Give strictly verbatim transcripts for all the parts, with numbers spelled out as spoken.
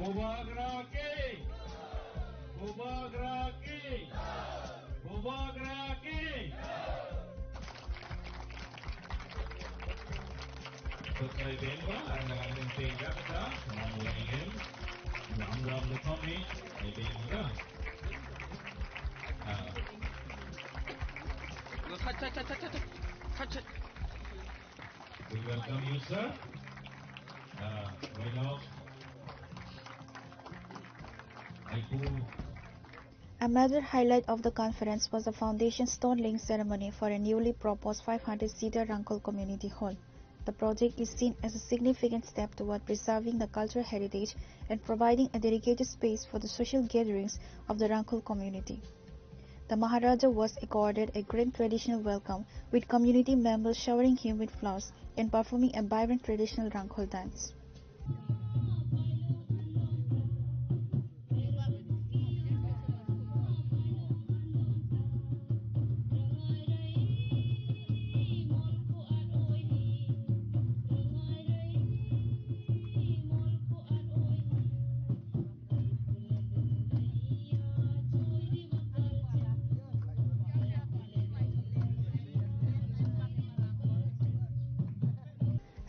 Bubagra ki! Bubagra ki! Bubagra ki! Kutlai bengba, ang ang tei yakta, ang ang ang ang ang ang kami, ay bengba. Ah. We welcome you, sir. Uh, right now, I do A major highlight of the conference was the foundation stone laying ceremony for a newly proposed five hundred seater Rangkhol Community Hall. The project is seen as a significant step toward preserving the cultural heritage and providing a dedicated space for the social gatherings of the Rangkhol community. The Maharaja was accorded a grand traditional welcome, with community members showering him with flowers and performing a vibrant traditional Rangkhol dance.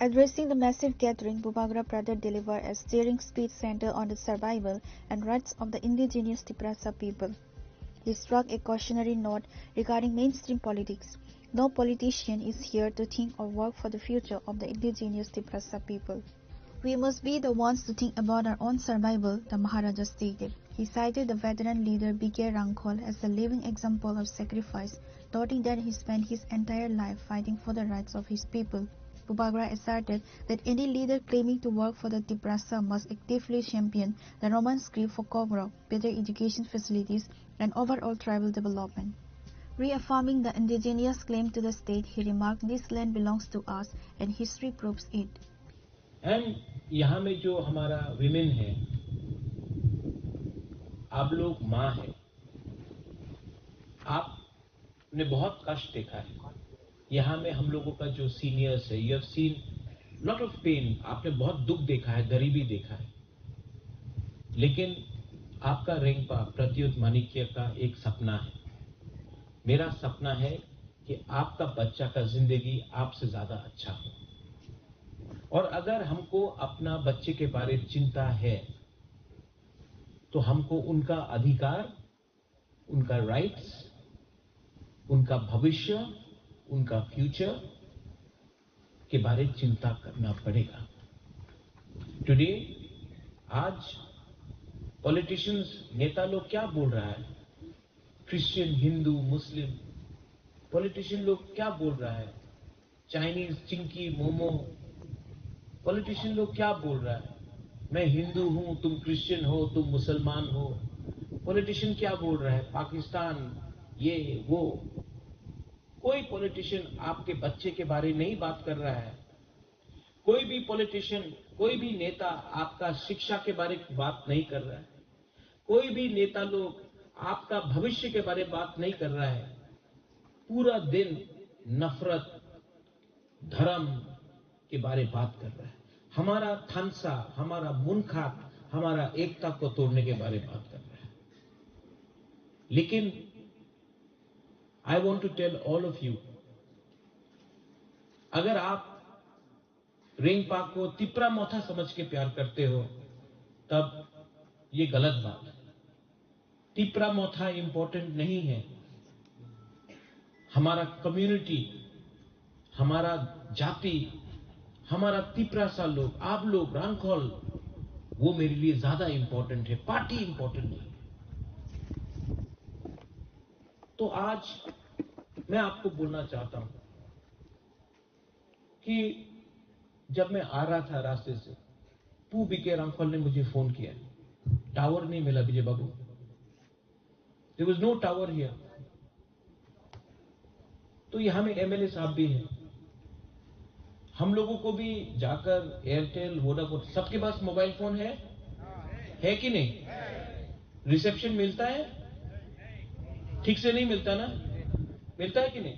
Addressing the massive gathering, Bubagra Pradhan delivered a stirring speech centered on the survival and rights of the indigenous Tiprasa people. He struck a cautionary note regarding mainstream politics. No politician is here to think or work for the future of the indigenous Tiprasa people. We must be the ones to think about our own survival, the Maharaja stated. He cited the veteran leader B K Rangkhol as a living example of sacrifice, noting that he spent his entire life fighting for the rights of his people. Bubagra asserted that any leader claiming to work for the Tiprasa must actively champion the Roman script for Koborok, better education facilities, and overall tribal development. Reaffirming the indigenous claim to the state, he remarked, "This land belongs to us, and history proves it." And यहाँ में जो हमारा विमेन है, आप लोग माँ है, आपने बहुत कष्ट देखा है। यहाँ में हम लोगों का जो सीनियर्स है, you have seen lot of pain, आपने बहुत दुख देखा है, गरीबी देखा है, लेकिन आपका रेंगपा प्रद्युत माणिक्य का एक सपना है। मेरा सपना है कि आपका बच्चा का जिंदगी आपसे ज्यादा अच्छा हो। और अगर हमको अपना बच्चे के बारे में चिंता है, तो हमको उनका अधिकार, उनका राइट्स, उनका भविष्य, उनका फ्यूचर के बारे में चिंता करना पड़ेगा। टुडे, आज पॉलिटिशियंस, नेता लोग क्या बोल रहा है, क्रिश्चियन, हिंदू, मुस्लिम, पॉलिटिशियन लोग क्या बोल रहा है, चाइनीज, चिंकी, मोमो, पॉलिटिशियन लोग क्या बोल रहा है, मैं हिंदू हूं, तुम क्रिश्चियन हो, तुम मुसलमान हो, पॉलिटिशियन क्या बोल रहा है, पाकिस्तान, ये वो। कोई पॉलिटिशियन आपके बच्चे के बारे नहीं बात कर रहा है। कोई भी पॉलिटिशियन, कोई भी नेता आपका शिक्षा के बारे में बात नहीं कर रहा है। कोई भी नेता लोग आपका भविष्य के बारे में बात नहीं कर रहा है। पूरा दिन नफरत, धर्म के बारे में बात कर रहा है। हमारा थानसा, हमारा मुनखात, हमारा एकता को तोड़ने के बारे में बात कर रहा है। लेकिन I want to tell all of you, अगर आप रेंगपा को तिप्रा मोथा समझ के प्यार करते हो, तब ये गलत बात है। तिप्रा मोथा इंपॉर्टेंट नहीं है। हमारा कम्युनिटी, हमारा जाति, हमारा तिप्रासा लोग, आप लोग, रांखल, वो मेरे लिए ज्यादा इंपॉर्टेंट है, पार्टी इंपॉर्टेंट नहीं है। तो आज मैं आपको बोलना चाहता हूं कि जब मैं आ रहा था रास्ते से, पू बीके रांखल ने मुझे फोन किया, टावर नहीं मिला विजय बाबू, there was no tower here। तो यहाँ में एमएलए साहब भी हैं, हम लोगों को भी जाकर एयरटेल, वोडाफोन, सबके पास मोबाइल फोन है, है कि नहीं? रिसेप्शन मिलता है? ठीक से नहीं मिलता ना? मिलता है कि नहीं?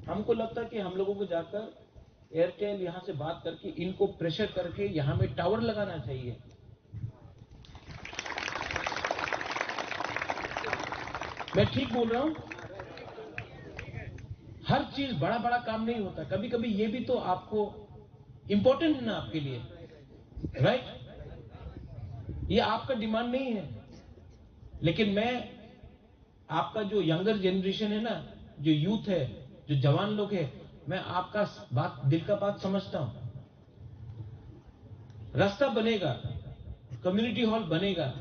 हमको लगता है कि हम लोगों को जाकर एयरटेल यहाँ से बात करके इनको प्रेशर करके यहाँ में टावर लगाना चाहिए। मैं ठीक बोल रहा हूं? हर चीज, बड़ा बड़ा काम नहीं होता, कभी कभी ये भी तो आपको इंपॉर्टेंट है ना आपके लिए, राइट? ये आपका डिमांड नहीं है, लेकिन मैं आपका जो यंगर जनरेशन है ना, जो यूथ है, जो जवान लोग है, मैं आपका बात, दिल का बात समझता हूं। रास्ता बनेगा, कम्युनिटी हॉल बनेगा,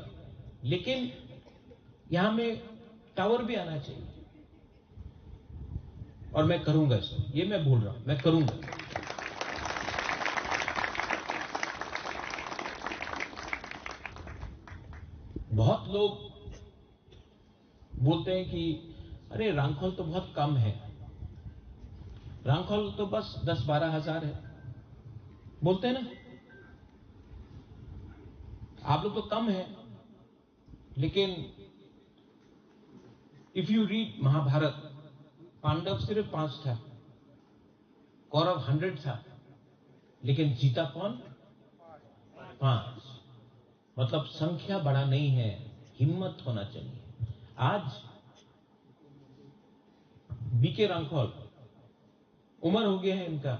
लेकिन यहां में टावर भी आना चाहिए। और मैं करूंगा इसको, ये मैं बोल रहा हूं, मैं करूंगा। बहुत लोग बोलते हैं कि अरे, रांखल तो बहुत कम है, रांखल तो बस दस बारह हजार है, बोलते हैं ना, आप लोग तो कम है। लेकिन if you read महाभारत, पांडव सिर्फ पांच था, कौरव हंड्रेड था, लेकिन जीता कौन? पांच। मतलब, संख्या बड़ा नहीं है, हिम्मत होना चाहिए। आज बीके रांखल, उम्र हो गया है इनका,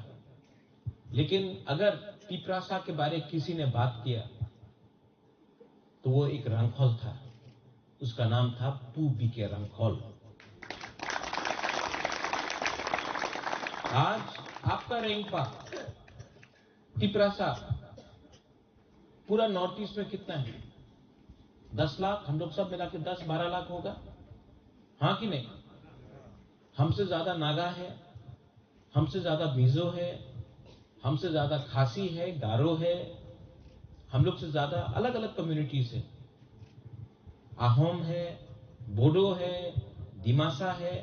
लेकिन अगर तिप्रासा के बारे किसी ने बात किया, तो वो एक रांखल था, उसका नाम था पू बीके रांखल। आज आपका रेंगपा, तिप्रासा, पूरा नॉर्थ ईस्ट में कितना है? दस लाख, हम लोग सब मिला के दस बारह लाख होगा, हाँ कि नहीं? हमसे ज्यादा नागा है, हमसे ज्यादा मिजो है, हमसे ज्यादा खासी है, गारो है, हम लोग से ज्यादा अलग-अलग कम्युनिटीज है, अहोम है, बोडो है, दिमासा है।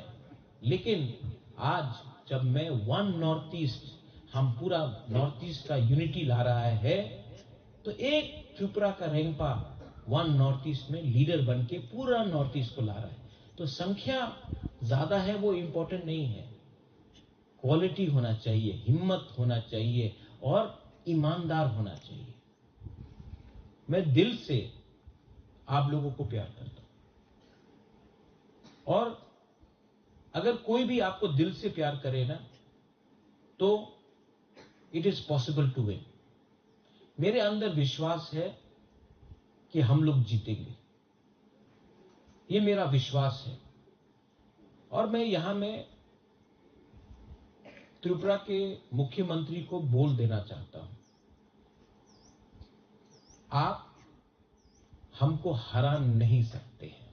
लेकिन आज जब मैं वन नॉर्थ ईस्ट, हम पूरा नॉर्थ ईस्ट का यूनिटी ला रहा है, तो एक त्रिपुरा का रेंगपा वन नॉर्थ ईस्ट में लीडर बन के पूरा नॉर्थ ईस्ट को ला रहा है। तो संख्या ज्यादा है, वो इंपॉर्टेंट नहीं है। क्वालिटी होना चाहिए, हिम्मत होना चाहिए और ईमानदार होना चाहिए। मैं दिल से आप लोगों को प्यार करता हूं। और अगर कोई भी आपको दिल से प्यार करे ना, तो it is possible to win। मेरे अंदर विश्वास है कि हम लोग जीतेंगे, ये मेरा विश्वास है। और मैं यहां में त्रिपुरा के मुख्यमंत्री को बोल देना चाहता हूं, आप हमको हरा नहीं सकते हैं।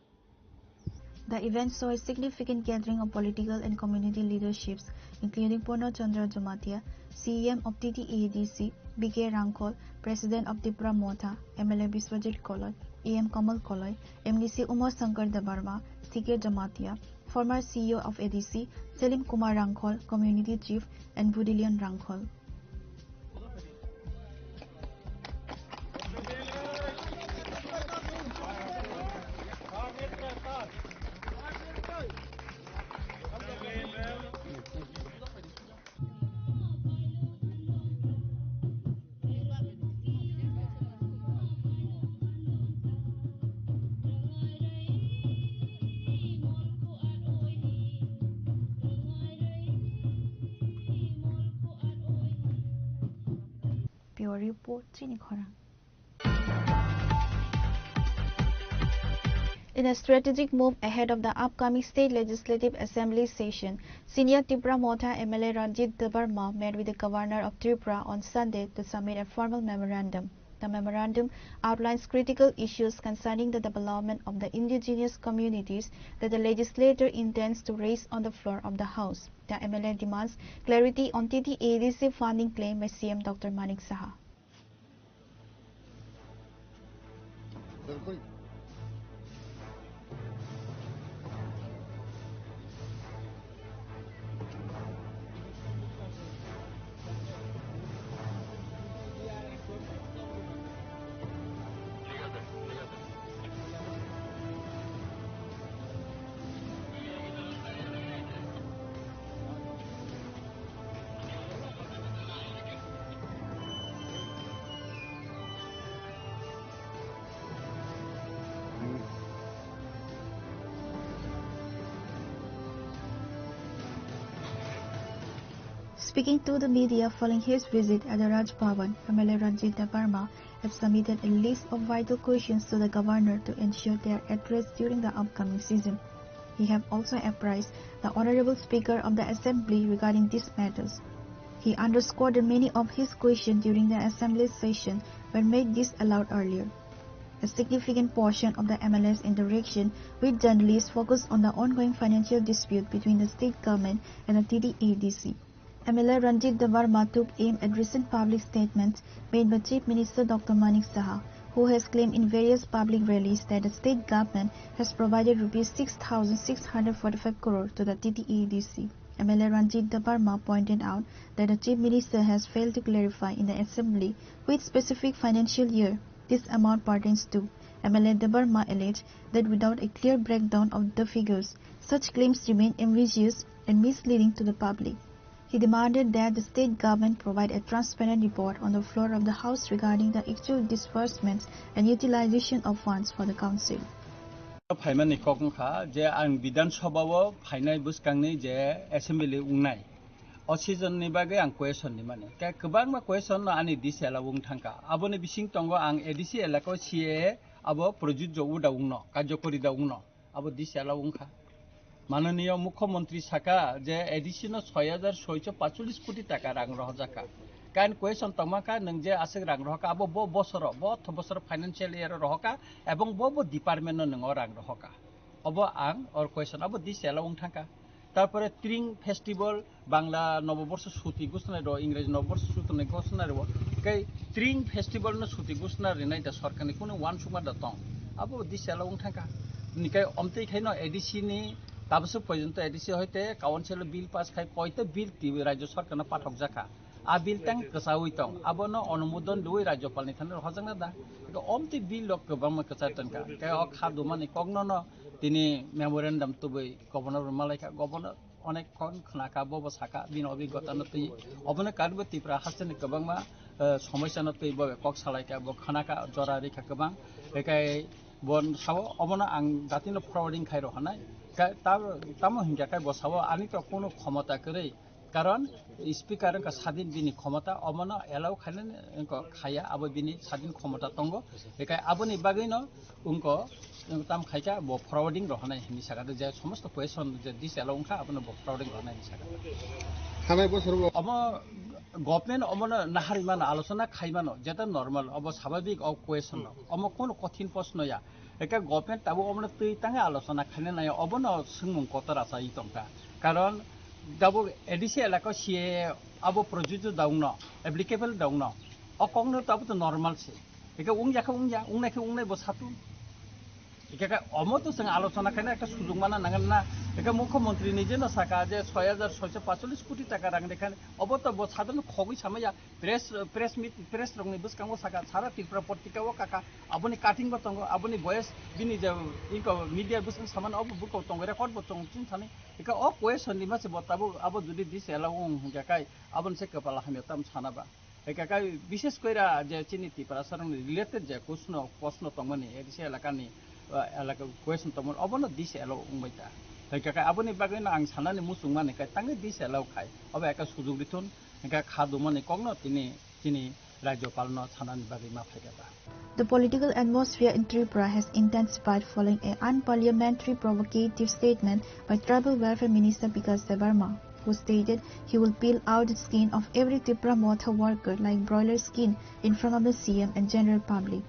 The event saw a significant gathering of political and community leaderships, including Purna Chandra Jamatia, C E M of T T A D C, B K Rangkhol, President of Tipra Motha, M L A Biswajit Koloi, E M Kamal Koloi, M D C Uma Shankar Debbarma, C K Jamatia, former C E O of A D C, Selim Kumar Rangkhol, Community Chief, and Budilian Rangkhol. Bureau Report, Chini Khorang. In a strategic move ahead of the upcoming State Legislative Assembly session, senior Tipra Motha M L A Ranjit Debbarma met with the Governor of Tripura on Sunday to submit a formal memorandum. The memorandum outlines critical issues concerning the development of the indigenous communities that the legislature intends to raise on the floor of the House. The M L A demands clarity on T T A D C funding claim by C M Doctor Manik Saha. Speaking to the media following his visit at the Raj Bhavan, M L A Ranjit Debbarma had submitted a list of vital questions to the governor to ensure they are addressed during the upcoming season. He have also apprised the Honorable Speaker of the Assembly regarding these matters. He underscored that many of his questions during the Assembly session were made disallowed earlier. A significant portion of the M L A's interaction with journalists focused on the ongoing financial dispute between the state government and the T T A D C. M L A Ranjit Debbarma took aim at recent public statements made by Chief Minister Doctor Manik Saha, who has claimed in various public rallies that the state government has provided rupees six thousand six hundred forty-five crore to the T T A D C. M L A Ranjit Debbarma pointed out that the Chief Minister has failed to clarify in the Assembly which specific financial year this amount pertains to. M L A Debbarma alleged that without a clear breakdown of the figures, such claims remain ambiguous and misleading to the public. He demanded that the state government provide a transparent report on the floor of the House regarding the actual disbursements and utilization of funds for the council. Phaimani kok wngkha je ang Bidhan Sabha o phainai bwskangni je assembly wngnai, o season ni bagwi ang question ni mani. Khe kwbangma question no ani D C L o wng thangkha. Aboni bising tongo ang A D C elaka o C A A abo projujjo uda wngno, karjokori da wngno. Abo D C L o wngkha. Mananiyo Mukhyamantri saka je A D C no soi hajar soicho pachulis koti taka rang rohorjakha. Kain question tongma kha nwng je aswk rang rohorkha abo bo bosoro, bo otho bosoro financial year o rohorkha ebong bo bo department no nwng o rang rohorkha. Obo ang or question abo D C L o wng thangkha. Tarpore Tring Festival, Bangla Noboborso suti gusnai ro, Ingreji Noboborso suti gusnai ro, kai Tring Festival no suti gusna rinai da sorkar ni kunu wansukma da tong. Abo D C L o wng thangkha. Nikai omtwi khai no A D C ni tabaswk porjonto A D C hoite council o bill pass khai koita bill ti rajyo sorkar no pathok jakha. A bill tang kwchaui tong. Abono onumodon dui rajyopal ni thani rohorjakna da. Eko omtwi bill rok kwbangma kwchai tongkha. Kai o kha dumani kokno no tini memorandum tubui governor rwma laikha. Governor onek khon khnakha, bo bo sakha, bini obigota no twi. Obono karibo Tripura hasteni kwbangma, eh, somosya no twi bo kok salaikha, bo khnakha, jora rikha kwbang. Ekai bo sao obono ang jatino forwarding khai rw hanai. Ka-, ta-, tamo hinkha kai bo sao ani to kono khomota kwrwi. Karon speaker wngkha sadin bini khomota, omono allow khainani wngkha khaya, abo bini sadin khomota tongo. Ekai aboni bagwino wngkha, wng tam khaikha bo forwarding rohornai hinwi sakha, je somosto question je D C L o wngkha abono bo forwarding rohornai hinwi sakha. Thanai bosor bo omo government omono naharwi mano, alochona khai mano, jeta normal, obo sababik o question no. Omo kono kothin proshno ya. Eka government tabuk omono twi tangwi alochona khaina nai, obono swngmung kotor achai tongkha. Karon tabuk A D C elaka C A A abo projujyo da wngno, applicable da wngno. O kokno tabuk to normal se. Eka wngya khe wngya, wngnai khe wngnai bo satu. Eka khe omo to chwng alochona khaina ekta sujok mana nangan na. Eka mukhyamantri ni jeno saka je soi hajar soicho pachulis koti taka rang rekha, obo to bo sadharno khogwi samaya. Press, press meet, press rokni bwskango saka, sara Tripura portika o kaka, aboni cutting bo tongo, aboni voice bini je inko media bwskango samani obo buko tongo, record bo tongo chini thani. Eka o question ni mase bo tabuk abo jodi D C L o wng hingka kai, aboni se kwpala hamya tam sana ba. Eka kai bishes koira je chini Tiprasa rokni related je kuchno, proshno tongmani, A D C elakani, uh, elaka question tongmani, obono D C L o wngbai ta. Hingka kai aboni bagwi no ang sanani muchung mani kai tangwi D C L o khai, obo eka sujok rithun. Hingkha kha dumani kokno tini chini Rajyopalno sanani bagwi ma phaikha ba. The political atmosphere in Tripura has intensified following an unparliamentary provocative statement by Tribal Welfare Minister Bikash Debbarma, who stated he will peel out the skin of every Tipra Motha worker like broiler skin in front of the C M and general public.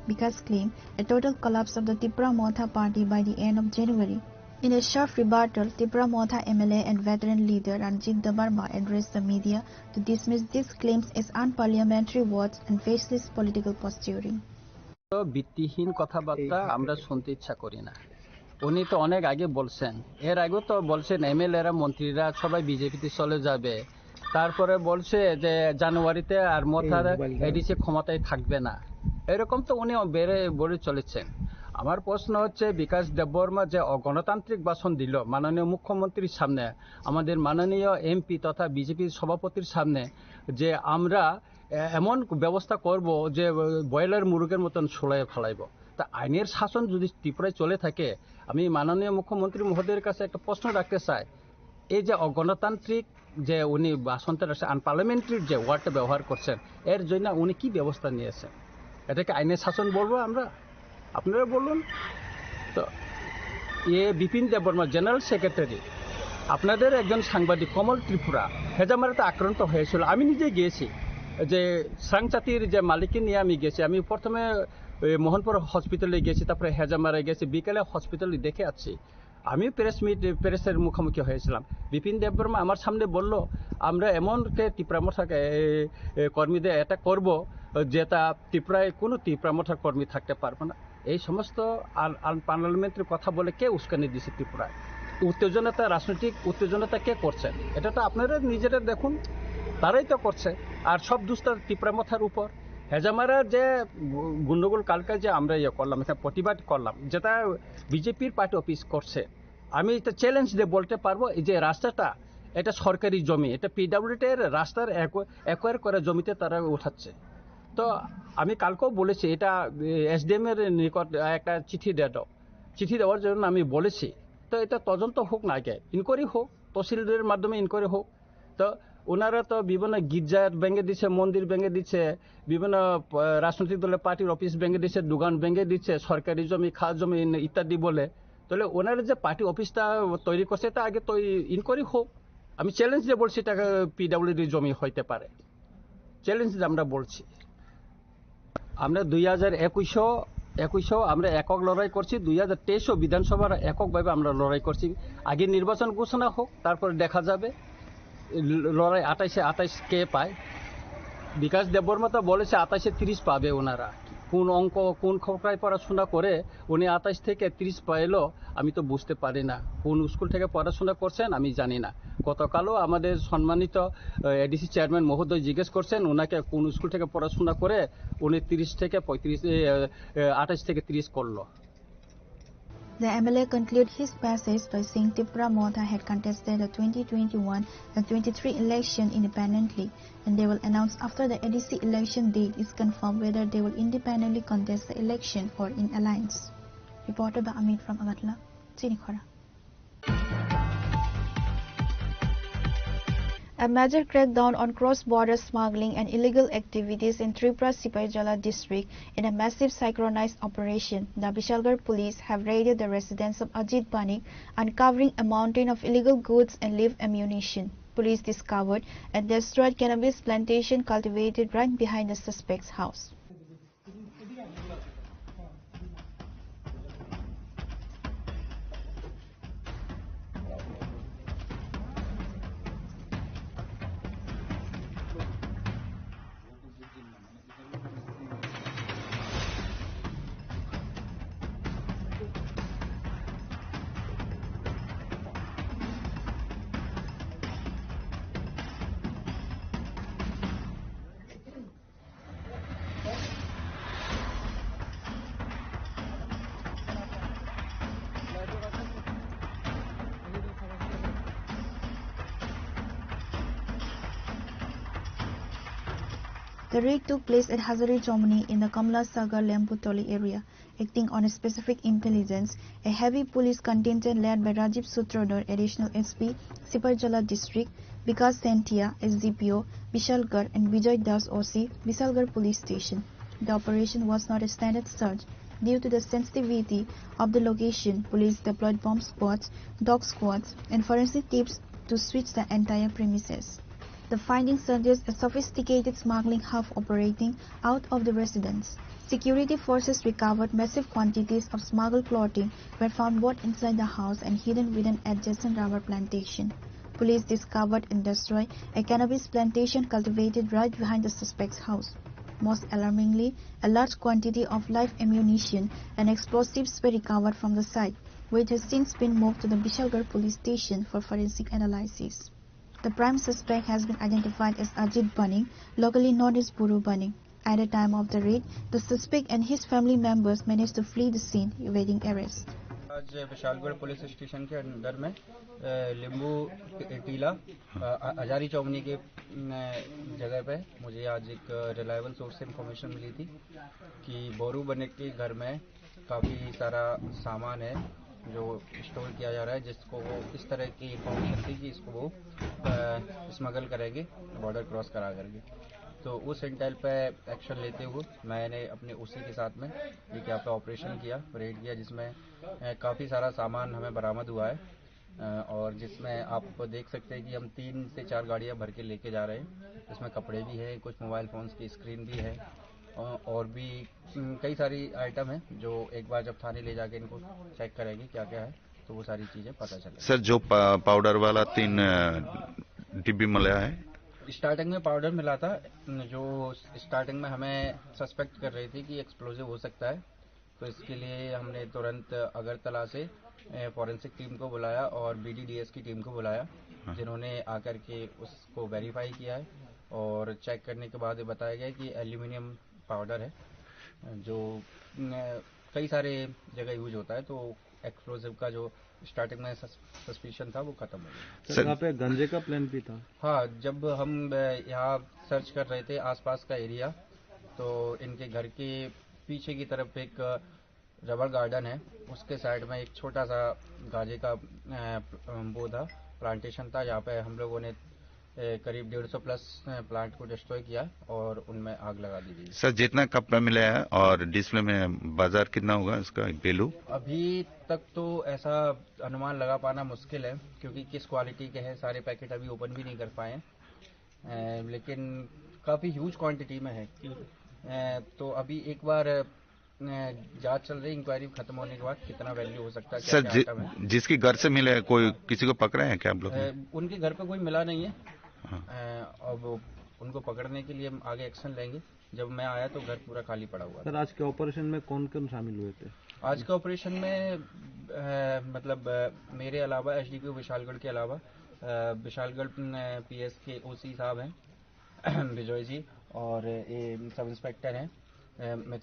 Bikash claimed a total collapse of the Tipra Motha party by the end of January. In a sharp rebuttal, Tipra Motha M L A and veteran leader Ranjit Debbarma addressed the media to dismiss these claims as unparliamentary words and baseless political posturing. তো ভিত্তিহীন কথাবার্তা আমরা শুনতে ইচ্ছা করি না। উনি তো অনেক আগে বলছেন, এর আগেও তো বলছেন এমএলএরা, মন্ত্রীরা সবাই বিজেপিতে চলে যাবে। তারপরে বলছে যে জানুয়ারিতে আর মথার এই মোবাইলটা এডিসি ক্ষমতায় থাকবে না। এরকম তো উনি বেড়ে বলে চলেছেন। আমার প্রশ্ন হচ্ছে, বিকাশ দেববর্মা যে অগণতান্ত্রিক ভাষণ দিল মাননীয় মুখ্যমন্ত্রীর সামনে, আমাদের মাননীয় এমপি তথা বিজেপির সভাপতির সামনে, যে আমরা এ-, এমন ব্যবস্থা করব যে, এ, ব্রয়লার মুরগের মতন ছুলায় ফালাইব। তা আইনের শাসন যদি ত্রিপুরায় চলে থাকে, আমি মাননীয় মুখ্যমন্ত্রী মহোদয়ের কাছে একটা প্রশ্ন রাখতে চাই, এই যে অগণতান্ত্রিক যে উনি বা সন্ত্রাস আনপার্লামেন্টারি যে ওয়ার্ডটা ব্যবহার করছেন, এর জন্য উনি কি ব্যবস্থা নিয়েছেন? এটাকে আইনের শাসন বলবো আমরা? আপনারা বলুন। তো এ বিপিন দেববর্মা, জেনারেল সেক্রেটারি, আপনাদের একজন সাংবাদিক কমল ত্রিপুরা হেজামারাতে আক্রান্ত হয়েছিল। আমি নিজে গিয়েছি, যে স্রাংচাতির যে মালিককে নিয়ে আমি গেছি। আমি প্রথমে ওই মোহনপুর হসপিটালে গেছি, তারপরে হেজামারা গেছি, বিকেলে হসপিটালে দেখে আসছি। আমি প্রেস মিট, প্রেসের মুখোমুখি হয়েছিলাম। বিপিন দেববর্মা আমার সামনে বলল, "আমরা এমন কে তিপ্রা মথা, এ, এ, কর্মীদের অ্যাটাক করব, যেটা তিপ্রায় কোনো তিপ্রা মথার কর্মী থাকতে পারবে না।" এই সমস্ত আন-, আনপার্লামেন্টারি কথা বলে কে উস্কানি দিছে ত্রিপুরায়? উত্তেজনাটা, রাজনৈতিক উত্তেজনাটা কে করছেন? এটা তো আপনারা নিজেরা দেখুন, তারাই তো করছে। আর সব দুষটা তিপ্রা মথার উপর। হেজামারা যে গু-, গন্ডগোল কালকে যে আমরা ইয়ে করলাম, এখানে প্রতিবাদ করলাম, যেটা বিজেপির পার্টি অফিস করছে, আমি এটা চ্যালেঞ্জ দিয়ে বলতে পারবো, এই যে রাস্তাটা, এটা সরকারি জমি, এটা পিডব্লিউডি এর রাস্তার অ্যাকো-, অ্যাকোয়ার করা জমিতে তারা উঠাচ্ছে। তো আমি কালকেও বলেছি, এটা, এ, এসডিএম এর নিকট একটা চিঠি দিয়ে দাও। চিঠি দেওয়ার জন্য আমি বলেছি। তো এটা তদন্ত হোক না আগে, ইনকোয়ারি হোক, তহসিলদারের মাধ্যমে ইনকোয়ারি হোক। তো ওনারা তো বিভিন্ন গির্জা ভেঙে দিচ্ছে, মন্দির ভেঙে দিচ্ছে, বিভিন্ন, আহ, রাজনৈতিক দলের পার্টির অফিস ভেঙে দিচ্ছে, দোকান ভেঙে দিচ্ছে, সরকারি জমি, খাস জমি ইন-, ইত্যাদি বলে। তাহলে ওনারা যে পার্টি অফিসটা তৈরি করছে, এটা আগে তো ইনকোয়ারি হোক। আমি চ্যালেঞ্জ দিয়ে বলছি, এটা পিডব্লিউডি জমি হইতে পারে। চ্যালেঞ্জ দিয়ে আমরা বলছি। আমরা দুই হাজার একুশও, একুশও আমরা একক লড়াই করছি, দুই হাজার তেইশও বিধানসভার এককভাবে আমরা লড়াই করছি। আগে নির্বাচন ঘোষণা হোক, তারপরে দেখা যাবে ল-, লড়াই আঠাশে আঠাশ কে পায়। বিকাশ দেববর্মা তো বলেছে আঠাশে তিরিশ পাবে ওনারা। কোন অঙ্ক, কোন খোকায় পড়াশোনা করে উনি আঠাশ থেকে তিরিশ পেলো, আমি তো বুঝতে পারি না। কোন স্কুল থেকে পড়াশোনা করছেন আমি জানি না। গতকালও আমাদের সম্মানিত, আহ, এডিসি চেয়ারম্যান মহোদয় জিজ্ঞেস করছেন ওনাকে কোন স্কুল থেকে পড়াশোনা করে উনি তিরিশ থেকে পঁয়ত্রিশ, এ, এ, আঠাশ থেকে তিরিশ করলো। The M L A concluded his message by saying Tipra Motha had contested the twenty twenty-one and twenty-three election independently, and they will announce after the A D C election date is confirmed whether they will independently contest the election or in alliance. Reported by Amit from Agartala, Chini Khora. A major crackdown on cross-border smuggling and illegal activities in Tripura Sipaijala district in a massive synchronized operation. The Bishalgarh police have raided the residence of Ajit Banik, uncovering a mountain of illegal goods and live ammunition. Police discovered and destroyed cannabis plantation cultivated right behind the suspect's house. The raid took place at Hazari Chomni in the Kamla Sagar Lemputoli area. Acting on a specific intelligence, a heavy police contingent led by Rajiv Sutradhar, Additional S P, Sipaijala District, Vikas Sentia, S D P O, Bishalgarh, and Bijoy Das, O C, Bishalgarh Police Station. The operation was not a standard search. Due to the sensitivity of the location, police deployed bomb squads, dog squads, and forensic teams to search the entire premises. The findings suggest a sophisticated smuggling hub operating out of the residence. Security forces recovered massive quantities of smuggled clothing were found both inside the house and hidden within adjacent rubber plantation. Police discovered and destroyed a cannabis plantation cultivated right behind the suspect's house. Most alarmingly, a large quantity of live ammunition and explosives were recovered from the site, which has since been moved to the Bishalgarh police station for forensic analysis. The prime suspect has been identified as Ajit Baning, locally known as Buru Baning. At the time of the raid, the suspect and his family members managed to flee the scene, evading arrest. आज Vishalgarh police station के अंदर में, अ, लिंबू टी-, टीला, अ, अ-, हजारी चौमनी के, न, जगह पे मुझे आज एक रिलायबल सोर्स से इंफॉर्मेशन मिली थी कि बोरू बनिक के घर में काफ़ी सारा सामान है, जो स्टोर किया जा रहा है, जिसको वो इस तरह की इंफॉर्मेशन थी कि इसको वो स्मगल करेंगे बॉर्डर क्रॉस करा करके। तो उस इंटेल पे एक्शन लेते हुए मैंने अपने ओसी के साथ में ये क्या पे ऑपरेशन किया, रेड किया, जिसमें काफ़ी सारा सामान हमें बरामद हुआ है। और जिसमें आप देख सकते हैं कि हम तीन से चार गाड़ियाँ भर के लेके जा रहे हैं। इसमें कपड़े भी हैं, कुछ मोबाइल फ़ोन्स की स्क्रीन भी है, और भी कई सारी आइटम है जो एक बार जब थाने ले जाके इनको चेक करेंगे क्या क्या है, तो वो सारी चीज़ें पता चले। सर, जो पा-, पाउडर वाला तीन, अ, डिब्बी मिला है? स्टार्टिंग में पाउडर मिला था। जो स्टार्टिंग में हमें सस्पेक्ट कर रही थी कि एक्सप्लोजिव हो सकता है, तो इसके लिए हमने तुरंत अगरतला से फॉरेंसिक टीम को बुलाया और बीडीडीएस की टीम को बुलाया, हाँ। जिन्होंने आकर के उसको वेरीफाई किया है और चेक करने के बाद ये बताया गया कि एल्यूमिनियम पाउडर है, जो कई सारे जगह यूज होता है, तो एक्सप्लोजिव का जो स्टार्टिंग में सस्पिशन था, वो खत्म हो गया। सर, यहाँ पे गांजे का प्लांट भी था। हाँ, जब हम यहाँ सर्च कर रहे थे आसपास का एरिया, तो इनके घर के पीछे की तरफ एक रबर गार्डन है, उसके साइड में एक छोटा सा गांजे का वो था, प्लांटेशन था, जहाँ पे हम लोगों ने करीब डेढ़ सौ प्लस प्लांट को डिस्ट्रॉय किया और उनमें आग लगा दी गई। सर, जितना कपड़ा मिला है और डिस्प्ले में बाजार कितना होगा इसका वैल्यू? अभी तक तो ऐसा अनुमान लगा पाना मुश्किल है, क्योंकि किस क्वालिटी के हैं, सारे पैकेट अभी ओपन भी नहीं कर पाए हैं। लेकिन काफ़ी ह्यूज क्वांटिटी में है। तो अभी एक बार जांच चल रही, इंक्वायरी खत्म होने के बाद कितना वैल्यू हो सकता है, क्या सर, क्या जि-, आइटम है। जिसके घर से मिले, कोई किसी को पकड़ा है क्या आप लोग ने? उनके घर पे कोई मिला नहीं है। हाँ। अब उनको पकड़ने के लिए हम आगे एक्शन लेंगे। जब मैं आया तो घर पूरा खाली पड़ा हुआ था। सर, आज के ऑपरेशन में कौन कौन शामिल हुए थे? आज के ऑपरेशन में मतलब मेरे अलावा, एसडीपीओ विशालगढ़ के अलावा विशालगढ़ पीएस के ओसी साहब हैं, विजय जी, और ये सब इंस्पेक्टर हैं,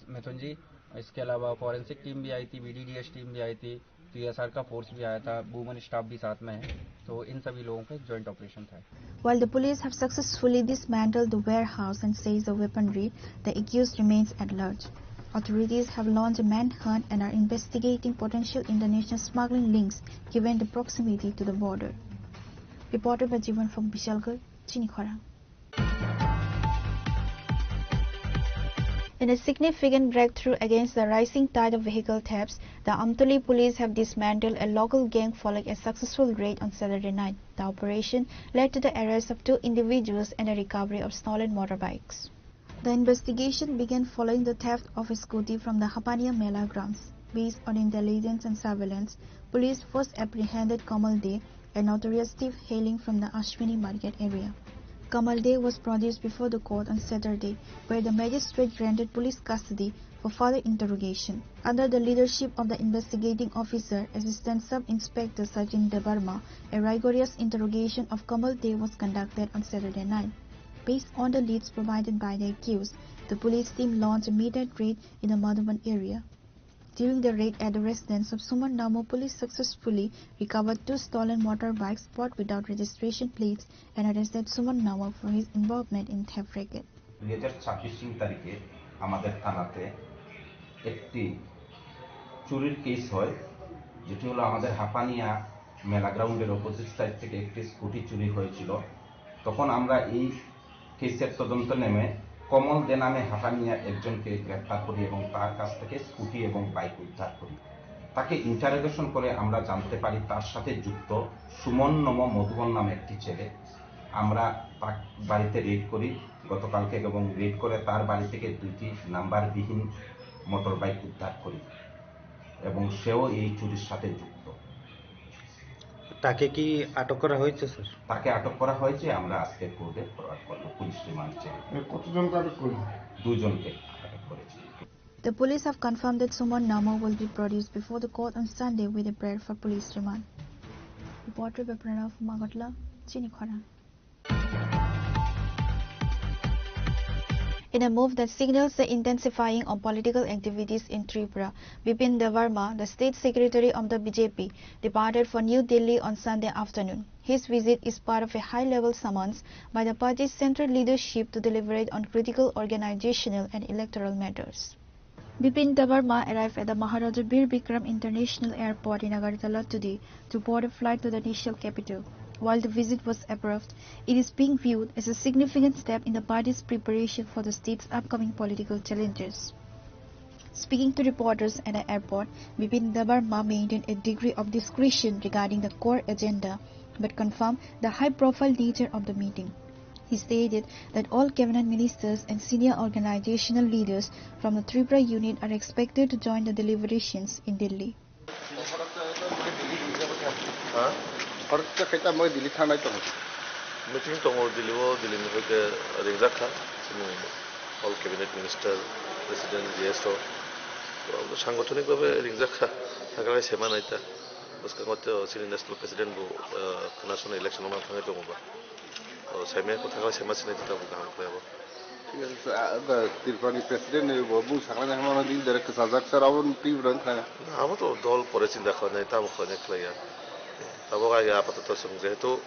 मिथुन जी। इसके अलावा फॉरेंसिक टीम भी आई थी, बीडीडीएस टीम भी आई थी, सीएसआर का फोर्स भी आया था, वुमेन स्टाफ भी साथ में है। तो इन सभी लोगों का एक जॉइंट ऑपरेशन था। While the police have successfully dismantled the warehouse and seized the weaponry, the accused remains at large. Authorities have launched a manhunt and are investigating potential international smuggling links given the proximity to the border. Reported by Jivan from Bishalgarh, Chinikhorang. In a significant breakthrough against the rising tide of vehicle thefts, the Amtoli police have dismantled a local gang following a successful raid on Saturday night. The operation led to the arrest of two individuals and the recovery of stolen motorbikes. The investigation began following the theft of a scooty from the Hapania Mela grounds. Based on intelligence and surveillance, police first apprehended Kamal Dey, a notorious thief hailing from the Ashwini Market area. Kamal Dey was produced before the court on Saturday, where the magistrate granted police custody for further interrogation. Under the leadership of the investigating officer, Assistant Sub Inspector Sachin Debbarma, a rigorous interrogation of Kamal Dey was conducted on Saturday night. Based on the leads provided by the accused, the police team launched a midnight raid in the Madhuban area. During the raid at the residence of Suman Namo, police successfully recovered two stolen motorbikes bought without registration plates and arrested Suman Namo for his involvement in theft racket. দুই হাজার ছাব্বিশ তিন তারিখে আমাদের থানাতে একটি চুরির কেস হয়, যেটি হলো আমাদের হাপানিয়া মেলা গ্রাউন্ডের অপোজিট সাইড থেকে একটি স্কুটি চুরি হয়েছিল। তখন আমরা এই কেসের তদন্ত নেমে কমল দে নামে হাপানিয়া একজনকে গ্রেপ্তার করি এবং তার কাছ থেকে স্কুটি এবং বাইক উদ্ধার করি। তাকে ইন্টারোগেশন করে আমরা জানতে পারি তার সাথে যুক্ত সুমন নম মধুবন নামে একটি ছেলে। আমরা তার বাড়িতে রেড করি গতকালকে এবং রেড করে তার বাড়ি থেকে দুইটি নাম্বারবিহীন মোটর বাইক উদ্ধার করি এবং সেও এই চুরির সাথে যুক্ত। তাকে কি আটক করা হয়েছে, স্যার? তাকে আটক করা হয়েছে, আমরা আজকে কোর্টে ফরওয়ার্ড করব পুলিশ রিমান্ড চেয়ে। এ, কতজনকে আটক করলেন? দুজনকে আটক করেছি। The police have confirmed that Suman Namo will be produced before the court on Sunday with a prayer for police remand. Reporter by Pranav Magatla, Chinikhorang. In a move that signals the intensifying of political activities in Tripura, Bipin Debbarma, the state secretary of the B J P, departed for New Delhi on Sunday afternoon. His visit is part of a high-level summons by the party's central leadership to deliberate on critical organizational and electoral matters. Bipin Debbarma arrived at the Maharaja Bir Bikram International Airport in Agartala today to board a flight to the national capital. While the visit was approved, it is being viewed as a significant step in the party's preparation for the state's upcoming political challenges. Speaking to reporters at the airport, Bipin Debbarma maintained a degree of discretion regarding the core agenda, but confirmed the high-profile nature of the meeting. He stated that all cabinet ministers and senior organizational leaders from the Tripura unit are expected to join the deliberations in Delhi. Ha? Horoksa khe tamo Delhi thangnai tongo. Meeting tongo Delhi o, Delhi ni hoite ringjak kha. Chini all cabinet minister, president, G S rok. To sangothonik bhabe ringjak kha. Thangkrai sema naita. Bwskango to chini national president bo, ah, khwna sona election o mang thangwi tongo ba. O, saimaya kwthang khe saima sinai tita bo kaham khlai abo. Thik ache, sir. Ah, da, Tripura ni president ni bo bung saknai nai hwnmano din direct kwchajak, sir, abo Tripura ni thangya. Abo to dol pore chinta khlainai, tamo khlainai khlaiya. Abo khe apatoto chwng jehetu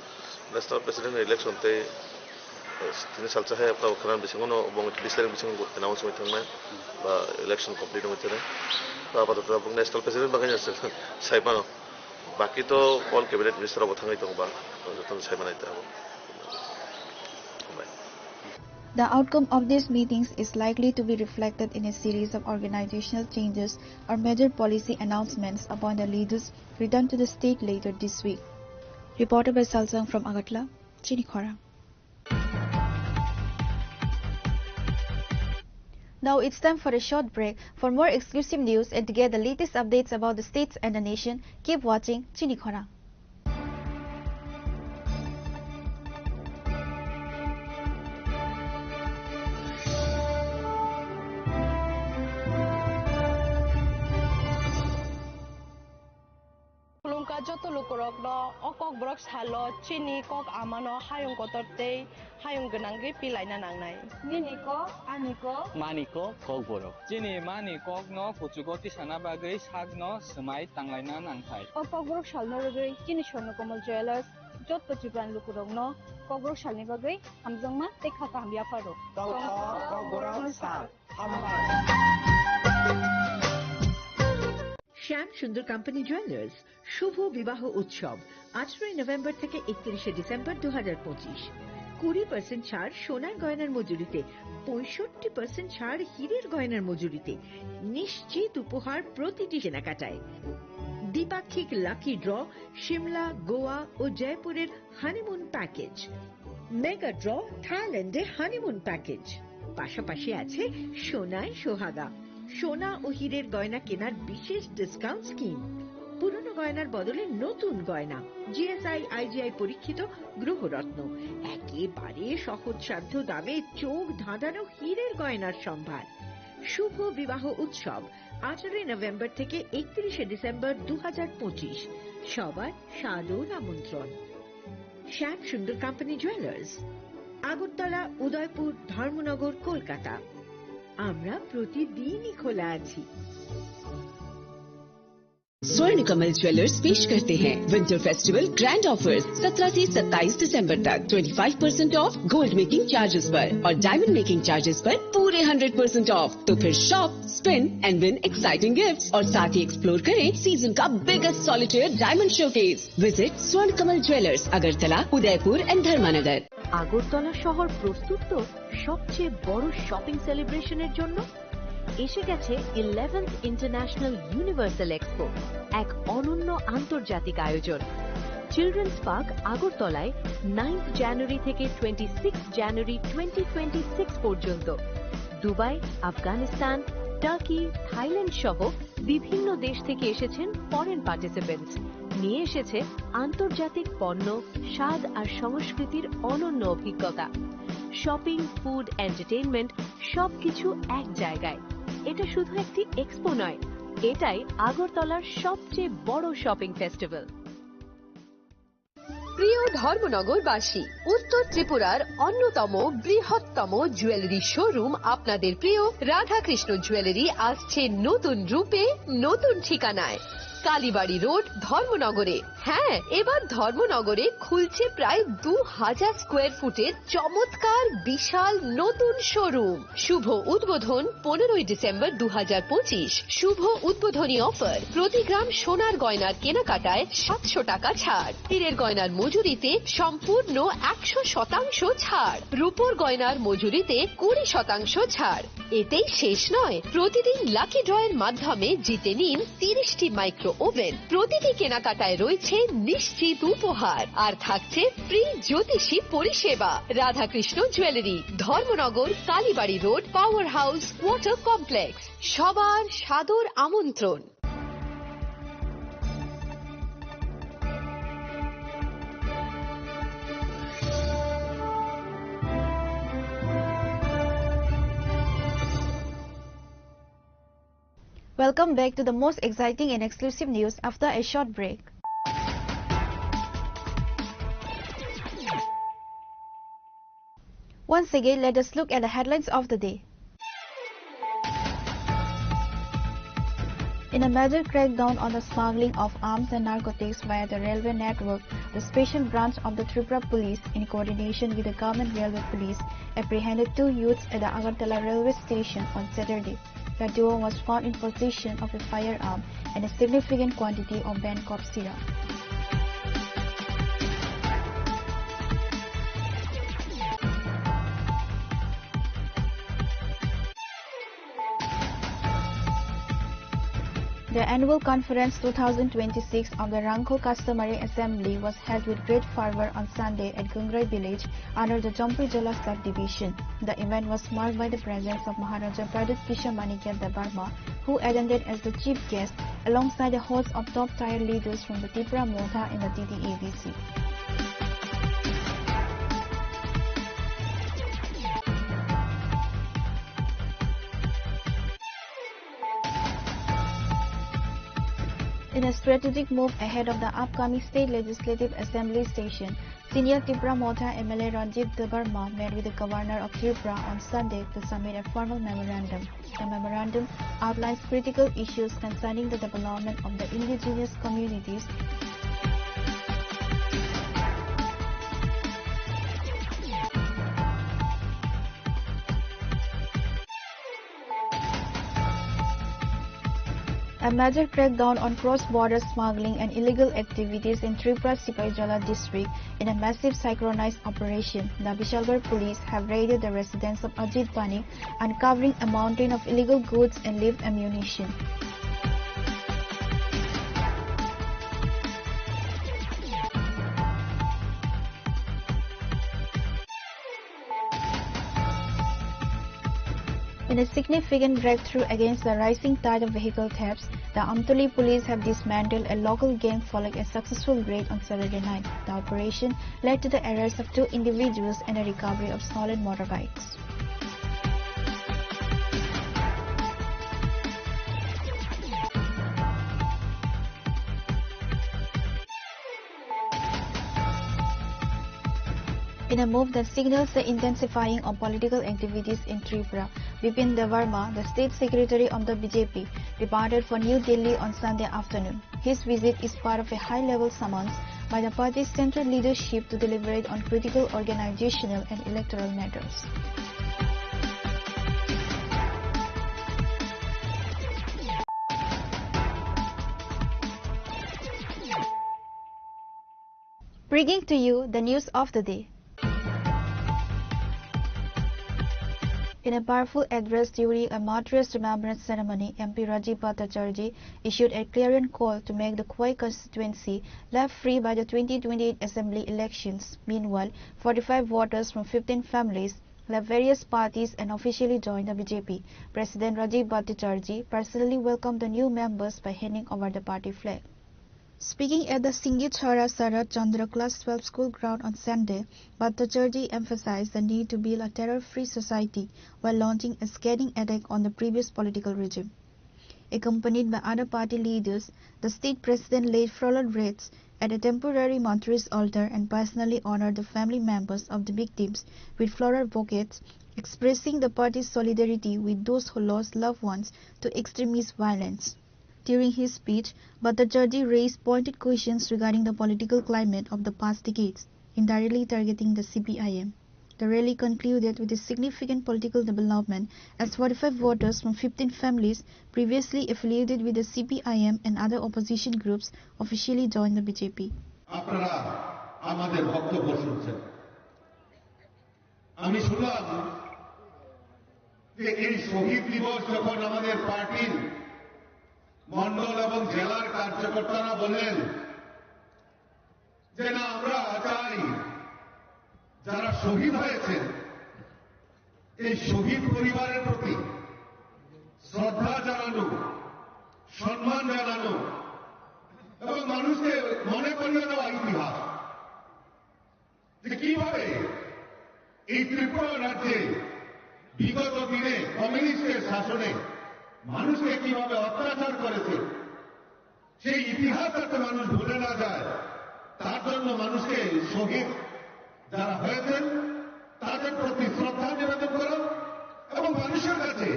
national president ni election tei, eh, tini salsa hai abo khwna bisingo no bong bis tarik bisingo announce wngwi thangnai ba election complete wngwi thangnai. To apatoto bung national president bagwi saimano. Baki to all cabinet minister rok bo thangwi tongo ba, jotono sai manai ta abo. Hambai. The outcome of these meetings is likely to be reflected in a series of organizational changes or major policy announcements upon the leaders' return to the state later this week. Reporter by Salsang from Agartala, Chini Khorang. Now it's time for a short break. For more exclusive news and to get the latest updates about the states and the nation, keep watching Chini Khorang. Khulumkha joto lukurokno o Kokborok salo chini kok amano hayung kotor tei hayung gwnangwi pilaina nangnai. Nini kok, ani kok. Mani kok, Kokborok. Chini mani kokno kuchugo tisana bagwi sakno swmai tanglaina nangthai. O Kokborok salno rwgwi chini Swarnakomal Jewellers joto Tripurani lukurokno Kokborok salni bagwi hamjakma tei kha kaham yapharo. Tongkha Kokborok sal. শ্যাম সুন্দর company jewellers শুভ বিবাহ উৎসব আঠারোই নভেম্বর থেকে একত্রিশে ডিসেম্বর দু হাজার পঁচিশ। কুড়ি পার্সেন্ট ছাড় সোনার গয়নার মজুরিতে, পঁয়ষট্টি পার্সেন্ট ছাড় হীরের গয়নার মজুরিতে, নিশ্চিত উপহার প্রতিটি কেনাকাটায়। দ্বিপাক্ষিক লাকি ড্র সিমলা, গোয়া ও জয়পুরের হানিমুন প্যাকেজ, মেগা ড্র থাইল্যান্ডে হানিমুন প্যাকেজ, পাশাপাশি আছে সোনায় সোহাগা, সোনা ও হীরের গয়না কেনার বিশেষ ডিসকাউন্ট স্কিম, পুরনো গয়নার বদলে নতুন গয়না, জিএসআই আইজিআই পরীক্ষিত গ্রহরত্ন, একেবারে সহজসাধ্য দামে চোখ ধাঁধানো হীরের গয়নার সম্ভার। শুভ বিবাহ উৎসব আঠারোই নভেম্বর থেকে একত্রিশে ডিসেম্বর দু হাজার পঁচিশ। সবার সাদর আমন্ত্রণ। শ্যাম সুন্দর কোম্পানি জুয়েলার্স, আগরতলা, উদয়পুর, ধর্মনগর, কলকাতা। আমরা প্রতিদিনই খোলা আছি। स्वर्ण कमल ज्वेलर्स पेश करते हैं विंटर फेस्टिवल ग्रैंड ऑफर्स। सत्रह से सत्ताईस दिसंबर तक twenty five percent of gold making charges पर और डायमंड मेकिंग चार्जेस पर पूरे हंड्रेड परसेंट ऑफ। तो फिर shop, spin and win exciting gifts और साथ ही एक्सप्लोर करें सीजन का biggest solitaire diamond showcase. Visit स्वर्ण कमल ज्वेलर्स, अगरतला, उदयपुर एंड धर्मानगर। আগরতলা শহর প্রস্তুত তো সবচেয়ে বড় শপিং সেলিব্রেশনের জন্য? এসে গেছে ইলেভেন্থ ইন্টারন্যাশনাল ইউনিভার্সাল এক্সপো, এক অনন্য আন্তর্জাতিক আয়োজন। চিলড্রেন্স পার্ক আগরতলায় নাইন্থ জানুয়ারি থেকে twenty six January twenty twenty six পর্যন্ত। দুবাই, আফগানিস্তান, টার্কি, থাইল্যান্ড সহ বিভিন্ন দেশ থেকে এসেছেন ফরেন পার্টিসিপেন্টস। নিয়ে এসেছে আন্তর্জাতিক পণ্য, স্বাদ আর সংস্কৃতির অনন্য অভিজ্ঞতা। শপিং, ফুড, এন্টারটেইনমেন্ট, সবকিছু এক জায়গায়। এটা শুধু একটি এক্সপো নয়, এটাই আগরতলার সবচেয়ে বড় শপিং ফেস্টিভ্যাল। প্রিয় ধর্মনগরবাসী, উত্তর ত্রিপুরার অন্যতম বৃহত্তম জুয়েলারি শোরুম আপনাদের প্রিয় রাধাকৃষ্ণ জুয়েলারি আসছে নতুন রূপে, নতুন ঠিকানায়, কালীবাড়ি রোড, ধর্মনগরে। হ্যাঁ, এবার ধর্মনগরে খুলছে প্রায় দু হাজার স্কোয়ার ফুটের চমৎকার বিশাল নতুন শোরুম। শুভ উদ্বোধন পনেরোই ডিসেম্বর দু হাজার পঁচিশ। শুভ উদ্বোধনী অফার, প্রতি গ্রাম সোনার গয়নার কেনাকাটায় সাতশো টাকা ছাড়, হীরের গয়নার মজুরিতে সম্পূর্ণ একশো শতাংশ ছাড়, রূপোর গয়নার মজুরিতে কুড়ি শতাংশ ছাড়। এতেই শেষ নয়, প্রতিদিন লাকি ড্রয়ের মাধ্যমে জিতে নিন তিরিশটি মাইক্রো ওভেন। প্রতিটি কেনাকাটায় রয়েছে নিশ্চিত উপহার, আর থাকছে ফ্রি জ্যোতিষী পরিষেবা। Radhakrishna jewellery, Dharmanagar, Kalibari road, power house, water complex. সবার সাদর আমন্ত্রণ। Welcome back to the most exciting and exclusive news after a short break. Once again, let us look at the headlines of the day. In a major crackdown on the smuggling of arms and narcotics via the railway network, the Special Branch of the Tripura Police, in coordination with the Government Railway Police, apprehended two youths at the Agartala railway station on Saturday. The duo was found in possession of a firearm and a significant quantity of banned cough syrup. The annual conference two thousand twenty-six of the Rangkhol Customary Assembly was held with great fervor on Sunday at Gungrai village under the Jompuijala subdivision. The event was marked by the presence of Maharaja Pradyut Kishore Manikya Debbarma, who attended as the chief guest alongside a host of top-tier leaders from the Tipra Motha and the T T A D C. In a strategic move ahead of the upcoming State Legislative Assembly session, senior Tipra Motha M L A Ranjit Debbarma met with the Governor of Tripura on Sunday to submit a formal memorandum. The memorandum outlines critical issues concerning the development of the indigenous communities, a major crackdown on cross-border smuggling and illegal activities in Tripura Sipaijala district in a massive synchronized operation. The Bishalgarh police have raided the residence of Ajit Banik, uncovering a mountain of illegal goods and live ammunition. In a significant breakthrough against the rising tide of vehicle thefts, the Amtoli police have dismantled a local gang following a successful raid on Saturday night. The operation led to the arrest of two individuals and a recovery of stolen motorbikes. In a move that signals the intensifying of political activities in Tripura, Bipin Debbarma, the state secretary of the B J P, departed for New Delhi on Sunday afternoon. His visit is part of a high-level summons by the party's central leadership to deliberate on critical organizational and electoral matters. Bringing to you the news of the day. In a powerful address during a martyrs' remembrance ceremony, M P Rajiv Bhattacharjee issued a clarion call to make the Khowai constituency left free by the twenty twenty-eight assembly elections. Meanwhile, forty-five voters from fifteen families left various parties and officially joined the B J P. President Rajiv Bhattacharjee personally welcomed the new members by handing over the party flag. Speaking at the Singhi Chhara Sarat Chandra Class twelve school ground on Sunday, Bhattacharjee emphasized the need to build a terror-free society while launching a scathing attack on the previous political regime. Accompanied by other party leaders, the state president laid floral wreaths at a temporary martyrs altar and personally honored the family members of the victims with floral bouquets, expressing the party's solidarity with those who lost loved ones to extremist violence. During his speech, Bhattacharjee raised pointed questions regarding the political climate of the past decades, indirectly targeting the C P I M. The rally concluded with a significant political development as forty-five voters from fifteen families previously affiliated with the C P I M and other opposition groups officially joined the B J P. আপনারা আমাদের বক্তব্য শুনছেন। আমি শুনলাম যে এই শহীদ দিবস যখন আমাদের পার্টির মণ্ডল এবং জেলার কার্যকর্তারা বললেন যে না, আমরা চাই যারা শহীদ হয়েছেন এই শহীদ পরিবারের প্রতি শ্রদ্ধা জানানো, সম্মান জানানো এবং মানুষকে মনে করিয়ে দেওয়া ইতিহাস যে কিভাবে এই ত্রিপুরা রাজ্যে বিগত দিনে কমিউনিস্টের শাসনে মানুষকে কিভাবে অত্যাচার করেছে, সেই ইতিহাস যাতে মানুষ ভুলে না যায়, তার জন্য মানুষকে শহীদ যারা হয়েছেন তাদের প্রতি শ্রদ্ধা নিবেদন করা এবং মানুষের কাছে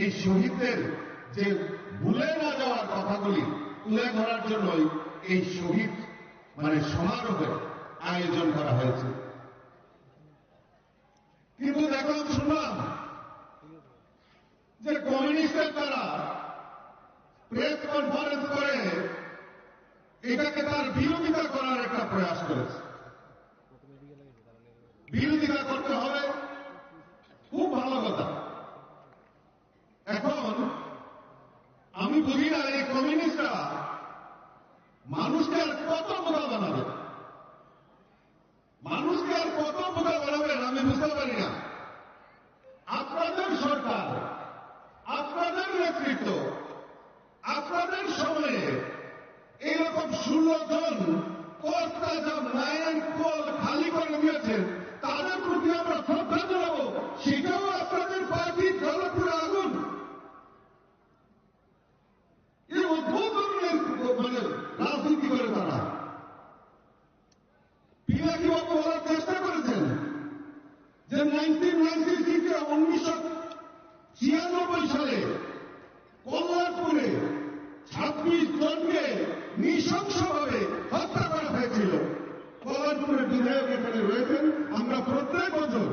এই শহীদদের যে ভুলে না যাওয়ার কথাগুলি তুলে ধরার জন্যই এই শহীদ মানে সমারোহের আয়োজন করা হয়েছে। কিন্তু দেখলাম, শুনলাম যে কমিউনিস্টের তারা প্রেস কনফারেন্স করে এটাকে তার বিরোধিতা করার একটা প্রয়াস করেছে। বিরোধিতা করতে হবে, খুব ভালো কথা। এখন আমি বুঝি না এই কমিউনিস্টরা মানুষকে আর কত বোকা বানাবে। মানুষকে আর কত বোকা বানাবেন আমি বুঝতে পারি না। আপনাদের সরকার, আপনাদের নেতৃত্ব, আপনাদের সময়ে এরকম ষোলো জন কর্তা যা মায়ের কোল খালি করে দিয়েছেন, তাদের প্রতি আমরা শ্রদ্ধা জানাবো। সেটাও আপনাদের পার্টির জ্বলে পুড়ে আগুন। এই অদ্ভুত ধরনের মানে রাজনীতি করে তারা। পিনাকি বাবু বলার চেষ্টা করেছেন যে নাইনটিন নাইনটি সিক্সে, উনিশশো ছিয়ানব্বই সালে কল্যাণপুরে ছাব্বিশ জনকে নৃশংসভাবে হত্যা করা হয়েছিল। কল্যাণপুরের বিধায়ক এখানে রয়েছেন। আমরা প্রত্যেক বছর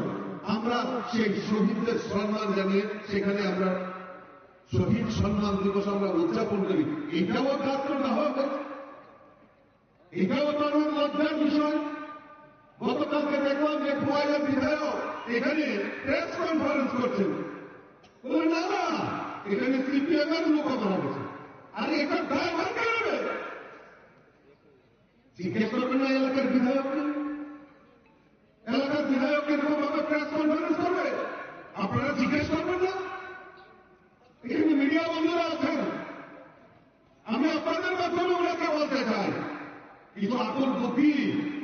আমরা সেই শহীদদের সম্মান জানিয়ে সেখানে আমরা শহীদ সম্মান দিবস আমরা উদযাপন করি। এটাও কাজ না হবে। এটাও তো অনেক লজ্জার বিষয়। গতকালকে দেখলাম যে খোয়াইয়ের বিধায়ক এখানে প্রেস কনফারেন্স করছেন, বললেন, "না, না, এখানে সিপিএম এর লোক মারা গেছে।" আরে, এটার দায়ভার কে নেবে? জিজ্ঞেস করবেন না এলাকার বিধায়ককে? এলাকার বিধায়ক এরকম ভাবে প্রেস কনফারেন্স করবে? আপনারা জিজ্ঞেস করবেন না? এখানে মিডিয়া বন্ধুরা আছেন, আমি আপনাদের মাধ্যমে ওনাকে বলতে চাই, কিছু আকুল বুদ্ধি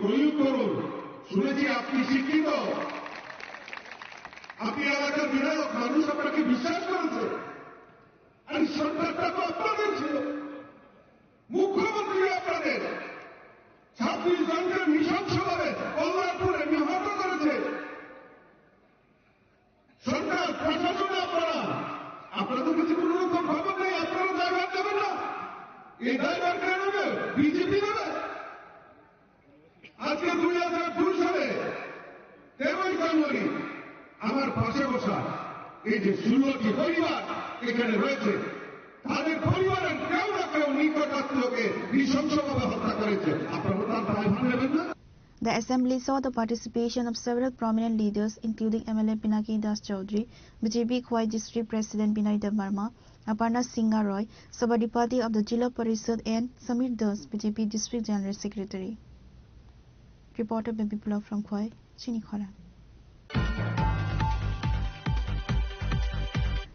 প্রয়োগ করুন। শুনেছি আপনি শিক্ষিত, আপনি এলাকার বিধায়ক, মানুষ আপনাকে বিশ্বাস করেছে। আর সরকারটা তো আপনাদের ছিল, মুখ্যমন্ত্রী আপনাদের। ছাব্বিশ জনকে নৃশংসভাবে কল্যাণপুরে নিহত করেছে। সরকার, প্রশাসন, আপনারা, আপনাদের কাছে কোনো রকম খবর নেই, আপনারা দায়ভার নেবেন না। এই দায়ভার কে নেবে? বিজেপি নেবে। আজকে দুই হাজার দুই সালে তেরোই জানুয়ারি আমার পাশে বসা এই যে ষোলোটি পরিবার এখানে রয়েছে, তাদের পরিবারের কেউ না কেউ নিকটাত্মীয়কে নৃশংসভাবে হত্যা করেছে। আপনারা তার দায়ভার নেবেন না? The assembly saw the participation of several prominent leaders, including M L A Pinaki Das Chaudhary, B J P Khowai District President Binoy Debbarma, Aparna Singha Roy, Sabadipati of the Jila Parishad, and Samir Das, B J P District General Secretary. Reporter Baby Blog from Khowai, Chini Khorang.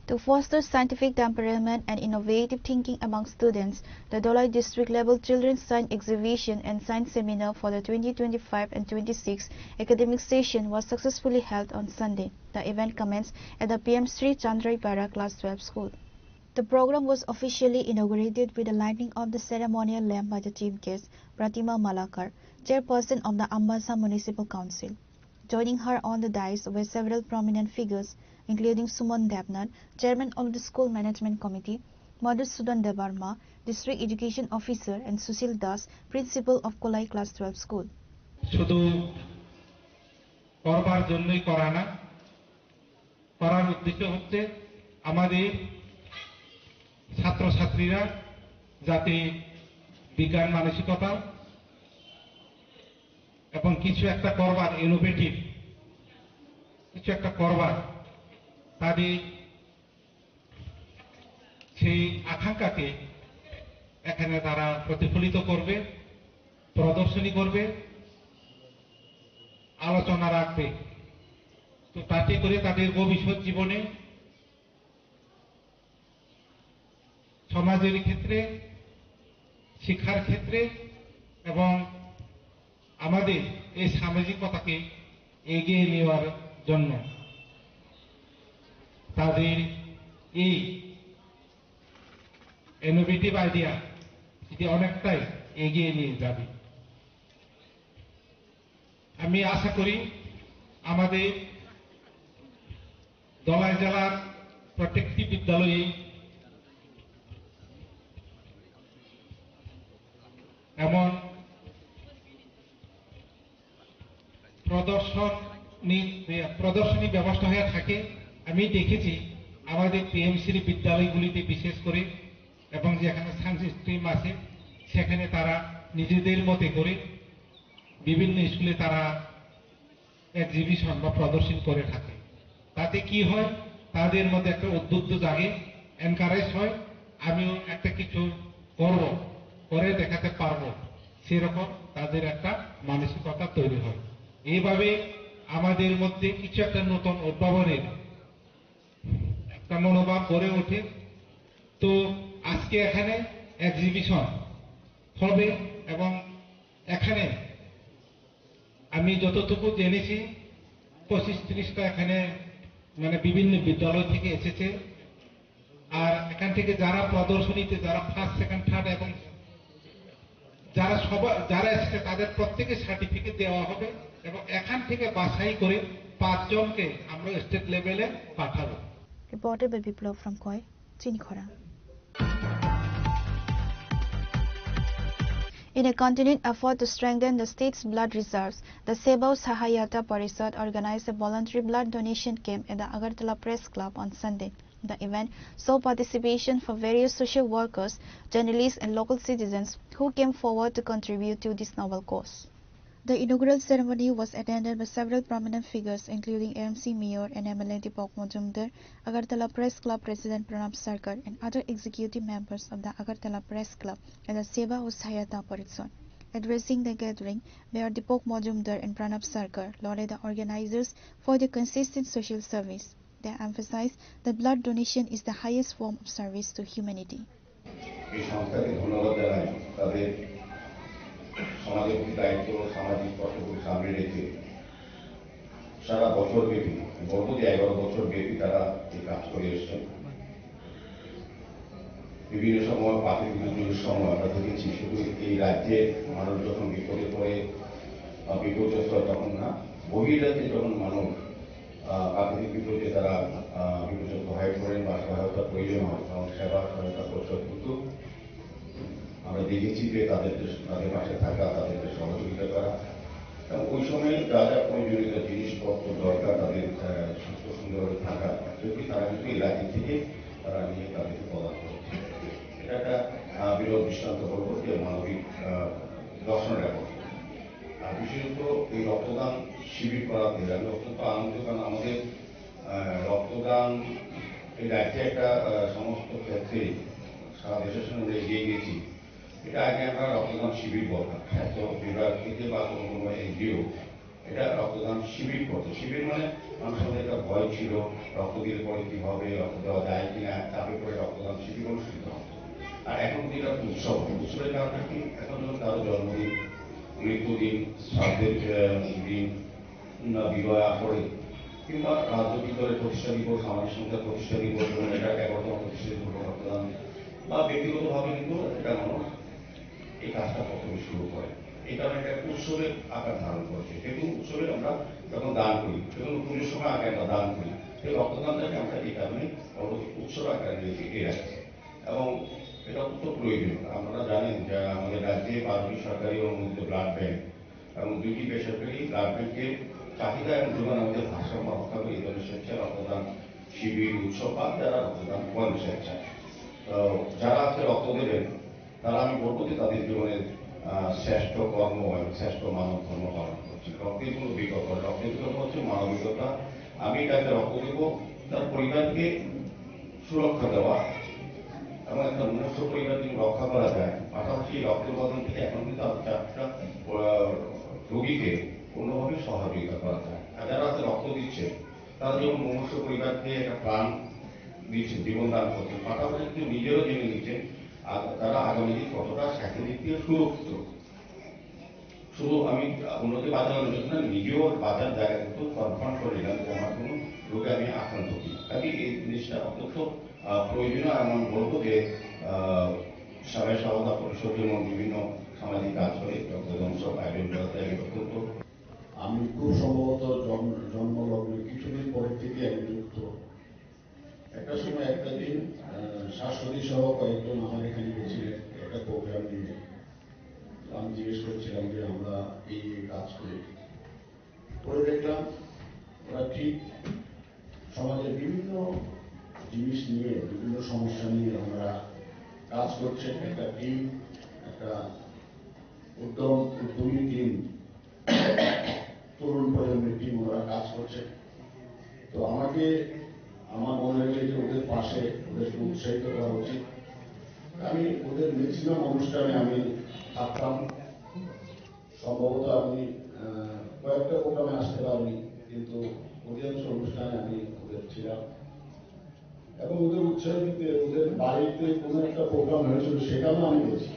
To foster scientific temperament and innovative thinking among students, the Dholai District Level Children's Science Exhibition and Science Seminar for the twenty twenty-five and twenty-six academic session was successfully held on Sunday. The event commenced at the P M Sri Chandrai Para Class twelve School. The program was officially inaugurated with the lighting of the ceremonial lamp by the chief guest, Pratima Malakar, chairperson of the Ambasa Municipal Council. Joining her on the dais were several prominent figures, including Suman Debnath, chairman of the School Management Committee, Madhusudan Debbarma, District Education Officer, and Sushil Das, Principal of Kolai Class twelve School. শুধু করবার জন্যই করা না, করার উদ্দেশ্য হচ্ছে আমাদের ছাত্রছাত্রীরা যাতে বিজ্ঞান মানসিকতা এবং কিছু একটা করবার, ইনোভেটিভ কিছু একটা করবার, তাদের সেই আকাঙ্ক্ষাকে এখানে তারা প্রতিফলিত করবে, প্রদর্শনী করবে, আলোচনা রাখবে। তো তাতে করে তাদের ভবিষ্যৎ জীবনে, সমাজের ক্ষেত্রে, শিক্ষার ক্ষেত্রে এবং আমাদের এই সামাজিকতাকে এগিয়ে নেওয়ার জন্য তাদের এই ইনোভেটিভ আইডিয়া এটি অনেকটাই এগিয়ে নিয়ে যাবে। আমি আশা করি আমাদের ধলাই জেলার প্রত্যেকটি বিদ্যালয়ে এমন প্রদর্শনী, প্রদর্শনী ব্যবস্থা হয়ে থাকে। আমি দেখেছি আমাদের পিএমসির বিদ্যালয়গুলিতে বিশেষ করে, এবং যেখানে সায়েন্স স্ট্রিম আছে, সেখানে তারা নিজেদের মতে করে বিভিন্ন স্কুলে তারা এক্সিবিশন বা প্রদর্শন করে থাকে। তাতে কি হয়, তাদের মধ্যে একটা উদ্বুদ্ধ জাগে, এনকারেজ হয়, আমিও একটা কিছু করব, করে দেখাতে পারবো, সেরকম তাদের একটা মানসিকতা তৈরি হয়। এইভাবে আমাদের মধ্যে কিছু একটা নতুন উদ্ভাবনের একটা মনোভাব গড়ে ওঠে। তো আজকে এখানে এক্সিবিশন হবে এবং এখানে আমি যতটুকু জেনেছি, পঁচিশ ত্রিশটা এখানে মানে বিভিন্ন বিদ্যালয় থেকে এসেছে। আর এখান থেকে যারা প্রদর্শনীতে, যারা ফার্স্ট, সেকেন্ড, থার্ড এবং যারা সবাই, যারা এসেছে, তাদের প্রত্যেকে সার্টিফিকেট দেওয়া হবে এবং এখান থেকে বাছাই করে পাঁচজনকে আমরা স্টেট লেভেলে পাঠাবো। Reported by Biplab from Khowai, Chini Khorang. In a continued effort to strengthen the state's blood reserves, the Seva Sahayata Parishad organized a voluntary blood donation camp at the Agartala Press Club on Sunday. The event saw participation for various social workers, journalists, and local citizens who came forward to contribute to this noble cause. The inaugural ceremony was attended by several prominent figures, including A M C Mayor and M L A Deepak Majumdar, Agartala Press Club President Pranab Sarkar, and other executive members of the Agartala Press Club and the Seva Sahayata Parishad. Addressing the gathering, Mayor Deepak Majumdar and Pranab Sarkar lauded the organizers for their consistent social service. They emphasized that blood donation is the highest form of service to humanity. এই সংস্থাকে ধন্যবাদ জানাই তাদের সমাজের প্রতি দায়িত্ব ও সামাজিক কর্তব্য সামনে রেখে সারা বছর ব্যাপী, বলবো যে এগারো বছর ব্যাপী তারা এই কাজ করে এসছেন। বিভিন্ন সময় প্রাকৃতিক দুর্যোগের সময় আমরা দেখেছি শুধু এই রাজ্যের মানুষ যখন বিপদে পড়ে বা বিপর্যস্ত হয় তখন না, বহির রাজ্যে যখন মানুষ আহ, প্রাকৃতিক বিপর্যয়ে তারা আহ, বিপর্যস্ত হয়ে পড়েন বা সহায়তা প্রয়োজন হয়, তখন সেবা সহায়তা পরিষদ কিন্তু আমরা দেখেছি যে তাদের যে, তাদের পাশে থাকা, তাদেরকে সহযোগিতা করা এবং ওই সময় যা যা প্রয়োজনীয় জিনিসপত্র দরকার তাদের আহ, সুস্থ সুন্দরভাবে থাকা, সেগুলি তারা কিন্তু এই রাজ্য থেকে তারা নিয়ে তাদেরকে প্রদান করছে। এটা একটা আহ, বিরল দৃষ্টান্ত বলবো যে মানবিক আহ, দর্শন এখন। আর বিশেষত এই রক্তদান শিবির করাতে আমি অত্যন্ত আনন্দিত, কারণ আমাদের আহ, রক্তদান এই রাজ্যে একটা আহ, সমস্ত ক্ষেত্রে সারা দেশের সঙ্গে আমরা এগিয়ে গেছি। এটা আগে আমরা রক্তদান শিবির বলতাম, স্বাস্থ্য বিভাগ থেকে বা কোনো কোনো এনজিও এটা রক্তদান শিবির করতো। শিবির মানে মানুষের মধ্যে একটা ভয় ছিল, রক্ত দিলে পরে কি হবে, রক্ত দেওয়া যায় কিনা, চাপে পড়ে রক্তদান শিবির অনুষ্ঠিত হতো। আর এখন কিন্তু এটা উৎসব, উৎসবের কারণে কি এখন যখন কারো জন্মদিন, মৃত্যুদিন, শ্রাদ্ধের আহ, দিন, না বিবাহ করে কিংবা রাজনৈতিক দলের প্রতিষ্ঠা দিবস, সামাজিক সংস্থার প্রতিষ্ঠা দিবস, যেমন এটা এগারোতম প্রতিষ্ঠা দিবস রক্তদান বা ব্যক্তিগতভাবে কিন্তু একটা মানুষ এই কাজটা প্রথমে শুরু করে। এই কারণে এটা উৎসবের আকার ধারণ করেছে। যে কোনো উৎসবে আমরা যখন দান করি, যে কোনো পুজোর সময় আগে আমরা দান করি, এই রক্তদানটাকে আমরা এই কারণে পরবর্তী উৎসব আকারে নিয়েছি এই রাজ্যে। এবং এটা অত্যন্ত প্রয়োজন। আপনারা জানেন যে আমাদের রাজ্যে বারোটি সরকারি অনুমোদিত ব্লাড ব্যাংক এবং দুইটি বেসরকারি ব্লাড ব্যাংকের চাহিদা এবং যোগান আমাদের ভারসাম্য রক্ষা করে এই ধরনের স্বেচ্ছায় রক্তদান শিবির, উৎসব বা যারা রক্তদান করেন স্বেচ্ছায়। তো যারা আজকে রক্ত দেবেন, তারা, আমি বলবো যে তাদের জীবনের, আহ, শ্রেষ্ঠ কর্ম এবং শ্রেষ্ঠ মানব ধর্ম পালন করছে। রক্তের কোনো বিকল্প নেই। রক্তের বিকল্প হচ্ছে মানবিকতা। আমি যাকে রক্ত দেবো, তার পরিবারকে সুরক্ষা দেওয়া এবং একটা মুমূর্ষু পরিবার যদি রক্ষা করা যায়, পাশাপাশি রক্তের উপাদান থেকে এখন কিন্তু আরো চারটা, আহ, রোগীকে অন্যভাবে সহযোগিতা করা যায়। আর যারা আজকে রক্ত দিচ্ছে, তারা যেমন মুমূর্ষু পরিবারকে একটা প্রাণ দিচ্ছেন, জীবন দান করছেন, পাশাপাশি কিন্তু নিজেরও জেনে নিচ্ছেন আ-, তারা আগামী দিন কতটা স্বাস্থ্য দিক থেকে সুরক্ষিত। শুধু আমি, আ, অন্যকে বাঁচানোর জন্য না, নিজেও বাঁচার জায়গা কিন্তু কনফার্ম করে নিলাম যে আমার কোনো রোগে আমি আক্রান্ত কিনা। কাজে এই জিনিসটা অত্যন্ত, আ, প্রয়োজনীয়। আমি বলবো যে, আ, সারা সারদা পরিষদ এবং বিভিন্ন সামাজিক কাজ করে রক্তদান সব আয়োজন করাতে আমি অত্যন্ত আমি খুব সম্ভবত জন্ম, জন্মলগ্নে কিছুদিন পরের থেকে আমি যুক্ত। একটা সময় একটা দিন, আহ, শাশ্বতী সহ কয়েকজন আমার এখানে গেছিলেন একটা প্রোগ্রাম নিয়ে। তো আমি জিজ্ঞেস করছিলাম যে আমরা এই এই কাজ করি। পরে দেখলাম ওরা ঠিক সমাজের বিভিন্ন জিনিস নিয়ে, বিভিন্ন সমস্যা নিয়ে ওনারা কাজ করছেন। একটা টিম, একটা উদ্যম, উদ্যমী টিম, তরুণ প্রজন্মের টিম ওনারা কাজ করছে। তো আমাকে, আমার মনে হয়েছে যে ওদের পাশে ওদেরকে উৎসাহিত করা উচিত। আমি ওদের ম্যাক্সিমাম অনুষ্ঠানে আমি থাকতাম। সম্ভবত আমি, আহ, কয়েকটা প্রোগ্রামে আসতে পারিনি, কিন্তু অধিকাংশ অনুষ্ঠানে আমি ওদের ছিলাম এবং ওদের উৎসাহ দিতে, ওদের বাড়িতে কোনো একটা প্রোগ্রাম হয়েছিল, সেখানেও আমি গেছি।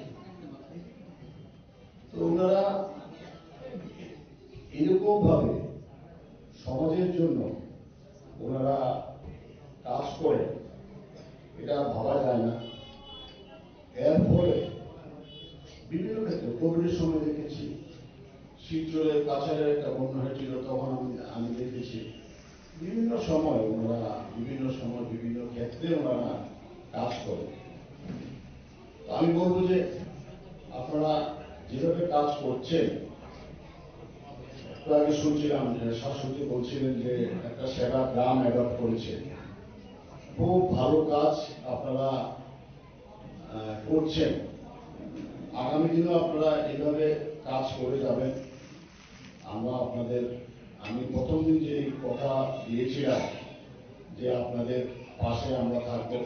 তো ওনারা এরকম ভাবে সমাজের জন্য ওনারা কাজ করে, এটা ভাবা যায় না। এর ফলে বিভিন্ন ক্ষেত্রে কোভিডের সময় দেখেছি, শিলচরের কাছাড়ের একটা বন্যা হয়েছিল, তখন আমি, আমি দেখেছি বিভিন্ন সময় ওনারা, বিভিন্ন সময় বিভিন্ন ক্ষেত্রে ওনারা কাজ করে। তো আমি বলবো যে আপনারা যেভাবে কাজ করছেন, একটু আগে শুনছিলাম যে শাশ্বতী বলছিলেন যে একটা সেবা গ্রাম অ্যাডপ্ট করেছে। খুব ভালো কাজ আপনারা, আহ, করছেন। আগামী দিনেও আপনারা এইভাবে কাজ করে যাবেন। আমরা আপনাদের, আমি প্রথম দিন যে কথা দিয়েছিলাম যে আপনাদের পাশে আমরা থাকবো,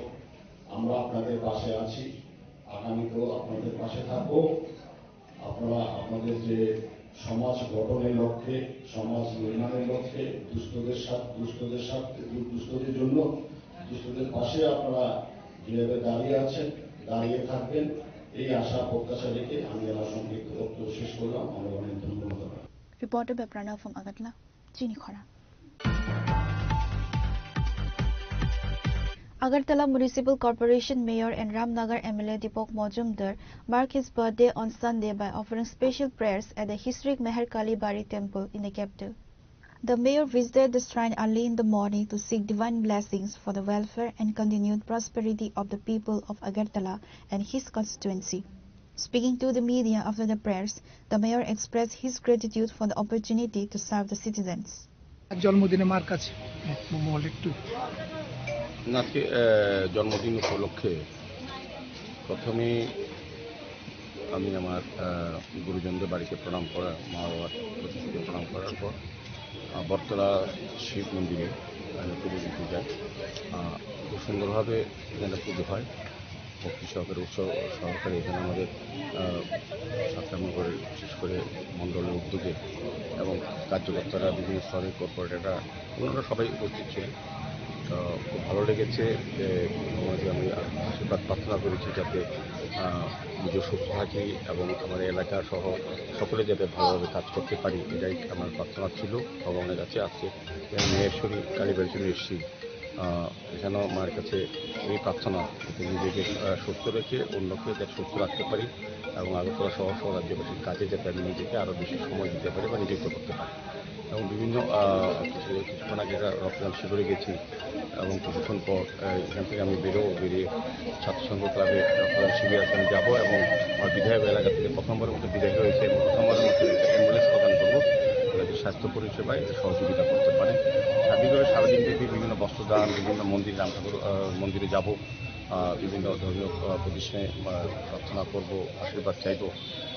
আমরা আপনাদের পাশে আছি, আগামীতেও আপনাদের পাশে থাকবো। আপনারা আপনাদের যে সমাজ গঠনের লক্ষ্যে, সমাজ নির্মাণের লক্ষ্যে, দুস্থদের সাথে, দুস্থদের সাথে, দু-, দুস্থদের জন্য, দুস্থদের পাশে আপনারা যেভাবে দাঁড়িয়ে আছেন, দাঁড়িয়ে থাকবেন, এই আশা প্রত্যাশা রেখে আমি আমার সংক্ষিপ্ত বক্তব্য শেষ করলাম। আমার অনেক ধন্যবাদ। Reporter by Pranav from Agartala, Chini Khorang. Agartala Municipal Corporation Mayor and Ramnagar M L A Deepak Majumdar marked his birthday on Sunday by offering special prayers at the historic Meherkali Bari Temple in the capital. The mayor visited the shrine early in the morning to seek divine blessings for the welfare and continued prosperity of the people of Agartala and his constituency. Speaking to the media after the prayers, the mayor expressed his gratitude for the opportunity to serve the citizens. জন্মদিনে মার কাছে। মোহাম্মদ একটু। না, আজকে, আহ, জন্মদিন উপলক্ষে প্রথমে আমি আমার, আহ, গুরুজনদের বাড়িতে প্রণাম করা, মা বাবার প্রতি প্রণাম করার পর, আহ, বটতলা শিব মন্দিরে আমি পুজো দিতে যাই। আহ, খুব সুন্দরভাবে এখানে পুজো হয়। ভক্তি সহকারে, উৎসব সহকারে এখানে আমাদের, আহ, সাতটা নগরের, বিশেষ করে মণ্ডলের উদ্যোগে এবং কার্যকর্তারা, বিভিন্ন শ্রমিক, কর্পোরেটররা, ওনারা সবাই উপস্থিত ছিলেন। তো খুব ভালো লেগেছে যে ওনাকে আমি আশীর্বাদ প্রার্থনা করেছি যাতে, আহ, নিজে সুস্থ থাকি এবং আমার এলাকা সহ সকলে যাতে ভালোভাবে কাজ করতে পারি, এটাই আমার প্রার্থনা ছিল ভগবানের কাছে। আজকে মেহেশ্বরী কালীবাড়ির জন্য এসেছি। আহ, এখানেও মায়ের কাছে এই প্রার্থনা, যাতে নিজেকে, আহ, সুস্থ রেখে অন্যকে যাতে সুস্থ রাখতে পারি। এবং আগরতলা শহর সহ রাজ্যবাসীর কাজে যাতে আমি নিজেকে আরও বেশি সময় দিতে পারি বা নিযুক্ত করতে পারি। এবং বিভিন্ন, আহ, কিছু, কিছুক্ষণ আগে একটা রক্তদান শিবিরে গেছি এবং কিছুক্ষণ পর, আহ, এখান থেকে আমি বেরোবো, বেরিয়ে ছাত্র সংঘ ক্লাবে রক্তদান শিবির আছে, আমি যাবো এবং আমার বিধায়ক এলাকা থেকে প্রথমবারের মতো বিধায়ক হয়েছে এবং প্রথমবারের মতো একটা অ্যাম্বুলেন্স প্রদান করবো, যাতে স্বাস্থ্য পরিষেবায় এটা সহযোগিতা করতে পারে। সার্বিকভাবে সারাদিন ব্যাপী বিভিন্ন বস্ত্রদান, বিভিন্ন মন্দির, রাম ঠাকুর, আহ, মন্দিরে যাবো, আহ, বিভিন্ন ধর্মীয়, আহ, প্রতিষ্ঠানে, আহ, প্রার্থনা করব, আশীর্বাদ চাইব।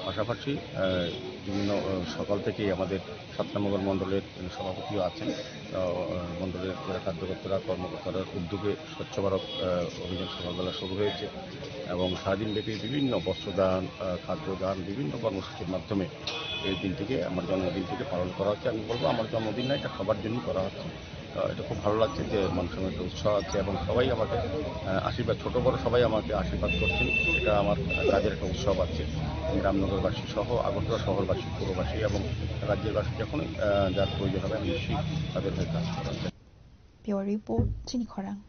পাশাপাশি, আহ, বিভিন্ন, আহ, সকাল থেকেই আমাদের সাতনামগর মণ্ডলের সভাপতিও আছেন, আহ, মণ্ডলের যারা কার্যকর্তারা, কর্মকর্তারা উদ্যোগে স্বচ্ছ ভারত, আহ, অভিযান সকালবেলা শুরু হয়েছে এবং সারাদিন ব্যাপী বিভিন্ন বস্ত্রদান, আহ, খাদ্যদান, বিভিন্ন কর্মসূচির মাধ্যমে এই দিনটিকে, আমার জন্মদিনটিকে পালন করা হচ্ছে। আমি বলবো, আমার জন্মদিন না, এটা সবার জন্য করা হচ্ছে। আহ, এটা খুব ভালো লাগছে যে মানুষের মধ্যে উৎসাহ আছে এবং সবাই আমাকে, আহ, আশীর্বাদ, ছোট বড় সবাই আমাকে আশীর্বাদ করছেন। এটা আমার কাজের একটা উৎসব আছে। আমি রামনগরবাসী সহ আগরতলা শহরবাসী, পুরবাসী এবং রাজ্যের বাসী যখনই, আহ, যার প্রয়োজন হবে, আমি নিশ্চয়ই তাদের হয়ে কাজ করব। Bureau Report, Chini Khorang.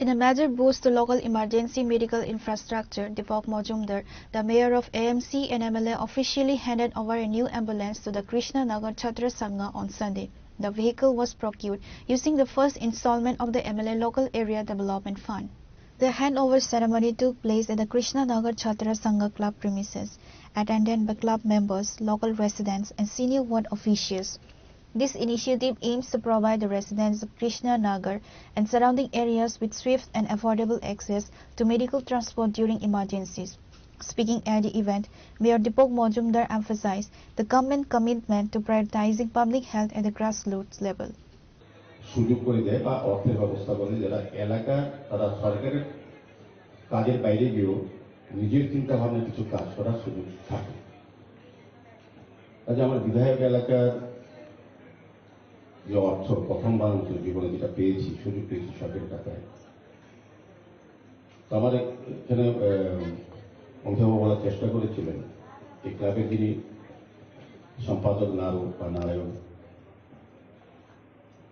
In a major boost to local emergency medical infrastructure, Deepak Majumdar, the mayor of A M C and M L A, officially handed over a new ambulance to the Krishna Nagar Chhatra Sangha on Sunday. The vehicle was procured using the first installment of the M L A Local Area Development Fund. The handover ceremony took place at the Krishna Nagar Chhatra Sangha Club premises, attended by club members, local residents, and senior ward officials. This initiative aims to provide the residents of Krishna Nagar and surrounding areas with swift and affordable access to medical transport during emergencies. Speaking at the event, Mayor Deepak Majumdar emphasized the government commitment to prioritizing public health at the grassroots level. সুযোগ করে দেয় বা অর্থের ব্যবস্থা করে, যেটা এলাকার তারা সরকারের কাজের বাইরে গিয়েও নিজের চিন্তা ভাবনায় কিছু কাজ করার সুযোগ থাকে। কাজে আমার বিধায়ক এলাকার যে অর্থ প্রথমবার মতো জীবনে যেটা পেয়েছি, সুযোগ পেয়েছি সরকারি টাকায়, তো আমার এখানে, আহ, অমিতাভ বলার চেষ্টা করেছিলেন যে ক্লাবের যিনি সম্পাদক নারু বা নারায়ণ,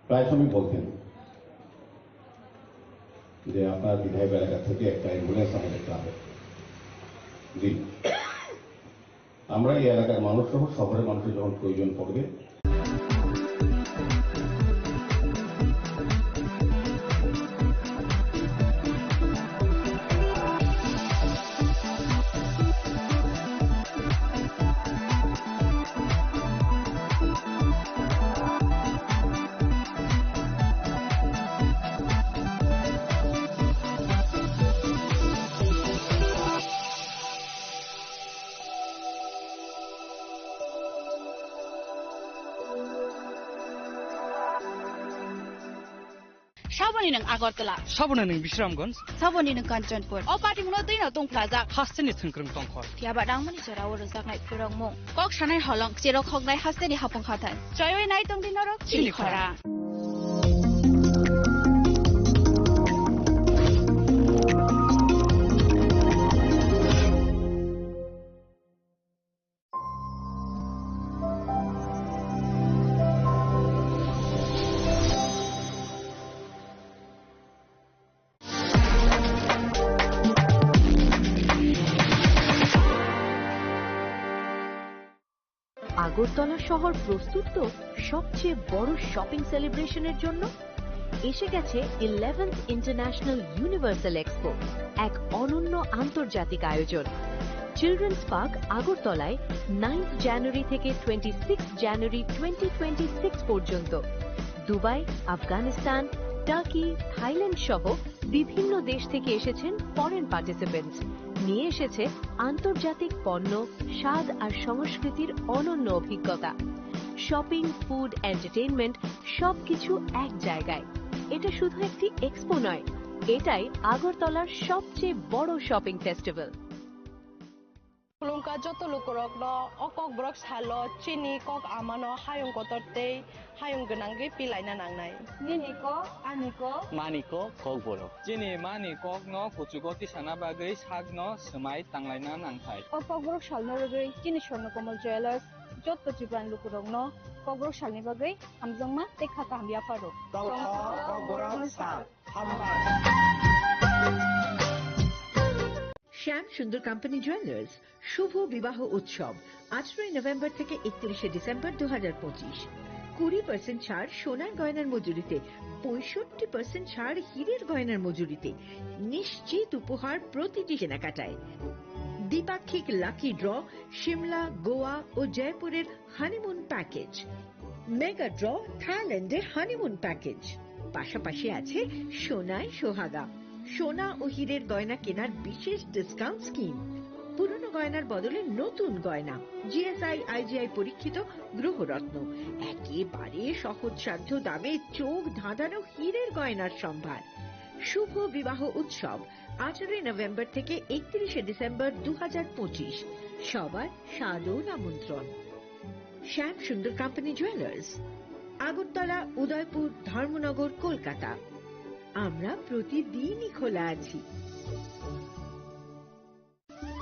প্রায় সময় বলতেন যে আপনার বিধায়ক এলাকা থেকে একটা অ্যাম্বুলেন্স আমাদের ক্লাবে দিন। আমরা এই এলাকার মানুষ সহ শহরের মানুষের যখন প্রয়োজন পড়বে, Saboni nwng Agartala. Saboni nwng Bisramganj. Saboni nwng Kanchanpur. O party muno twi no tong phlajak. Hasteni thwngkrwng tongkhor. Phiya ba nangmani jora o rwjaknai phwrwngmung. Kok sanai holong, cherok hoknai hasteni hapung hathai. Choiwi nai tong di norok chini khora. Agartala শহর প্রস্তুত তো সবচেয়ে বড় শপিং সেলিব্রেশনের জন্য। এসে গেছে eleventh international universal expo, এক অনন্য আন্তর্জাতিক আয়োজন। চিলড্রেন্স পার্ক আগরতলায় নাইন্থ জানুয়ারি থেকে twenty six January twenty twenty six পর্যন্ত। দুবাই, আফগানিস্তান, টার্কি, থাইল্যান্ড সহ বিভিন্ন দেশ থেকে এসেছেন ফরেন পার্টিসিপেন্টস। নিয়ে এসেছে আন্তর্জাতিক পণ্য, স্বাদ আর সংস্কৃতির অনন্য অভিজ্ঞতা। শপিং, ফুড, এন্টারটেইনমেন্ট, সবকিছু এক জায়গায়। এটা শুধু একটি এক্সপো নয়, এটাই আগরতলার সবচেয়ে বড় shopping festival. Khulumkha joto lukurokno, o Kokborok salo chini kok amano hayung kotor tei hayung gwnangwi pilaina nangnai. Nini kok, ani kok. Mani kok, Kokborok. Chini mani kokno kuchugo tisana bagwi sakno swmai tanglaina nangthai. O Kokborok salno rwgwi chini Swarno Komal Jewellers joto Tripurani lukurokno Kokborok salni bagwi hamjakma tei kha kaham yapharo. Tongkha Kokborok sal. শ্যাম সুন্দর company jewellers শুভ বিবাহ উৎসব, আঠারোই নভেম্বর থেকে একত্রিশে ডিসেম্বর দু হাজার পঁচিশ। কুড়ি পার্সেন্ট ছাড় সোনার গয়নার মজুরিতে, পঁয়ষট্টি পার্সেন্ট ছাড় হীরের গয়নার মজুরিতে। নিশ্চিত উপহার প্রতিটি কেনাকাটায়। দ্বিপাক্ষিক লাকি ড্র, সিমলা, গোয়া ও জয়পুরের হানিমুন প্যাকেজ। মেগা ড্র, থাইল্যান্ডে হানিমুন প্যাকেজ। পাশাপাশি আছে সোনায় সোহাগা, সোনা ও হীরের গয়না কেনার বিশেষ ডিসকাউন্ট স্কিম। পুরনো গয়নার বদলে নতুন গয়না, জিএসআই আইজিআই পরীক্ষিত গ্রহরত্ন, একেবারে সহজসাধ্য দামে চোখ ধাঁধানো হীরের গয়নার সম্ভার। শুভ বিবাহ উৎসব, আঠারোই নভেম্বর থেকে একত্রিশে ডিসেম্বর দু হাজার পঁচিশ। সবার সাদর আমন্ত্রণ। শ্যাম সুন্দর কোম্পানি জুয়েলার্স, আগরতলা, উদয়পুর, ধর্মনগর, কলকাতা। আমরা প্রতিদিনই খোলা আছি।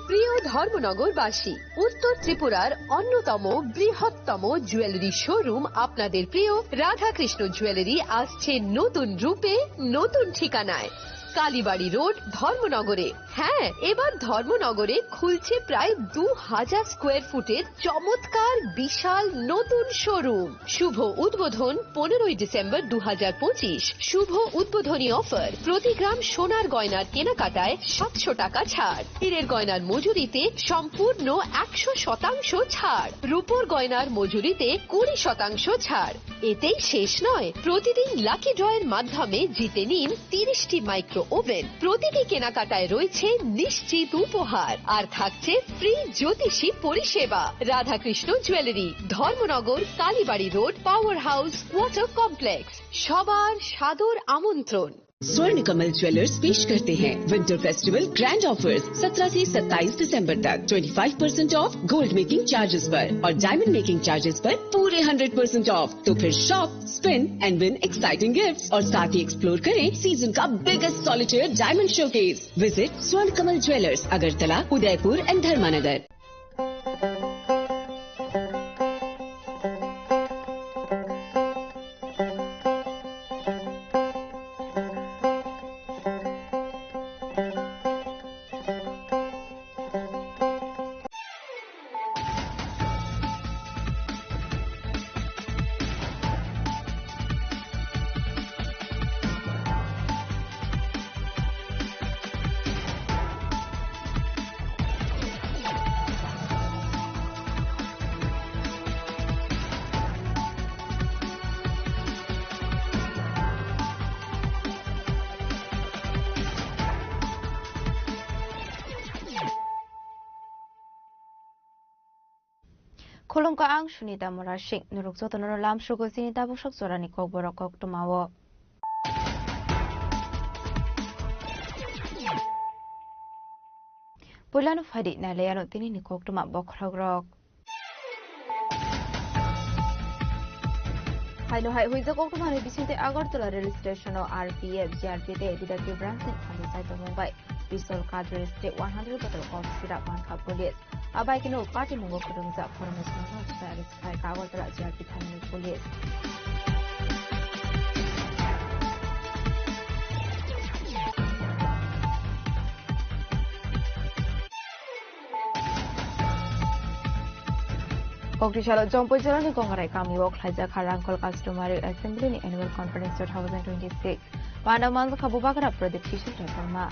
প্রিয় ধর্মনগরবাসী, উত্তর ত্রিপুরার অন্যতম বৃহত্তম জুয়েলারি শোরুম আপনাদের প্রিয় রাধাকৃষ্ণ জুয়েলারি আসছে নতুন রূপে, নতুন ঠিকানায়। কালীবাড়ি রোড, ধর্মনগরে। হ্যাঁ, এবার ধর্মনগরে খুলছে প্রায় দু হাজার স্কোয়ার ফুটের চমৎকার বিশাল নতুন শোরুম। শুভ উদ্বোধন পনেরোই ডিসেম্বর দু হাজার পঁচিশ। শুভ উদ্বোধনী অফার, প্রতি গ্রাম সোনার গয়নার কেনাকাটায় সাতশো টাকা ছাড়, হীরের গয়নার মজুরিতে সম্পূর্ণ একশো শতাংশ ছাড়, রূপোর গয়নার মজুরিতে কুড়ি শতাংশ ছাড়। এতেই শেষ নয়, প্রতিদিন লাকি ড্রয়ের মাধ্যমে জিতে নিন তিরিশটি মাইক্রো ওভেন। প্রতিটি কেনাকাটায় রয়েছে নিশ্চিত উপহার, আর থাকছে ফ্রি জ্যোতিষী পরিষেবা। Radhakrishna jewellery, Dharmanagar, Kalibari road, power house, water complex. সবার সাদর আমন্ত্রণ। स्वर्ण कमल ज्वेलर्स पेश करते हैं विंटर फेस्टिवल ग्रैंड ऑफर्स, सत्रह से सत्ताईस दिसंबर तक। Twenty five percent of gold making charges पर और डायमंड मेकिंग चार्जेस पर पूरे हंड्रेड परसेंट ऑफ। तो फिर shop, spin and win exciting gifts और साथ ही एक्सप्लोर करें सीजन का biggest solitaire diamond showcase. Visit स्वर्ण कमल ज्वेलर्स, अगरतला, उदयपुर एंड धर्मानगर। Khulumkha, ang Sunita Murasing. Norok jotono lamsrogo chini tabuk sok jorani kokborok koktwmao. Puilano phaidi nailaiano tinini koktwma bokhorokrok. Haino hai huijak koktwmani bisingtwi Agartala rail station-o R P F, G R P tei Detective Branch-ni thansa chai tongmung bai pistol cartridge tei one hundred bottle cough syrup mankha police. Abai kheno party mungo kwrwngjak Parameshwar no chwrai arrest khai Agartala G R P thanani police. Kokrisalo Jompui jilani Kongarai kamio khlaijak ha Rangkhol Customary Assembly ni Annual Conference two thousand twenty-six. Panda manjakha Bubagra Pradip Kishore Debbarma.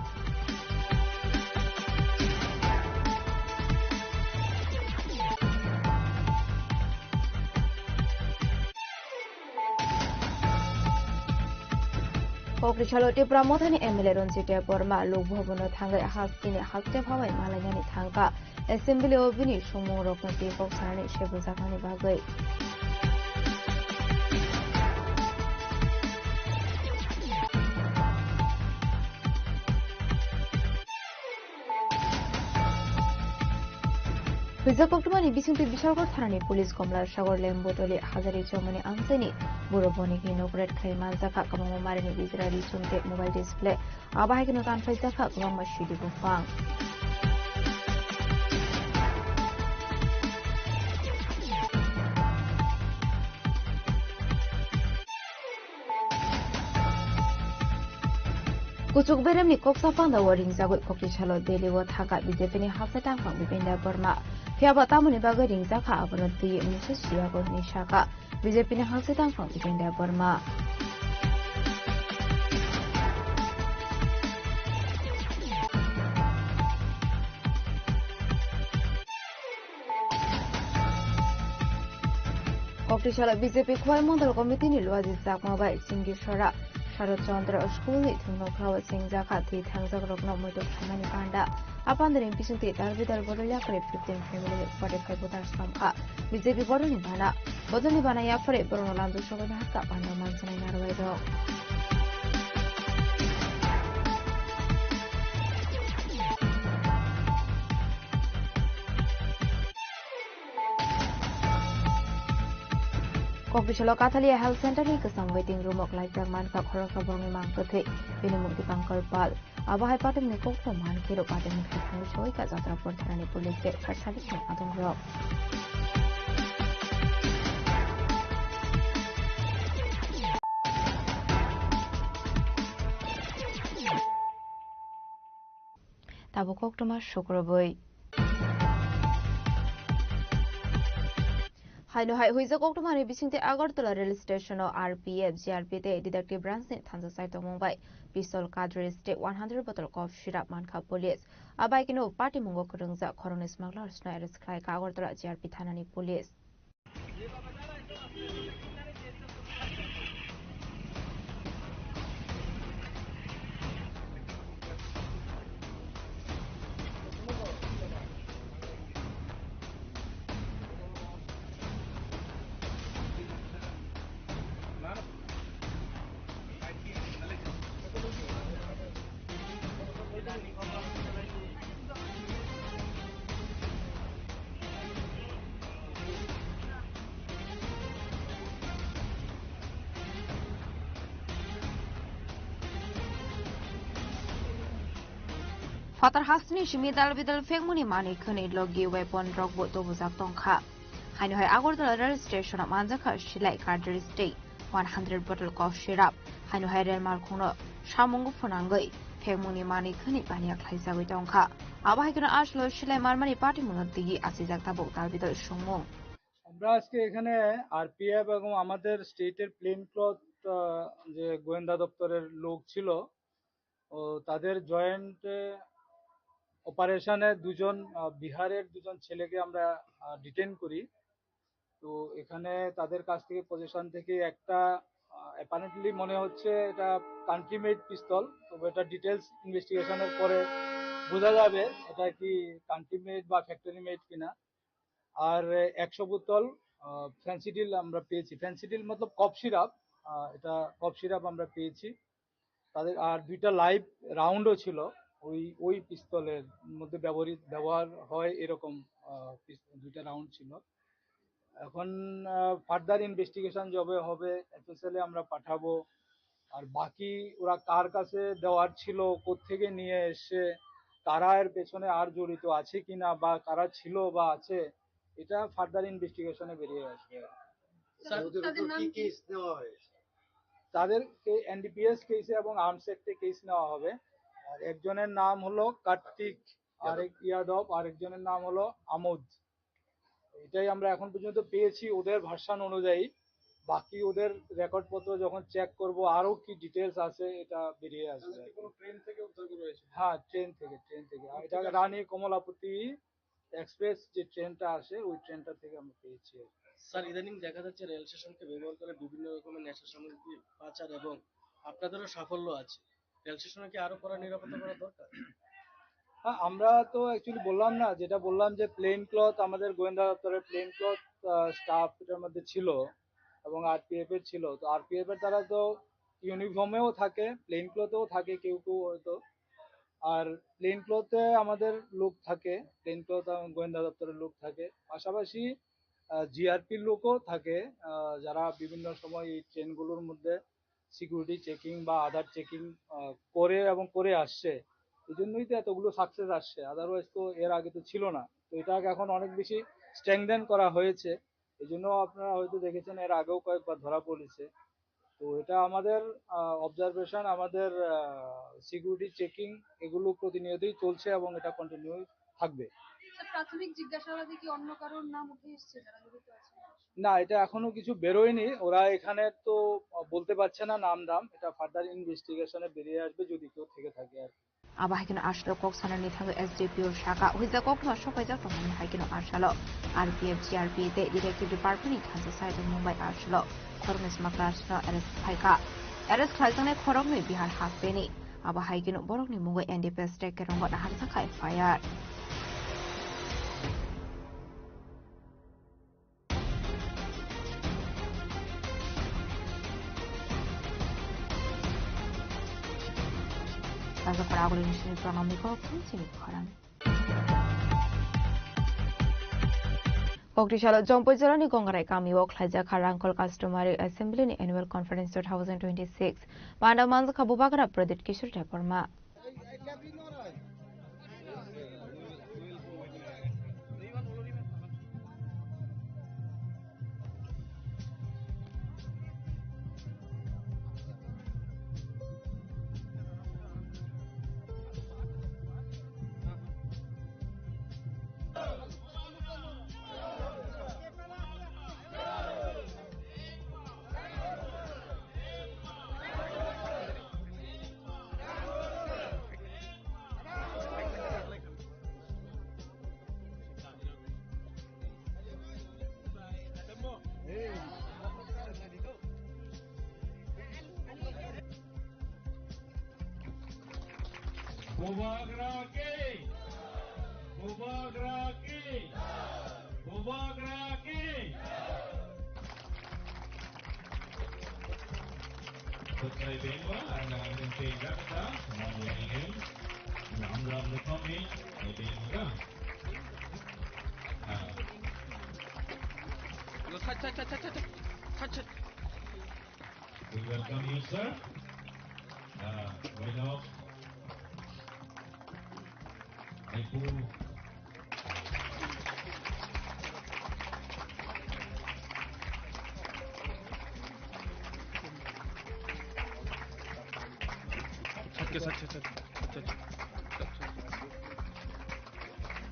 Kokrisalo Tipra Mothani M L A Ranjit Debbarma Lok Bhavan-o thangwi hasteni haste phabai malainani thangkha. Assembly-o bini sumung rokno tei kok sanani sebujaknani bagwi. Huijak koktwmani bisingtwi Bishalgarh thanani police Komla Sagar Lembotoli Hajari Chowmani amchaini buro bonikni nok raid khlai manjakha, kwbangma marini bijra ri chum tei mobile display. Abo hai kheno tanphaijakha kwbangma sidi buphang. Kuchuk beremni koksa pandao ringjagwi kokti salo Delhi o thangkha B J P ni hakhe tangphang Bipin Debbarma. Phiyaba tamoni bagwi ringjakha abono twi mungsa siyago hinwi sakha B J P ni hakhe tangphang Bipin Debbarma. Kokti salo B J P Khowai Mondol Committee ni luaji chakma bai Chingisora Sharad Chandra School ni thwngnokhao chengjakha thwi thangjak rokno muitu khaimani panda. A pandani bisingtwi dal bidal bodol yaphari fifteen family ni forty five voters tongkha. B J P bodol ni bana, bodol ni bana yaphari borokno lamjak sogwi nahar kha panda mansanai narwai rok. Kokbisalo Kathalia Health Center ni kwcham waiting room o klaijak mankha khoroksa borokni mang kwthwi. Bini mung Dipankar Pal. Abo hai patimni kokno mankhe rok patimni khaithangwi soi ka jatra por thanani police tei fire service ni adongrok. Tabuk koktwma sukrubwi. Haino hai huijak koktwmani bisingtwi Agartala rail station o R P F, G R P tei detective branch ni thansa sai tongmung bai pistol, cartridge tei one hundred bottle cough syrup mankha police. A bai keno patimungo kwrwngjak khoroknwi smugglers no arrest khlaikha Agartala G R P thanani police. Phatar hasteni simi dal bidal phekmani manwi khwnwi logi weapon rokbo tubujak tongkha. Haino hai Agartala rail station o manjakha silai, cartridge tei one hundred bottle cough syrup. Haino hai rail malkhungno samungo phwnangwi phekmungni manwi khwnwi baniya khlaijagwi tongkha. Abo hai kheno aslo silai malmani patimungno twiwi achijak tabuk dal bidal songmung. আমরা আজকে এখানে আরপিএফ এবং আমাদের স্টেটের plane cloth, আহ, যে গোয়েন্দা দপ্তরের লোক ছিল, ও তাদের জয়েন্ট, আহ, অপারেশনে দুজন, আহ, বিহারের দুজন ছেলেকে আমরা, আহ, ডিটেইন করি। তো এখানে তাদের কাছ থেকে, পজিশন থেকে একটা, আহ, অ্যাপারেন্টলি মনে হচ্ছে এটা কান্ট্রি মেড পিস্তল, তবে এটা ডিটেলস ইনভেস্টিগেশনের পরে বোঝা যাবে এটা কি কান্ট্রি মেড বা ফ্যাক্টরি মেড কিনা। আর একশো বোতল, আহ, ফেন্সিডিল আমরা পেয়েছি। ফেন্সিডিল মতলব কফ সিরাপ, আহ, এটা কফ সিরাপ আমরা পেয়েছি। তাদের আর দুইটা লাইভ রাউন্ডও ছিল, ওই, ওই পিস্তলের মধ্যে ব্যবহৃত, ব্যবহার হয় এরকম, আহ, পিস-, দুইটা রাউন্ড ছিল। এখন, আহ, ফার্দার ইনভেস্টিগেশন যবে হবে, এফএসএল এ আমরা পাঠাবো। আর বাকি ওরা কার কাছে দেওয়ার ছিল, কোত্থেকে নিয়ে এসে, কারা এর পেছনে আর জড়িত আছে কিনা বা কারা ছিল বা আছে, এটা ফার্দার ইনভেস্টিগেশনে বেরিয়ে আসবে। স্যার, ওদের তাদের উপর নাম কি কি? কেস নেওয়া হয়েছে? তাদেরকে এনডিপিএস কেসে এবং আর্মস অ্যাক্টে কেস নেওয়া হবে। আর একজনের নাম হলো কার্তিক, আরেক ইয়াদব, আরেকজনের নাম হলো আমোদ। এটাই আমরা এখন পর্যন্ত পেয়েছি ওদের ভার্সন অনুযায়ী। বাকি ওদের রেকর্ড পত্র যখন চেক করব, আরো কি ডিটেলস আছে, এটা বেরিয়ে আসবে। তাহলে কি কোনো ট্রেন থেকে উদ্ধার করা হয়েছে? হ্যাঁ, ট্রেন থেকে, ট্রেন থেকে। আর এটা রানী কমলাপতি এক্সপ্রেস যে ট্রেনটা আসে, ওই ট্রেনটা থেকে আমরা পেয়েছি আর কি। স্যার, ইদানিং দেখা যাচ্ছে রেল স্টেশনকে ব্যবহার করে বিভিন্ন রকমের নেশা সামগ্রী পাচার এবং আপনাদেরও সাফল্য আছে। রেল স্টেশনে কি আরো কড়া নিরাপত্তা করা দরকার? হ্যাঁ, আমরা তো অ্যাকচুয়ালি বললাম না, যেটা বললাম যে প্লেন ক্লথ, আমাদের গোয়েন্দা দপ্তরের প্লেন ক্লথ, আহ, স্টাফ এটার মধ্যে ছিল এবং আরপিএফ এর ছিল। তো আরপিএফ এর তারা তো ইউনিফর্মেও থাকে, প্লেন ক্লথেও থাকে কেউ কেউ হয়তো। আর প্লেন ক্লথে আমাদের লোক থাকে, প্লেন ক্লথ গোয়েন্দা দপ্তরের লোক থাকে, পাশাপাশি, আহ, জিআরপির লোকও থাকে, আহ, যারা বিভিন্ন সময় এই ট্রেনগুলোর মধ্যে সিকিউরিটি চেকিং বা আদার চেকিং, আহ, করে এবং করে আসছে। এই জন্যই তো এতগুলো সাকসেস আসছে, আদারওয়াইজ তো এর আগে তো ছিল না। তো এটাকে এখন অনেক বেশি স্ট্রেংথেন করা হয়েছে। এই জন্য আপনারা হয়তো দেখেছেন এর আগেও কয়েকবার ধরা পড়েছে। তো এটা আমাদের, আহ, অবজারভেশন, আমাদের, আহ, সিকিউরিটি চেকিং, এগুলো প্রতিনিয়তই চলছে এবং এটা কন্টিনিউ থাকবে। স্যার, প্রাথমিক জিজ্ঞাসাবাদে কি অন্য কারোর নাম উঠে এসছে যারা জড়িত আছে? না, এটা এখনো কিছু বেরোয়নি। ওরা এখানে তো বলতে পারছে না নাম দাম, এটা ফার্দার ইনভেস্টিগেশনে বেরিয়ে আসবে যদি কেউ থেকে থাকে আর কি। Abo hai kheno aswk kok sanani thangwi S D P O saka huijak kokno sokaijak tongmani hai kheno asalo R P F, G R P tei detective department ni thansa saichung mung bai aswlo khoroknwi sma class no arrest khlaikha. Arrest khlaijaknai khoroknwi Bihar hasteni. Abo hai kheno borokni mungwi N D P S track kerong bo naharjakha F I R. Taja khorang agulini sini pranamni kok chini khorang. Kokti salo Jompui jorani Gongrai kamio khlaijak kha Rangkhol Customary Assembly ni Annual Conference two thousand twenty-six. Panda manjakha Bubagra Pradip Kishore Debbarma. Bubagra ki! Bubagra ki! Bubagra ki! Kutlai bengwa, ang ang ang tei jakta, semua yang ingin, ang ang ang kami, tei bengwa. Ah. Yo, cha, cha, cha. We welcome you, sir. Uh, right now, I do.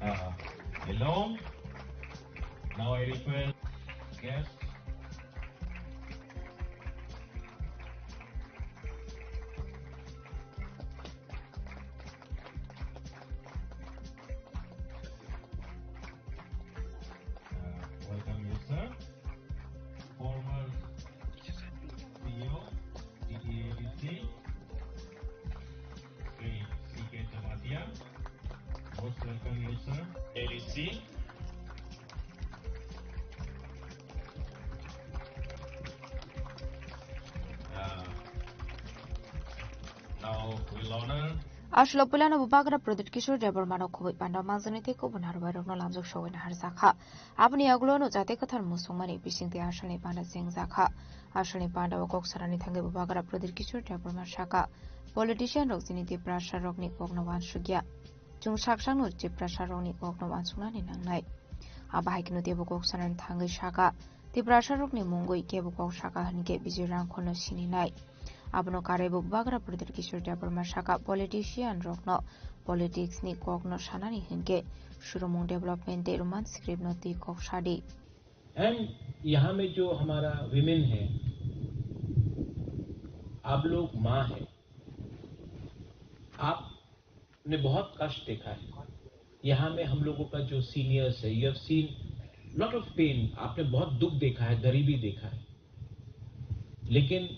Uh, hello. Now I request guests. Uh, welcome you, sir. Former C E O, D T A D C, Shri C K Jamatia. Most welcome you, sir. A D C. Uh, now we'll honor. Aswk puilano Bubagra Pradip Kishore Debbarmano khobwi panda manjaknai tei kubun harbarokno lamjak sogwi naharjakha. Aboni yagulono jate kwthar musukmani bisingtwi asalni panda chengjakha. Asalni pandao kok sanani thangwi Bubagra Pradip Kishore Debbarma saka, politician rok chini Tiprasa rokni kokno uansukya. Chwng sak sakno Tiprasa rokni kokno uansuknani nangnai. Abo hai kheno teibo kok sanani thangwi saka, Tiprasa rokni mungwi kebo kok saka hinkhe Bijay Rangkholno sininai. Abono karwibo Bubagra Pradip Kishore Debbarma saka politician rokno politics ni kokno sanani hinkhe surumung development tei Roman script no twi kok sadi. And यहाँ में जो हमारा women है, आप लोग माँ है, आपने बहुत कष्ट देखा है। यहाँ में हम लोगों का जो seniors है, you have seen lot of pain, आपने बहुत दुख देखा है, गरीबी देखा है, लेकिन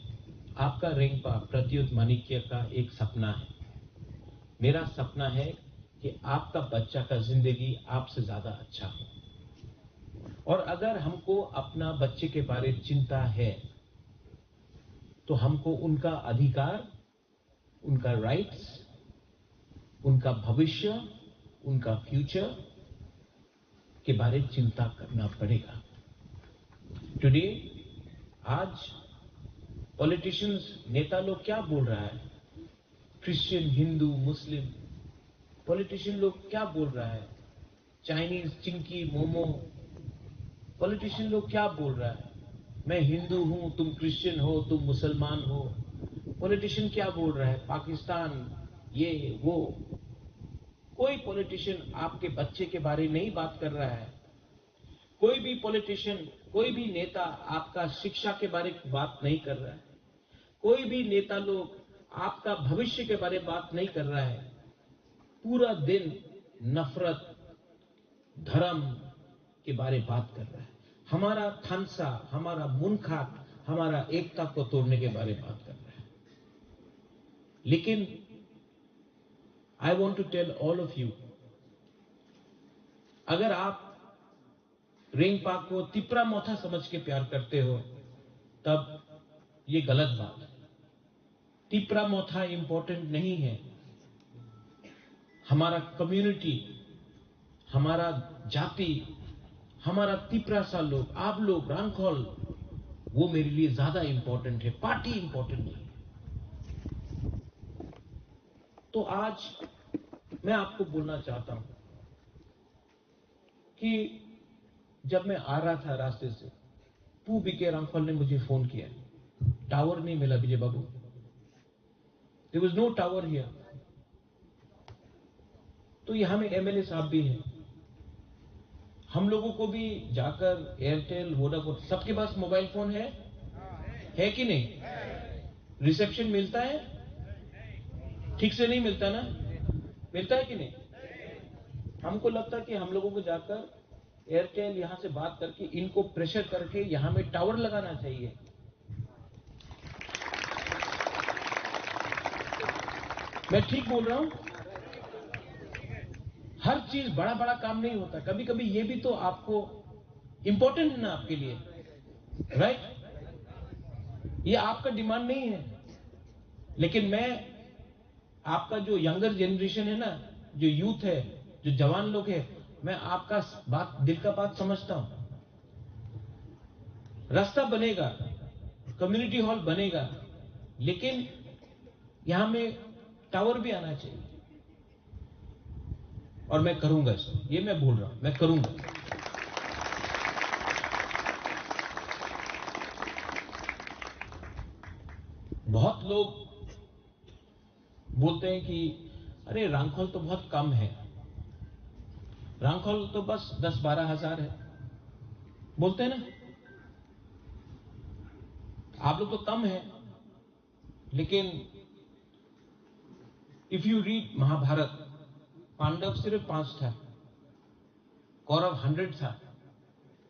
आपका रेंगपा प्रद्युत माणिक्य का एक सपना है। मेरा सपना है कि आपका बच्चा का जिंदगी आपसे ज्यादा अच्छा हो। और अगर हमको अपना बच्चे के बारे चिंता है, तो हमको उनका अधिकार, उनका राइट्स, उनका भविष्य, उनका फ्यूचर के बारे चिंता करना पड़ेगा। टुडे, आज पॉलिटिशियंस, नेता लोग क्या बोल रहा है, क्रिश्चियन, हिंदू, मुस्लिम, पॉलिटिशियन लोग क्या बोल रहा है, चाइनीज, चिंकी, मोमो, पॉलिटिशियन लोग क्या बोल रहा है, मैं हिंदू हूं, तुम क्रिश्चियन हो, तुम मुसलमान हो। पॉलिटिशियन क्या बोल रहा है, पाकिस्तान, ये वो। कोई पॉलिटिशियन आपके बच्चे के बारे नहीं बात कर रहा है। कोई भी पॉलिटिशियन, कोई भी नेता आपका शिक्षा के बारे बात नहीं कर रहा है। कोई भी नेता लोग आपका भविष्य के बारे बात नहीं कर रहा है। पूरा दिन नफरत, धर्म के बारे बात कर रहा है। हमारा थानसा, हमारा मुनखात, हमारा एकता को तोड़ने के बारे बात कर रहा है। लेकिन I want to tell all of you, अगर आप रेंगपा को तिपरा मोथा समझ के प्यार करते हो, तब ये गलत बात है। तिपरा मोथा इंपॉर्टेंट नहीं है। हमारा कम्युनिटी, हमारा जाति, हमारा तिपरासा लोग, आप लोग, रांखल, वो मेरे लिए ज्यादा इंपॉर्टेंट है, पार्टी इंपॉर्टेंट नहीं है। तो आज मैं आपको बोलना चाहता हूं कि जब मैं आ रहा था रास्ते से, पू बीके रांखल ने मुझे फोन किया। टावर नहीं मिला विजय बाबू, there was no tower here। तो यहाँ में एमएलए साहब भी हैं, हम लोगों को भी जाकर एयरटेल, वोडाफोन, सबके पास मोबाइल फोन है, है कि नहीं? रिसेप्शन मिलता है? ठीक से नहीं मिलता ना? मिलता है कि नहीं? हमको लगता है कि हम लोगों को जाकर एयरटेल यहाँ से बात करके इनको प्रेशर करके यहाँ में टावर लगाना चाहिए। मैं ठीक बोल रहा हूं? हर चीज, बड़ा बड़ा काम नहीं होता, कभी कभी ये भी तो आपको इंपॉर्टेंट है ना आपके लिए, राइट? ये आपका डिमांड नहीं है, लेकिन मैं आपका जो यंगर जनरेशन है ना, जो यूथ है, जो जवान लोग है, मैं आपका बात, दिल का बात समझता हूं। रास्ता बनेगा, कम्युनिटी हॉल बनेगा, लेकिन यहां में टावर भी आना चाहिए। और मैं करूंगा इसको, ये मैं बोल रहा हूं, मैं करूंगा। बहुत लोग बोलते हैं कि अरे, रांखल तो बहुत कम है, रांखल तो बस दस बारह हजार है, बोलते हैं ना, आप लोग तो कम है। लेकिन if you read महाभारत, पांडव सिर्फ पांच था, कौरव हंड्रेड था,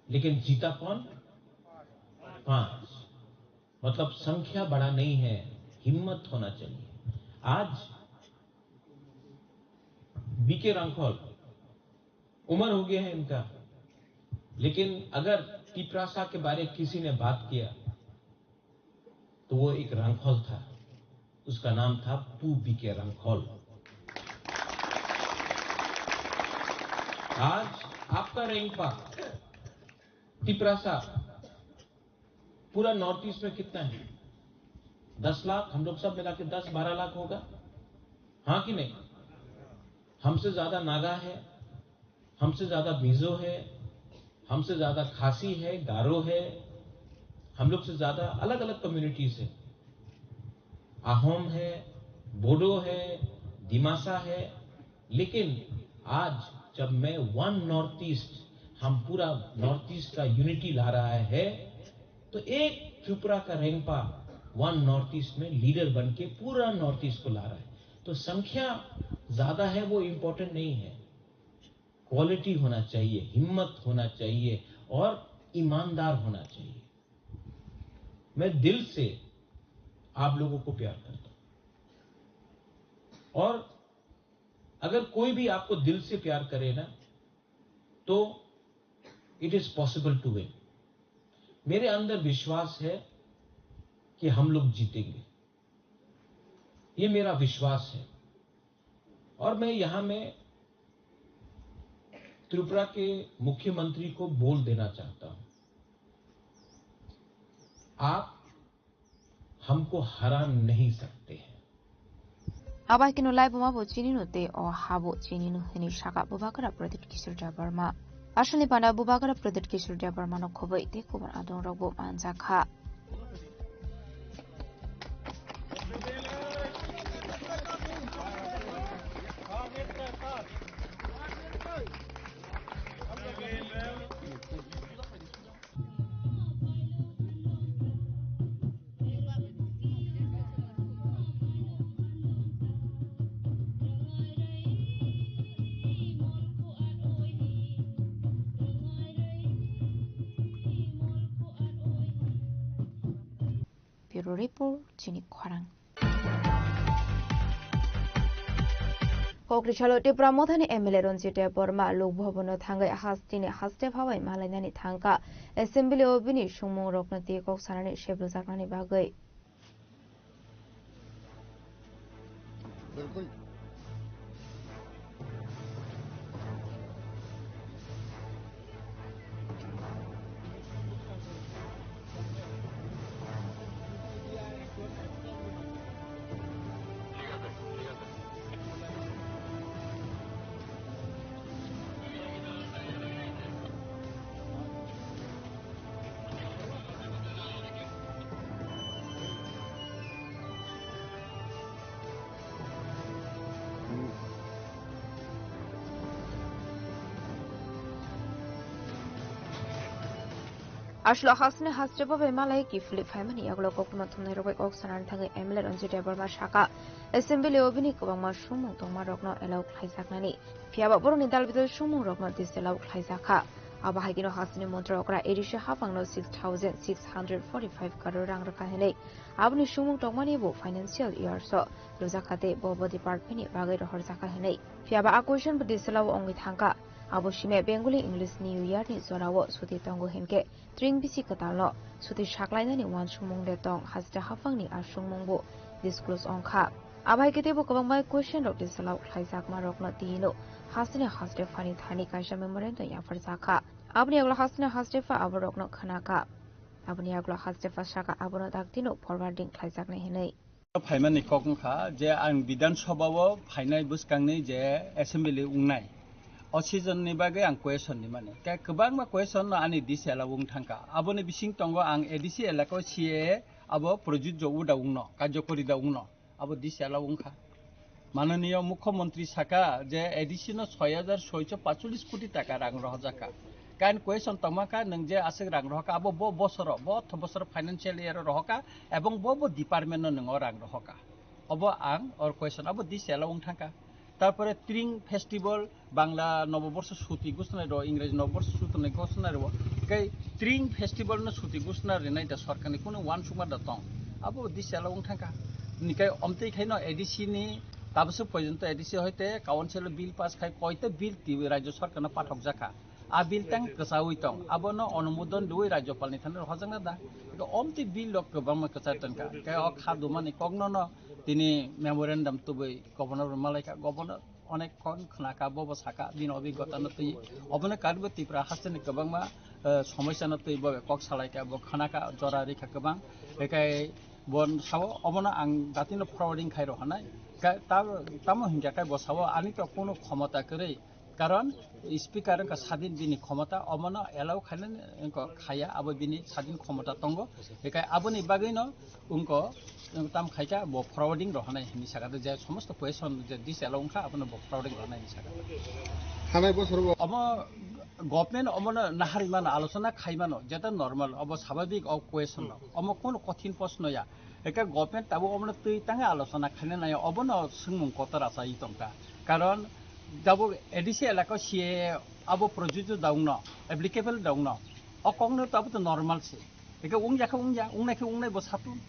लेकिन जीता कौन? पांच। मतलब, संख्या बड़ा नहीं है, हिम्मत होना चाहिए। आज बीके रांखल, उम्र हो गया है इनका, लेकिन अगर तिपरासा के बारे किसी ने बात किया, तो वो एक रांखल था, उसका नाम था पू बीके रांखल। आज आपका रेंगपा, तिपरासा, पूरा नॉर्थ ईस्ट में कितना है? दस लाख, हम लोग सब मिला के दस बारह लाख होगा, हाँ कि नहीं? हमसे ज्यादा नागा है, हमसे ज्यादा मिजो है, हमसे ज्यादा खासी है, गारो है, हम लोग से ज्यादा अलग-अलग कम्युनिटीज है, अहोम है, बोडो है, दिमासा है। लेकिन आज जब मैं वन नॉर्थ ईस्ट, हम पूरा नॉर्थ ईस्ट का यूनिटी ला रहा है, तो एक त्रिपुरा का रेंगपा वन नॉर्थ ईस्ट में लीडर बन के पूरा नॉर्थ ईस्ट को ला रहा है। तो संख्या ज्यादा है, वो इंपॉर्टेंट नहीं है। क्वालिटी होना चाहिए, हिम्मत होना चाहिए और ईमानदार होना चाहिए। मैं दिल से आप लोगों को प्यार करता हूं। और अगर कोई भी आपको दिल से प्यार करे ना, तो it is possible to win। मेरे अंदर विश्वास है कि हम लोग जीतेंगे, ये मेरा विश्वास है। और मैं यहां में त्रिपुरा के मुख्यमंत्री को बोल देना चाहता हूं, आप हमको हरा नहीं सकते हैं। Abai kino lai buma bo chini no te o ha bo chini no hini saka bubakra Pradyot Kishore Debbarma. Aswkni panda Bubagra Pradyut Kishore Debbarmano khobwi tei kubun adongrokbo manjakha. Bureau Report, chini khorang. Kokrisalo Tipra Mothani M L A Ranjit Debbarma Lok Bhavan-o thangwi hasteni haste phabai malainani thangkha. Assembly-o bini songmungrokno tei kok sanani sebrujaknani bagwi. Aswk hasteni haste phabai malai kiphilwi phaimani yagulo koktwma thumnairok bai kok sanani thangwi M L A Ranjit Debbarma sakha, Assembly-o bini kwbangma songmung tongmarokno allow khlaijaknani. Phiyaba borokni dal bidal songmungrokno disallow khlaijakha. Abo hai kheno hasteni montri okra A D C haphangno six thousand six hundred forty-five crore rang rwkha hwnwi. Aboni songmung tongmani bo financial years-o rwjakha tei bo bo department-ni bagwi rohorjakha hwnwi. Phiyaba a question bo disallow wngwi thangkha. Abo simi Bengali English New Year-ni jorao suti tongo hinkhe tring bisi kwtalno suti saklainani uansukmung de tong haste haphangni a songmung bo disclose wngkha. Abo hai khe teibo kwbangma question rok disallow khlaijakmarokno twi hino hasteni haste phani thani kaisa memorandum yapharjakha. Aboni yagulo hasteni haste pha aborokno khwnakha. Aboni yagulo haste pha saka abono daktino forwarding khlaijaknai hwnwi. Phaimani kok wngkha je ang Bidhan Sabha-o phainai bwskangni je assembly wngnai, o season-ni bagwi ang question rimani. Khe kwbangma question-no ani disallow wng thangkha. Aboni bising tongo ang A D C elaka-o C A A abo projujjo da wngno, karjokori da wngno. Abo disallow wngkha. Mananiya Mukhyamantri saka je A D C no soi hajar soicho pachulis koti taka rang rohorjakha. Kain question tongma kha, nwng je aswk rang rohorkha, abo bo bosoro, bo otho bosoro financial year o rohorkha, ebong bo bo department no nwng o rang rohorkha. Obo ang or question, abo disallow wng thangkha. Tarpore Tring Festival, Bangla Noboborso suti gusnai rwo, Ingreji Noboborso suti gusnai rwo, kai Tring Festival no suti gusna rinai da sorkar ni kunu uansukma da tong. Abo disallow wng thangkha. Nikai omtwi khaino A D C ni tabaswk porjonto A D C hoite council o bill pass khai koita bill twi rajyo sorkar no pathok jakha. A bill tang kwchaui tong, abono onumodon rwui rajyopal ni thani rohorjakna da. Eko omtwi bill rok kwbangma kwchai tongkha. Kai o kha dumani kokno no tini memorandum tubui governor rw malaikha, governor onek kon khwnakha, bobo saka bini obigota no twi. Obono karibo Tripura hasteni kwbangma, eh, somosya no twi bobe kok salaikha, bo khwnakha, jora rikha kwbang. Ekai bo sao obono ang datino forwarding khai rohornai. Ka-, ta-, tamo hinkha kai bo sao ani to kono khomota kwrwi. Karon speaker wngkha sadin bini khomota, omono allow khainani wngkha khaya, abo bini sadin khomota tongo. Ekai aboni bagwino wngkha, wng tam khaikha bo forwarding rohornai hinwi sakha, je somosto question je disallow wngkha abono bo forwarding rohornai hinwi sakha. Thanai bosor bo. Omo government omono naharwi mano, alochona khai mano, jeta normal, obo sababik o question no. Omo kono kothin proshno ya. Eka government tabuk omono twi tangwi alochona khaina nai, obono swngmung kotor achai tongkha. Karon tabuk A D C elaka C A A abo projujjo da wngno, applicable da wngno. O kokno tabuk to normal se. Eka wngya khe wngya, wngnai khe wngnai bo satun.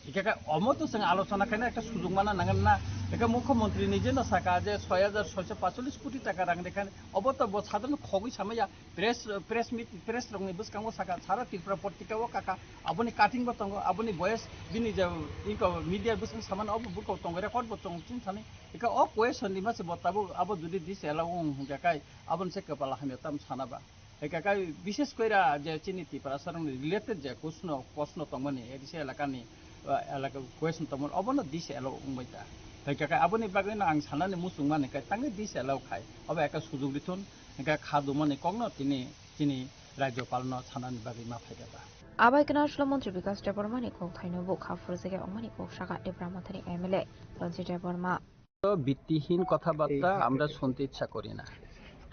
Eka khe omo to chwng alochona khaina ekta sujug mana nangan na. Eka mukhyamantri ni jeno saka je soi hajar soicho pachulis koti taka rang rekhani, obo to bo sadharno khogwi samaya. Press, press meet, press rokni bwskango saka, sara Tripura portika o kaka, aboni cutting bo tongo, aboni voice bini je inko media bwskango samano, obo buko tongo, record bo tongo, chini thani. Eka o question ni mase bo tabuk abo jodi disallow wng hwnkha kai, aboni se kwpala hamya tam sana ba. Eka kai bishes koira je chini Tiprasa rokni related je kuchno proshno tongmani, A D C elakani, uh, elaka question tongmani, obono disallow wngbai ta. Hingke khe aboni bagwino ang sanani muchungmani khe tangwi dis allow khai. Obo ekta sujuk rithun, hingke kha dumani kokno tini chini Rajyopalno sanani bagwi ma phaikha ba. Abai kwna Sula Montri Bikas Debbarmani kok thaino bo kha phurjagya wngmani kok saka Debra Mothani M L A Ranjit Debbarma. তো ভিত্তিহীন কথাবার্তা আমরা শুনতে ইচ্ছা করি না।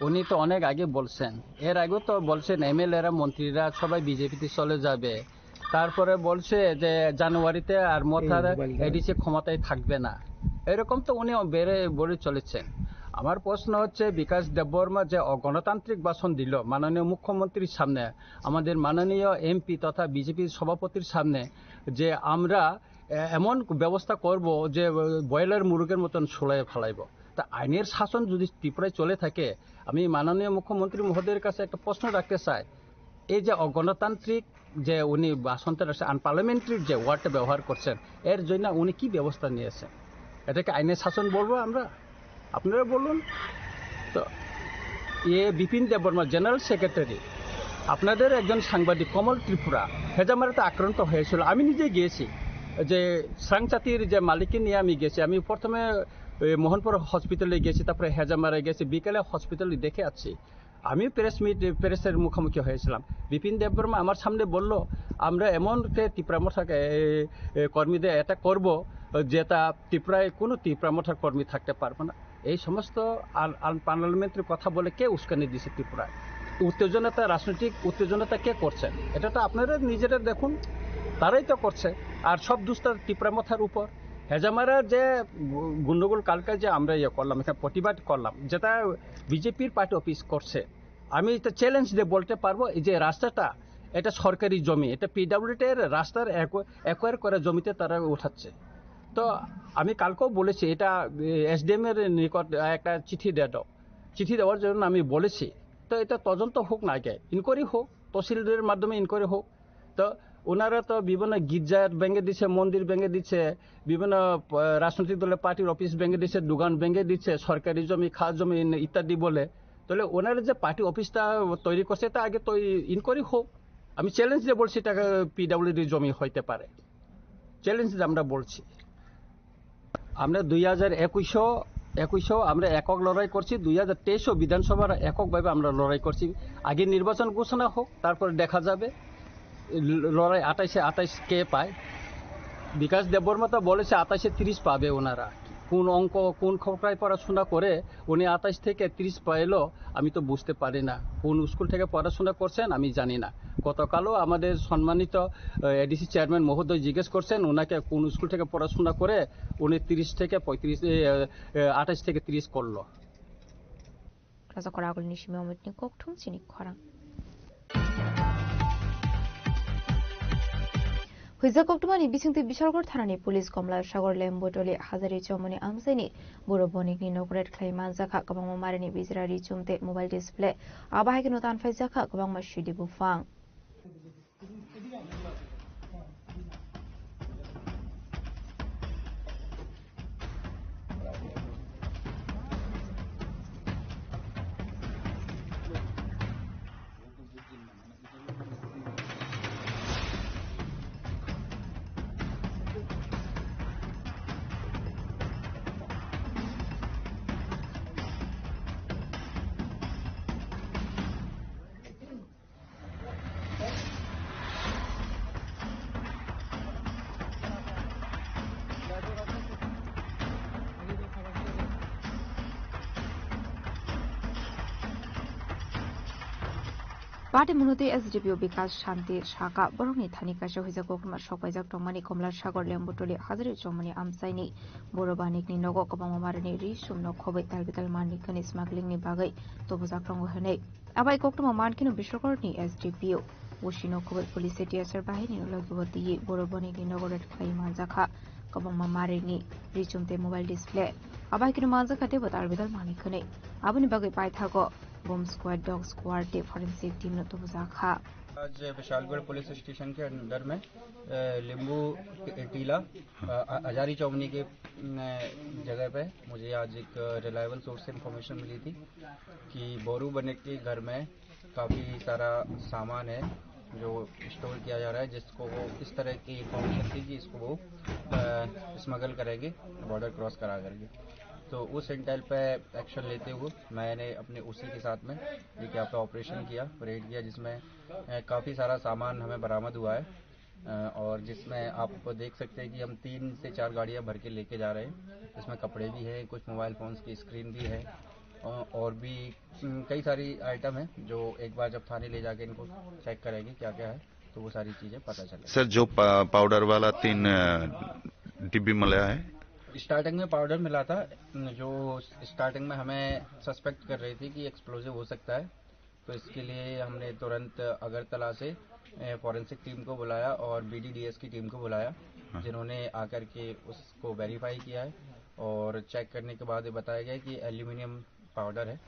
উনি তো অনেক আগে বলছেন, এর আগেও তো বলছেন এমএলএরা, মন্ত্রীরা সবাই বিজেপিতে চলে যাবে। তারপরে বলছে যে জানুয়ারিতে আর মথার এই মোবাইল এডিসি ক্ষমতায় থাকবে না। এরকম তো উনি বেড়ে বলে চলেছেন। আমার প্রশ্ন হচ্ছে, বিকাশ দেববর্মা যে অগণতান্ত্রিক ভাষণ দিল মাননীয় মুখ্যমন্ত্রীর সামনে, আমাদের মাননীয় এমপি তথা বিজেপির সভাপতির সামনে, যে আমরা এ-, এমন ব্যবস্থা করব যে, এ, ব্রয়লার মুরগের মতন সুলায় ফালাইব। তা আইনের শাসন যদি ত্রিপুরায় চলে থাকে, আমি মাননীয় মুখ্যমন্ত্রী মহোদয়ের কাছে একটা প্রশ্ন রাখতে চাই, এই যে অগণতান্ত্রিক যে উনি ভাষণটা রাখছেন, আনপার্লামেন্টারি যে ওয়ার্ডটা ব্যবহার করছেন, এর জন্য উনি কি ব্যবস্থা নিয়েছেন? এটাকে আইনের শাসন বলবো আমরা? আপনারা বলুন। তো, ইয়ে, বিপিন দেববর্মা, জেনারেল সেক্রেটারি, আপনাদের একজন সাংবাদিক কমল ত্রিপুরা হেজামারাতে আক্রান্ত হয়েছিল। আমি নিজে গিয়েছি, যে স্রাংচাতির যে মালিককে নিয়ে আমি গেছি। আমি প্রথমে, এ, মোহনপুর হসপিটালে গেছি, তারপরে হেজামারা গেছি, বিকেলে হসপিটালে দেখে আসছি। আমি প্রেস মিট, প্রেসের মুখোমুখি হয়েছিলাম। বিপিন দেববর্মা আমার সামনে বলল, "আমরা এমন তে ত্রিপুরা মথা, এ, এ, কর্মীদের অ্যাটাক করব, যেটা ত্রিপুরায় কোনো ত্রিপুরা মথার কর্মী থাকতে পারবে না।" এই সমস্ত আন-, আনপার্লামেন্টারি কথা বলে কে উস্কানি দিছে ত্রিপুরায়? উত্তেজনাটা, রাজনৈতিক উত্তেজনাটা কে করছেন? এটা তো আপনারা নিজেরা দেখুন, তারাই তো করছে। আর সব দোষটা ত্রিপুরা মথার উপর। হেজামারা যে গু-, গন্ডগোল কালকে যে আমরা ইয়ে করলাম, এখানে প্রতিবাদ করলাম, যেটা বিজেপির পার্টি অফিস করছে, আমি এটা চ্যালেঞ্জ দিয়ে বলতে পারবো, এই যে রাস্তাটা, এটা সরকারি জমি, এটা পিডব্লিউডি এর রাস্তার অ্যাকো-, অ্যাকোয়ার করা জমিতে তারা উঠাচ্ছে। তো আমি কালকেও বলেছি, এটা, এ, এসডিএম এর নিকট একটা চিঠি দিয়ে দাও, চিঠি দেওয়ার জন্য আমি বলেছি। তো এটা তদন্ত হোক না আগে, ইনকোয়ারি হোক, তহসিলদারের মাধ্যমে ইনকোয়ারি হোক। তো ওনারা তো বিভিন্ন গির্জার ভেঙে দিচ্ছে, মন্দির ভেঙে দিচ্ছে, বিভিন্ন, আহ, রাজনৈতিক দলের পার্টির অফিস ভেঙে দিচ্ছে, দোকান ভেঙে দিচ্ছে, সরকারি জমি, খাস জমি ইত্যাদি বলে। তাহলে ওনারা যে পার্টি অফিসটা তৈরি করছে, এটা আগে তো ইনকোয়ারি হোক। আমি চ্যালেঞ্জ দিয়ে বলছি, এটা পিডব্লিউডি জমি হইতে পারে, চ্যালেঞ্জ দিয়ে আমরা বলছি। আমরা দুই হাজার একুশও, একুশও আমরা একক লড়াই করছি, দুই হাজার তেইশও বিধানসভার এককভাবে আমরা লড়াই করছি। আগে নির্বাচন ঘোষণা হোক, তারপরে দেখা যাবে ল-, লড়াই আঠাশে আঠাশ কে পায়। বিকাশ দেববর্মা তো বলেছে আঠাশে তিরিশ পাবে ওনারা। কোন অঙ্ক, কোন খোঁটায় পড়াশোনা করে উনি আঠাশ থেকে তিরিশ পেলো, আমি তো বুঝতে পারি না। কোন স্কুল থেকে পড়াশোনা করছেন আমি জানি না। গতকালও আমাদের সম্মানিত, আহ, এডিসি চেয়ারম্যান মহোদয় জিজ্ঞেস করছেন ওনাকে কোন স্কুল থেকে পড়াশোনা করে উনি তিরিশ থেকে পঁয়ত্রিশ, এ, এ, আঠাশ থেকে তিরিশ করলো। Raja Koragol ni simi omit ni kokthum chini khorang. Huijak koktwmani bisingtwi Bishalgarh thanani police Komla Sagar Lembutoli Hazari Chomoni amchaini buro bonikni nogo raid khlai manjakha, kwbangma marini bijra ri chum tei mobile display. Abo hai kheno tanphaijakha kwbangma sidi buphang. Party munutwi S D P O Bikas Shanti saka borokni thani kaisa huijak kokrwma sok paijak tongmani Komla Sagar Lembutoli Hazari Chomoni amchaini buro banikni nogo kwbangma marini ri sumno khobwi tal bital manwi khani smuggling ni bagwi tubujak tongo hwnwi. Abai koktwma mankheno Bishalgarh ni S D P O, Usi no khobwi police teacher bahini no logi bo twi buro bonikni nogo raid khlai manjakha. Kwbangma marini ri chum tei mobile display. Abai kheno manjakha teibo tal bital manwi khwnwi. Aboni bagwi paithago bomb squad, dog squad tei forensic team no tubujakha. आज Vishalgarh police station के अंदर में, अ, लिंबू टीला, अ, अ, हजारी चौमनी के, अ, जगह पे मुझे आज एक रिलायबल सोर्स से इंफॉर्मेशन मिली थी कि बोरू बने के घर में काफ़ी सारा सामान है, जो स्टोर किया जा रहा है, जिसको वो इस तरह की इंफॉर्मेशन थी कि इसको वो स्मगल करेंगे बॉर्डर क्रॉस करा करके। तो उस इंटेल पे एक्शन लेते हुए मैंने अपने ओसी के साथ में एक यहाँ पे ऑपरेशन किया, रेड किया, जिसमें काफ़ी सारा सामान हमें बरामद हुआ है। अ, और जिसमें आप देख सकते हैं कि हम तीन से चार गाड़ियां भर के लेके जा रहे हैं। इसमें कपड़े भी हैं, कुछ मोबाइल फ़ोन्स की स्क्रीन भी है, अ, और भी, उम, कई सारी आइटम हैं जो एक बार जब थाने ले जाके इनको चेक करेंगे क्या क्या है, तो वो सारी चीज़ें पता चलेगी। सर, जो पा-, पाउडर वाला तीन, अ, डिब्बी मिला है? स्टार्टिंग में पाउडर मिला था, जो स्टार्टिंग में हमें सस्पेक्ट कर रही थी कि एक्सप्लोजिव हो सकता है, तो इसके लिए हमने तुरंत अगरतला से, ए, फॉरेंसिक टीम को बुलाया और बीडीडीएस की टीम को बुलाया, हाँ। जिन्होंने आकर के उसको वेरीफाई किया है और चेक करने के बाद ये बताया गया कि एल्यूमिनियम पाउडर है,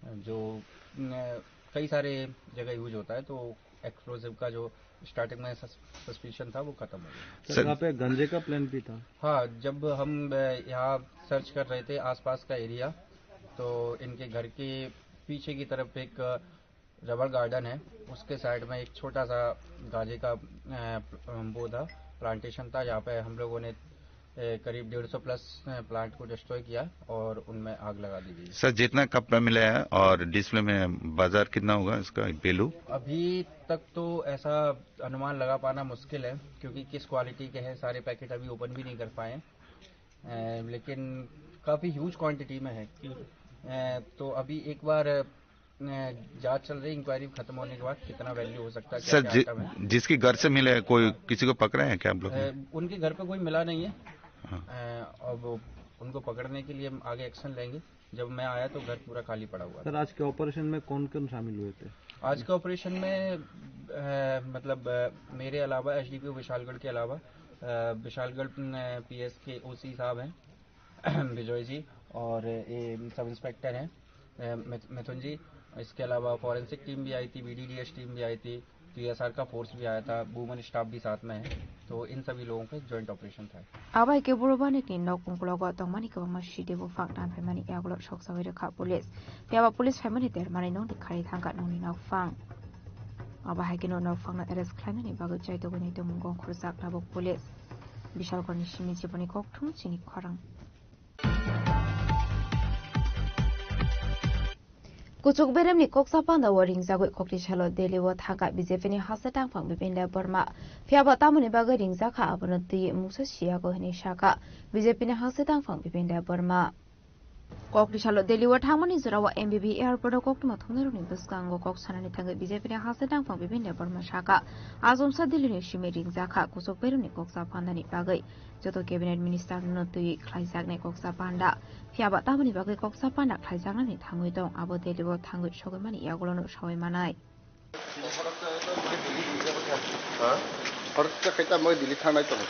जो, न, कई सारे जगह यूज होता है, तो एक्सप्लोजिव का जो स्टार्टिंग में सस-, सस्पिशन था, वो खत्म हो गया। सर, सर, यहाँ पे गांजे का प्लांट भी था? हाँ, जब हम, अ, यहाँ सर्च कर रहे थे आसपास का एरिया, तो इनके घर के पीछे की तरफ एक रबर गार्डन है, उसके साइड में एक छोटा सा गांजे का, अ, प्ल-, अ, वो था, प्लांटेशन था, जहाँ पे हम लोगों ने, अ, करीब डेढ़ सौ प्लस, अ, प्लांट को डिस्ट्रॉय किया और उनमें आग लगा दी गई। सर, जितना कपड़ा मिला है और डिस्प्ले में बाजार कितना होगा इसका वैल्यू? अभी तक तो ऐसा अनुमान लगा पाना मुश्किल है, क्योंकि किस क्वालिटी के हैं, सारे पैकेट अभी ओपन भी नहीं कर पाए हैं। अ, लेकिन काफ़ी ह्यूज क्वांटिटी में है। अ, तो अभी एक बार, अ, जांच चल रही, इंक्वायरी खत्म होने के बाद कितना वैल्यू हो सकता है, सर, क्या-क्या जि-, आइटम है। जिसके घर से मिले, कोई किसी को पकड़े हैं क्या आप लोग ने? अ, उनके घर पे कोई मिला नहीं है। हाँ। अ, अब उनको पकड़ने के लिए हम आगे एक्शन लेंगे। जब मैं आया तो घर पूरा खाली पड़ा हुआ था। सर, आज के ऑपरेशन में कौन-कौन शामिल हुए थे? आज के ऑपरेशन में, अ, मतलब, अ, मेरे अलावा, एसडीपीओ विशालगढ़ के अलावा, अ, विशालगढ़, अ, पीएस के ओसी साहब हैं, विजय जी, और ये सब इंस्पेक्टर हैं, अ, मिथ-, मिथुन जी। इसके अलावा फॉरेंसिक टीम भी आई थी, बीडीडीएस टीम भी आई थी, टीएसआर का फोर्स भी आया था, वुमेन स्टाफ भी साथ में है, तो इन सभी लोगों का एक जॉइंट ऑपरेशन था। Abo hai khe Borobanini nok ungklogo tongmani kwbangma sidi buphang tanphaimani yagulo soksawi rwkha police. Phiya ba police phaimani dermani nokni khari thangkha nokni nokphang. Abo hai kheno nokphangno arrest khlainani bagwi chaitogwi nai tongmung gongkhorjak tabuk police. Bishalgarhni simi chiboni kokthum chini khorang. Kuchuk beremni koksa pandao ringjagwi kokti salo Delhi o thangkha B J P ni haste tangphang Bipin Debbarma. Phiya bo tamoni bagwi ringjakha abono twi mungsa siyago hwnwi sakha B J P ni haste tangphang Bipin Debbarma. Kokti salo Delhi o thangmani jorao M B B airport o koktwma thumnairokni bwskango kok sanani thangwi B J P ni haste tangphang Bipin Debbarma sakha, achomsa Delhi ni simi ringjakha kuchuk beremni koksa pandani bagwi. Joto cabinet minister no twi khlaijaknai koksa panda. Phiya ba tamoni bagwi koksa panda khlaijaknani thangwi tong, abo Delhi o thangwi sogwi mani yagulo no sawi manai. Ha? Horta khe tamo Delhi thangnai tongo.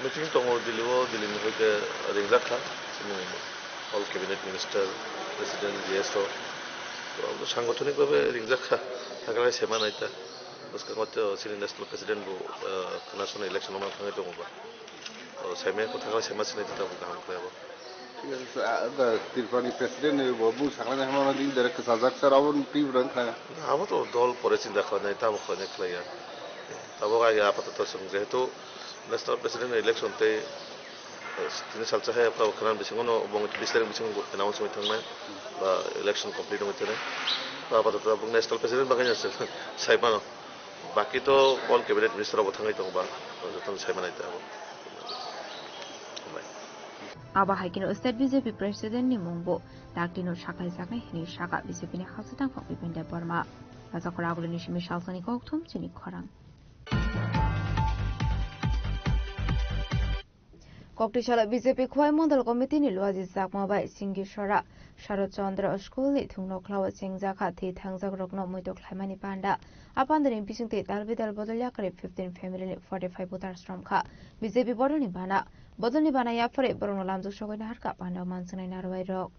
Meeting tongo Delhi o, Delhi ni hoite ringjak kha. Chini all cabinet minister, president, G S O. To abo sangothonik bhabe ringjak kha. Thangkhlai sema nai ta. Bwskango to chini national president bo, ah, khwna sona election o ma thangwi tongo ba. O, saimaya kwthang khe saima sinai twi tabuk kaham khlai abo. Thik ase, sir. Ah, da, Tripurani president ni bo bung saknai hwnmano di direct kwchajak, sir, abo twi bwrang kha. Abo to dol pore chinta khlainai, tamo khlainai khlaiya. Tabuk age apatoto chwng jehetu national president ni election tei, eh, tini salsa hai abo khwna bisingo no bung bis tarikh bisingo announce wngwi thangnai ba election complete wngwi thangnai. Apatoto tabuk national president bagwi no saimano. Baki to all cabinet minister rok bo thangwi tongo ba, jotono sai manai ta abo. Hambai. Abo hai kheno state B J P president ni mung bo dakti no saklaijaknai hwnwi sakha B J P ni haste tangphang Bipin Debbarma. Rajakhor Agulini simi salsani kokthum chini khorang. Koktwisalo B J P Khowai Mondol Committee ni luaji chakma bai Singisora Sharad Chandra School ni thwngno khlao chengjakha thwi thangjak rokno muitok khlaimani panda. A pandani bisingtwi dal bidal bodol yakarwi fifteen family ni forty five voters romkha. B J P bodolni bana, bodolni bana yaphore borokno lamjak sogwi naharkha panda o manjaknai narwai rok.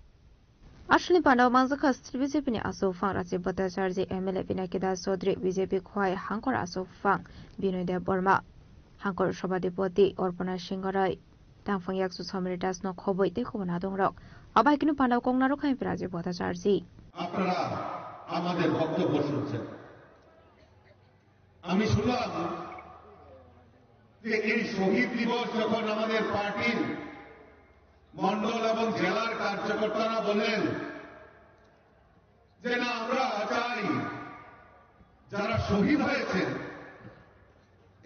Aswkni panda o manjakha state B J P ni achukphang Rajiv Bhattacharjee, M L A Pinaki Das Chaudhary, B J P Khowai Hangkor achukphang Binoy Debbarma, Hangkor Sabhapati Arpana Singh Garai, tangphang yakchu Somir Das no khobwi tei kubun adongrok. Abo hai kheno panda o kok narwkha M P Rajiv Bhattacharjee. আপনারা আমাদের বক্তব্য শুনছেন। আমি শুনলাম যে এই শহীদ দিবস যখন আমাদের পার্টির মণ্ডল এবং জেলার কার্যকর্তারা বললেন যে না, আমরা চাই যারা শহীদ হয়েছেন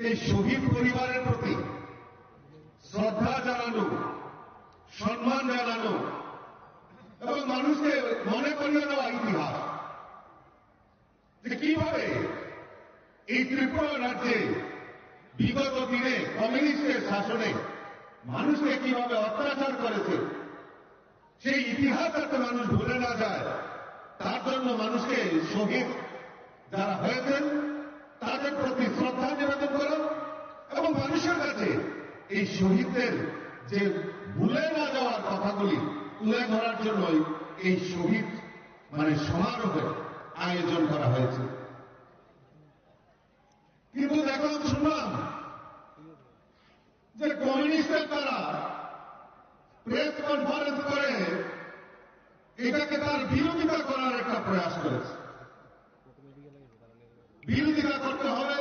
এই শহীদ পরিবারের প্রতি শ্রদ্ধা জানানো, সম্মান জানানো এবং মানুষকে মনে করিয়ে দেওয়া ইতিহাস যে কিভাবে এই ত্রিপুরা রাজ্যে বিগত দিনে কমিউনিস্টের শাসনে মানুষকে কিভাবে অত্যাচার করেছে, সেই ইতিহাস যাতে মানুষ ভুলে না যায়, তার জন্য মানুষকে শহীদ যারা হয়েছেন তাদের প্রতি শ্রদ্ধা নিবেদন করা এবং মানুষের কাছে এই শহীদদের যে ভুলে না যাওয়ার কথাগুলি তুলে ধরার জন্যই এই শহীদ মানে সমারোহের আয়োজন করা হয়েছে। কিন্তু দেখলাম, শুনলাম যে কমিউনিস্টের তারা প্রেস কনফারেন্স করে এটাকে তার বিরোধিতা করার একটা প্রয়াস করেছে। বিরোধিতা করতে হবে,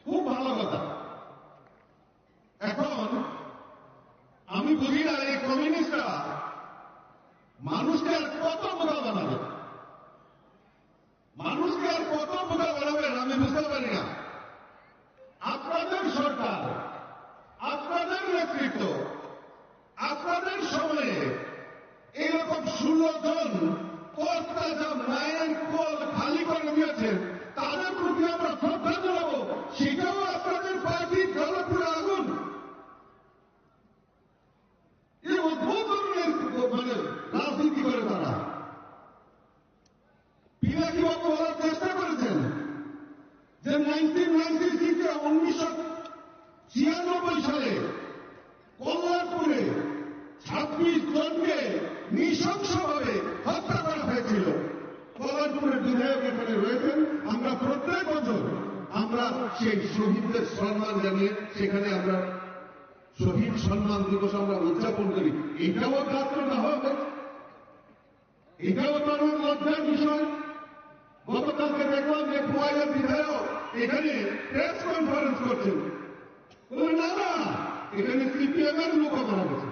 খুব ভালো কথা। এখন আমি বুঝি না এই কমিউনিস্টরা মানুষকে আর কত বোকা বানাবে, মানুষকে আর কত বোকা বানাবেন আমি বুঝতে পারি না। আপনাদের সরকার, আপনাদের নেতৃত্ব, আপনাদের সময়ে এরকম ষোলো জন কর্তা যা মায়ের কোল খালি করে দিয়েছেন, তাদের প্রতি আমরা শ্রদ্ধা জানাবো, সেটাও আপনাদের পার্টির জ্বলে পুড়ে আগুন। এই অদ্ভুত ধরনের মানে রাজনীতি করে তারা। পিনাকি বাবু বলার চেষ্টা করেছেন যে নাইনটিন নাইনটি সিক্সে, উনিশশো ছিয়ানব্বই সালে কল্যাণপুরে ছাব্বিশ জনকে নৃশংসভাবে হত্যা করা হয়েছিল। কল্যাণপুরের বিধায়ক এখানে রয়েছেন। আমরা প্রত্যেক বছর আমরা সেই শহীদদের সম্মান জানিয়ে সেখানে আমরা শহীদ সম্মান দিবস আমরা উদযাপন করি। এটাও ছাত্র না হবে, এটাও তার লজ্জার বিষয়। গতকালকে দেখলাম যে খোয়াইয়ের বিধায়ক এখানে প্রেস কনফারেন্স করছেন, বললেন, "না, না, এখানে সিপিএম এর লোক মারা গেছে।"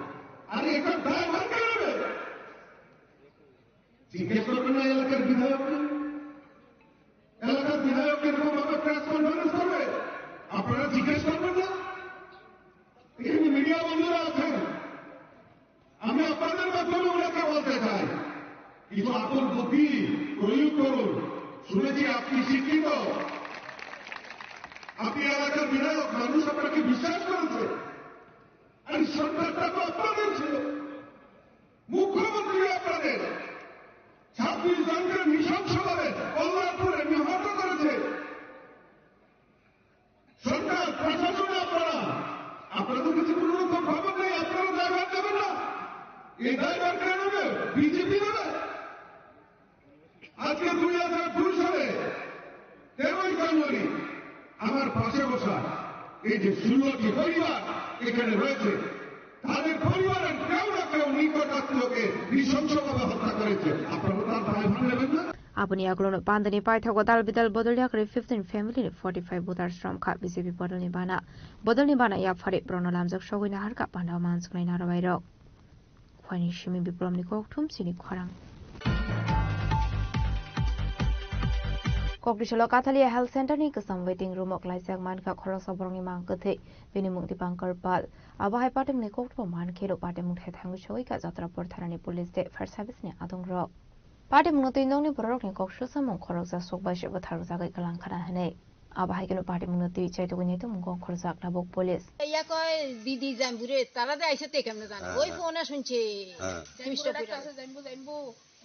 আরে, এটার দায়ভার কে নেবে? জিজ্ঞেস করবেন না এলাকার বিধায়ককে? এলাকার বিধায়ক এরকম ভাবে প্রেস কনফারেন্স করবে, আপনারা জিজ্ঞেস করবেন না? এখানে মিডিয়া বন্ধুরা আছেন, আমি আপনাদের মাধ্যমে ওনাকে বলতে চাই, কিছু আকল বুদ্ধি প্রয়োগ করুন। শুনেছি আপনি শিক্ষিত, আপনি এলাকার বিধায়ক, মানুষ আপনাকে বিশ্বাস করেছে। আর সরকারটা তো আপনাদের ছিল, মুখ্যমন্ত্রী আপনাদের। ছাব্বিশ জনকে নৃশংসভাবে কল্যাণপুরে নিহত করেছে। সরকার, প্রশাসন, আপনারা, আপনাদের কাছে কোনো রকম খবর নেই, আপনারা দায়ভার নেবেন না। এই দায়ভার কে নেবে? বিজেপি নেবে। আজকে দুই হাজার দুই সালে তেরোই জানুয়ারি আমার পাশে বসা এই যে ষোলোটি পরিবার এখানে রয়েছে, তাদের পরিবারের কেউ না কেউ নিকট আত্মীয়কে নৃশংসভাবে হত্যা করেছে। আপনারা তার দায়ভার নেবেন না? Aboni yagulono pandani paithago dal bidal bodol yakri fifteen family ni forty five voters romkha B J P bodolni bana. Bodolni bana yaphari borokno lamjak sogwi naharkha panda o mansuknai narwai rok. Khwani simi Biplomni kokthum chini khorang. Kokdisolo Kathalia Health Center ni kwcham waiting room o klaijak mankha khoroksa borokni mang kwthwi, bini mung Dipankar Pal. Abo hai patimungni kokthumbo mankhe rw patimung thethangwi sogwi kha Jatrapur thanani police tei fire service ni adongrok. Patimungno twi nokni bororokni kok susamung khoroksa sukbai se bwtharjagwi kwlangkhana hwnwi. Abo hai kheno patimungno twi chaitugwi naitukmung kok khorjak tabuk police. Yakoi bidi jambure tara de aise te kemne jane. হ্যাঁ, ওই হ্যাঁ। ফোনে শুনছে। হ্যাঁ। মিষ্টি জানবো, করে। ডাক্তার আছে, জানবো, জানবো।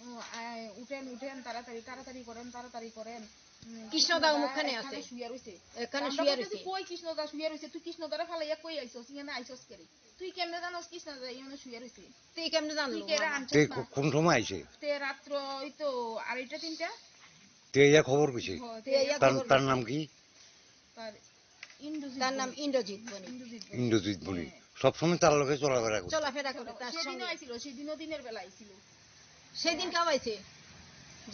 ও, আয়, উঠেন, উঠেন, তাড়াতাড়ি, তাড়াতাড়ি করেন, তাড়াড়ি করেন। উম, কৃষ্ণ দা কৃষ্ণ দা মুখখানে এখানে আছে। শুয়ে রইছে। এখানে আমরা শুয়ে বলতেছি, রইছে। কই কৃষ্ণ দা শুয়ে রইছে? তুই কৃষ্ণ দারে ফালাইয়া কই আইছস? ইখানে আইছস কেরে? তুই কেমনে জানোস কৃষ্ণ দা ইখানে শুয়ে রইছে? তুই কেমনে জানলি তুই কেরে বাবা? আনছস তে না? কো-, কোন সময় আইছে? তে রাত্র ওই তো আড়াইটা তিনটা। তে ইয়া খবর কইছে? হ, তে ইয়া তার, খবর তার কইছে। নাম কি? তার ইন্দ্রজিৎ তার নাম বণিক। ইন্দ্রজিৎ বণিক। ইন্দ্রজিৎ বণিক। ইন্দ্রজিৎ বণিক। হ্যাঁ। সবসময় তার লগে চলাফেরা করতো। চলাফেরা করে, তার সেদিনও সঙ্গে। আইছিল, সেদিনও দিনের বেলা আইছিল। সেদিন কেউ আইছে?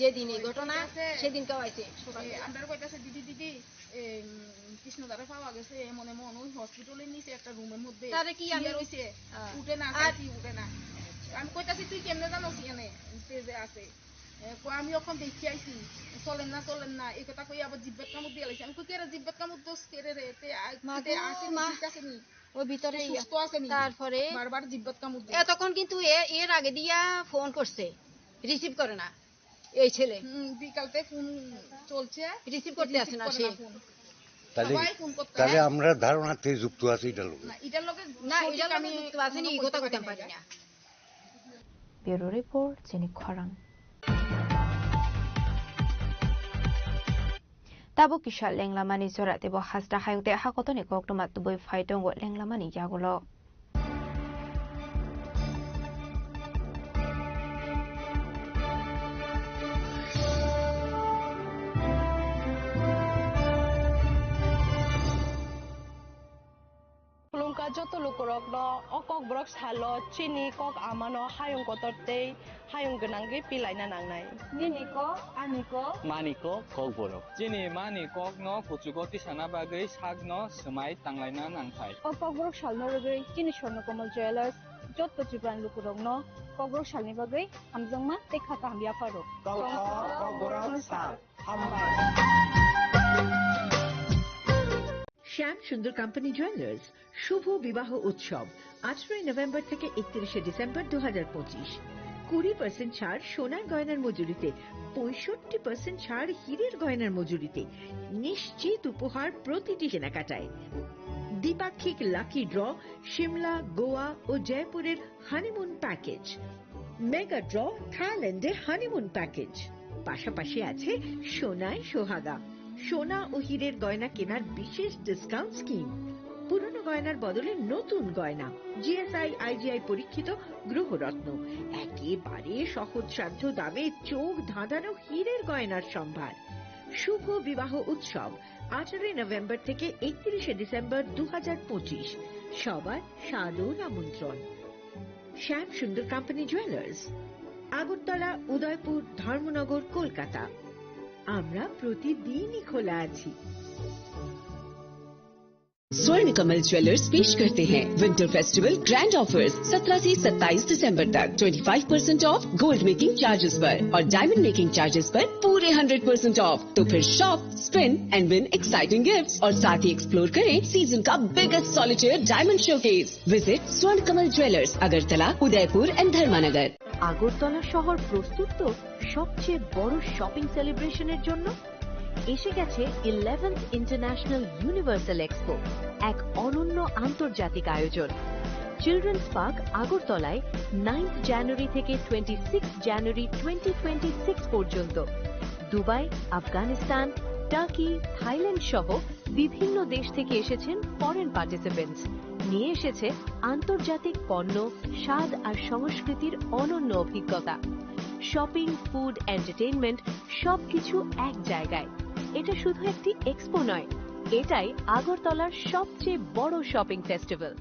যেদিন এই ঘটনা, আছে। সেদিনকেও আইছে। এ, আমরা কইতাছে, "দিদি, দিদি, এ, উম, কৃষ্ণদারে পাওয়া গেছে, এমন এমন ওই হসপিটালের নিচে একটা রুমের মধ্যে তারে কি আমি শুয়ে রইছে, হ্যাঁ। উঠে না, আর চাইছি, উঠে না।" আমি কইতাছি, "তুই কেমনে জানোস এনে যে, যে আছে?" এ, কয়, "আমি ওখান দেখি আইছি, চলেন না, চলেন না।" এই কথা কই আবার জিব্বাত কামড় দিয়ে লাইছে। আমি কই, "কেরে জিব্বাত কামড় দোষ, কেরে রে? তে আ-, মা তে গো, আসেনি, মা। ঠিক আসেনি?" ও ভিতরে তে ইয়া। সুস্থ আসেনি।" তারপরে বারবার জিব্বাত কামড় দিয়ে। এতক্ষণ কিন্তু এ-, এর আগে দিয়া ফোন করছে, রিসিভ করে না। এই ছেলে। হুম, বিকালতে ফোন চলছে, রিসিভ করতে রিসিভ আসে না করে সে। না ফোন। তাহলে, সবাই ফোন করতে তাহলে হয়। আমরা ধারণাতে যুক্ত আছি এটার লগে। না, এটার লগে না, সঠিক এটার লগে আমি যুক্ত আছেনি, কোনো এই কথা বলতে কইতাম পারি পারি না। না। Bureau Report, Chini Khorang. Tabuk kisa lenglamani jora teibo hasta hayung tei hakotoni koktwma tubui phai tongo lenglamani yagulo. Khulumkha joto lukurokno o Kokborok salo chini kok amano hayung kotor tei hayung gwnangwi pilaina nangnai. Nini kok, ani kok. Mani kok, Kokborok. Chini mani kokno kuchugo tisana bagwi sakno swmai tanglaina nangthai. O Kokborok salno rwgwi chini Swarnakomal Jewellers joto Tripurani lukurokno Kokborok salni bagwi hamjakma tei kha kaham yapharo. Kokborok sal. Hambai. শ্যাম সুন্দর company jewellers শুভ বিবাহ উৎসব আঠারোই নভেম্বর থেকে একত্রিশে ডিসেম্বর দু হাজার পঁচিশ। কুড়ি পার্সেন্ট ছাড় সোনার গয়নার মজুরিতে, পঁয়ষট্টি পার্সেন্ট ছাড় হীরের গয়নার মজুরিতে, নিশ্চিত উপহার প্রতিটি কেনাকাটায়। দ্বিপাক্ষিক লাকি ড্র, সিমলা, গোয়া ও জয়পুরের হানিমুন প্যাকেজ। মেগা ড্র, থাইল্যান্ডে হানিমুন প্যাকেজ। পাশাপাশি আছে সোনায় সোহাগা, সোনা ও হীরের গয়না কেনার বিশেষ ডিসকাউন্ট স্কিম। পুরনো গয়নার বদলে নতুন গয়না, জিএসআই, আইজিআই পরীক্ষিত গ্রহরত্ন, একেবারে সহজসাধ্য দামে চোখ ধাঁধানো হীরের গয়নার সম্ভার। শুভ বিবাহ উৎসব আঠারোই নভেম্বর থেকে একত্রিশে ডিসেম্বর দু হাজার পঁচিশ। সবার সাদর আমন্ত্রণ। শ্যাম সুন্দর কোম্পানি জুয়েলার্স, আগরতলা, উদয়পুর, ধর্মনগর, কলকাতা। আমরা প্রতিদিনই খোলা আছি। स्वर्ण कमल ज्वेलर्स पेश करते हैं विंटर फेस्टिवल ग्रैंड ऑफर्स, सत्रह से सत्ताईस दिसंबर तक। Twenty five percent of gold making charges पर और डायमंड मेकिंग चार्जेस पर पूरे हंड्रेड परसेंट ऑफ। तो फिर shop, spin and win exciting gifts और साथ ही एक्सप्लोर करें सीजन का biggest solitaire diamond showcase. Visit स्वर्ण कमल ज्वेलर्स, अगरतला, उदयपुर एंड धर्मानगर। আগরতলা শহর প্রস্তুত তো সবচেয়ে বড় শপিং সেলিব্রেশনের জন্য। এসে গেছে ইলেভেন্থ ইন্টারন্যাশনাল ইউনিভার্সাল এক্সপো, এক অনন্য আন্তর্জাতিক আয়োজন। চিলড্রেন্স পার্ক আগরতলায় নাইন্থ জানুয়ারি থেকে twenty six January twenty twenty six পর্যন্ত। দুবাই, আফগানিস্তান, টার্কি, থাইল্যান্ড সহ বিভিন্ন দেশ থেকে এসেছেন ফরেন পার্টিসিপেন্টস। নিয়ে এসেছে আন্তর্জাতিক পণ্য, স্বাদ আর সংস্কৃতির অনন্য অভিজ্ঞতা। শপিং, ফুড, এন্টারটেইনমেন্ট, সবকিছু এক জায়গায়। এটা শুধু একটি এক্সপো নয়, এটাই আগরতলার সবচেয়ে বড় শপিং ফেস্টিভ্যাল।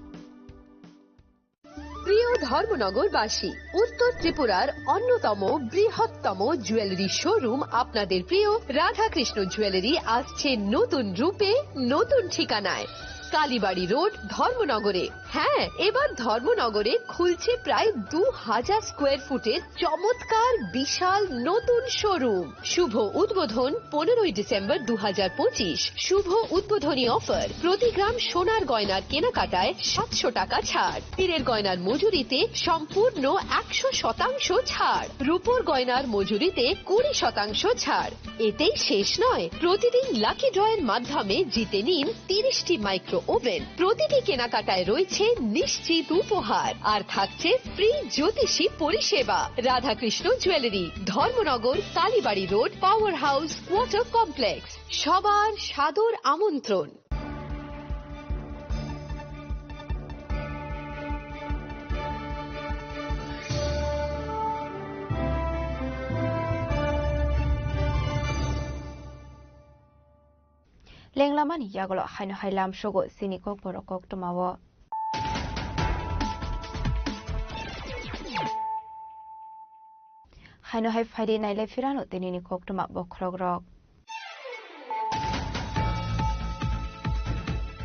প্রিয় ধর্মনগরবাসী, উত্তর ত্রিপুরার অন্যতম বৃহত্তম জুয়েলারি শোরুম আপনাদের প্রিয় রাধাকৃষ্ণ জুয়েলারি আসছে নতুন রূপে, নতুন ঠিকানায়। কালীবাড়ি রোড, ধর্মনগরে। হ্যাঁ, এবার ধর্মনগরে খুলছে প্রায় দু হাজার স্কোয়ার ফুটের চমৎকার বিশাল নতুন শোরুম। শুভ উদ্বোধন পনেরোই ডিসেম্বর দু হাজার পঁচিশ। শুভ উদ্বোধনী অফার, প্রতি গ্রাম সোনার গয়নার কেনাকাটায় সাতশো টাকা ছাড়, হীরের গয়নার মজুরিতে সম্পূর্ণ একশো শতাংশ ছাড়, রূপোর গয়নার মজুরিতে কুড়ি শতাংশ ছাড়। এতেই শেষ নয়, প্রতিদিন লাকি ড্রয়ের মাধ্যমে জিতে নিন তিরিশটি মাইক্রো ওভেন। প্রতিটি কেনাকাটায় রয়েছে নিশ্চিত উপহার, আর থাকছে ফ্রি জ্যোতিষী পরিষেবা। Radhakrishna jewellery, Dharmanagar, Kalibari road, power house, water complex. সবার সাদর আমন্ত্রণ। Lenglamani yagulo haino hai lamsogo chini kokborok koktwmao. Haino hai phaidi nailai phirano tinini koktwma bokhorokrok.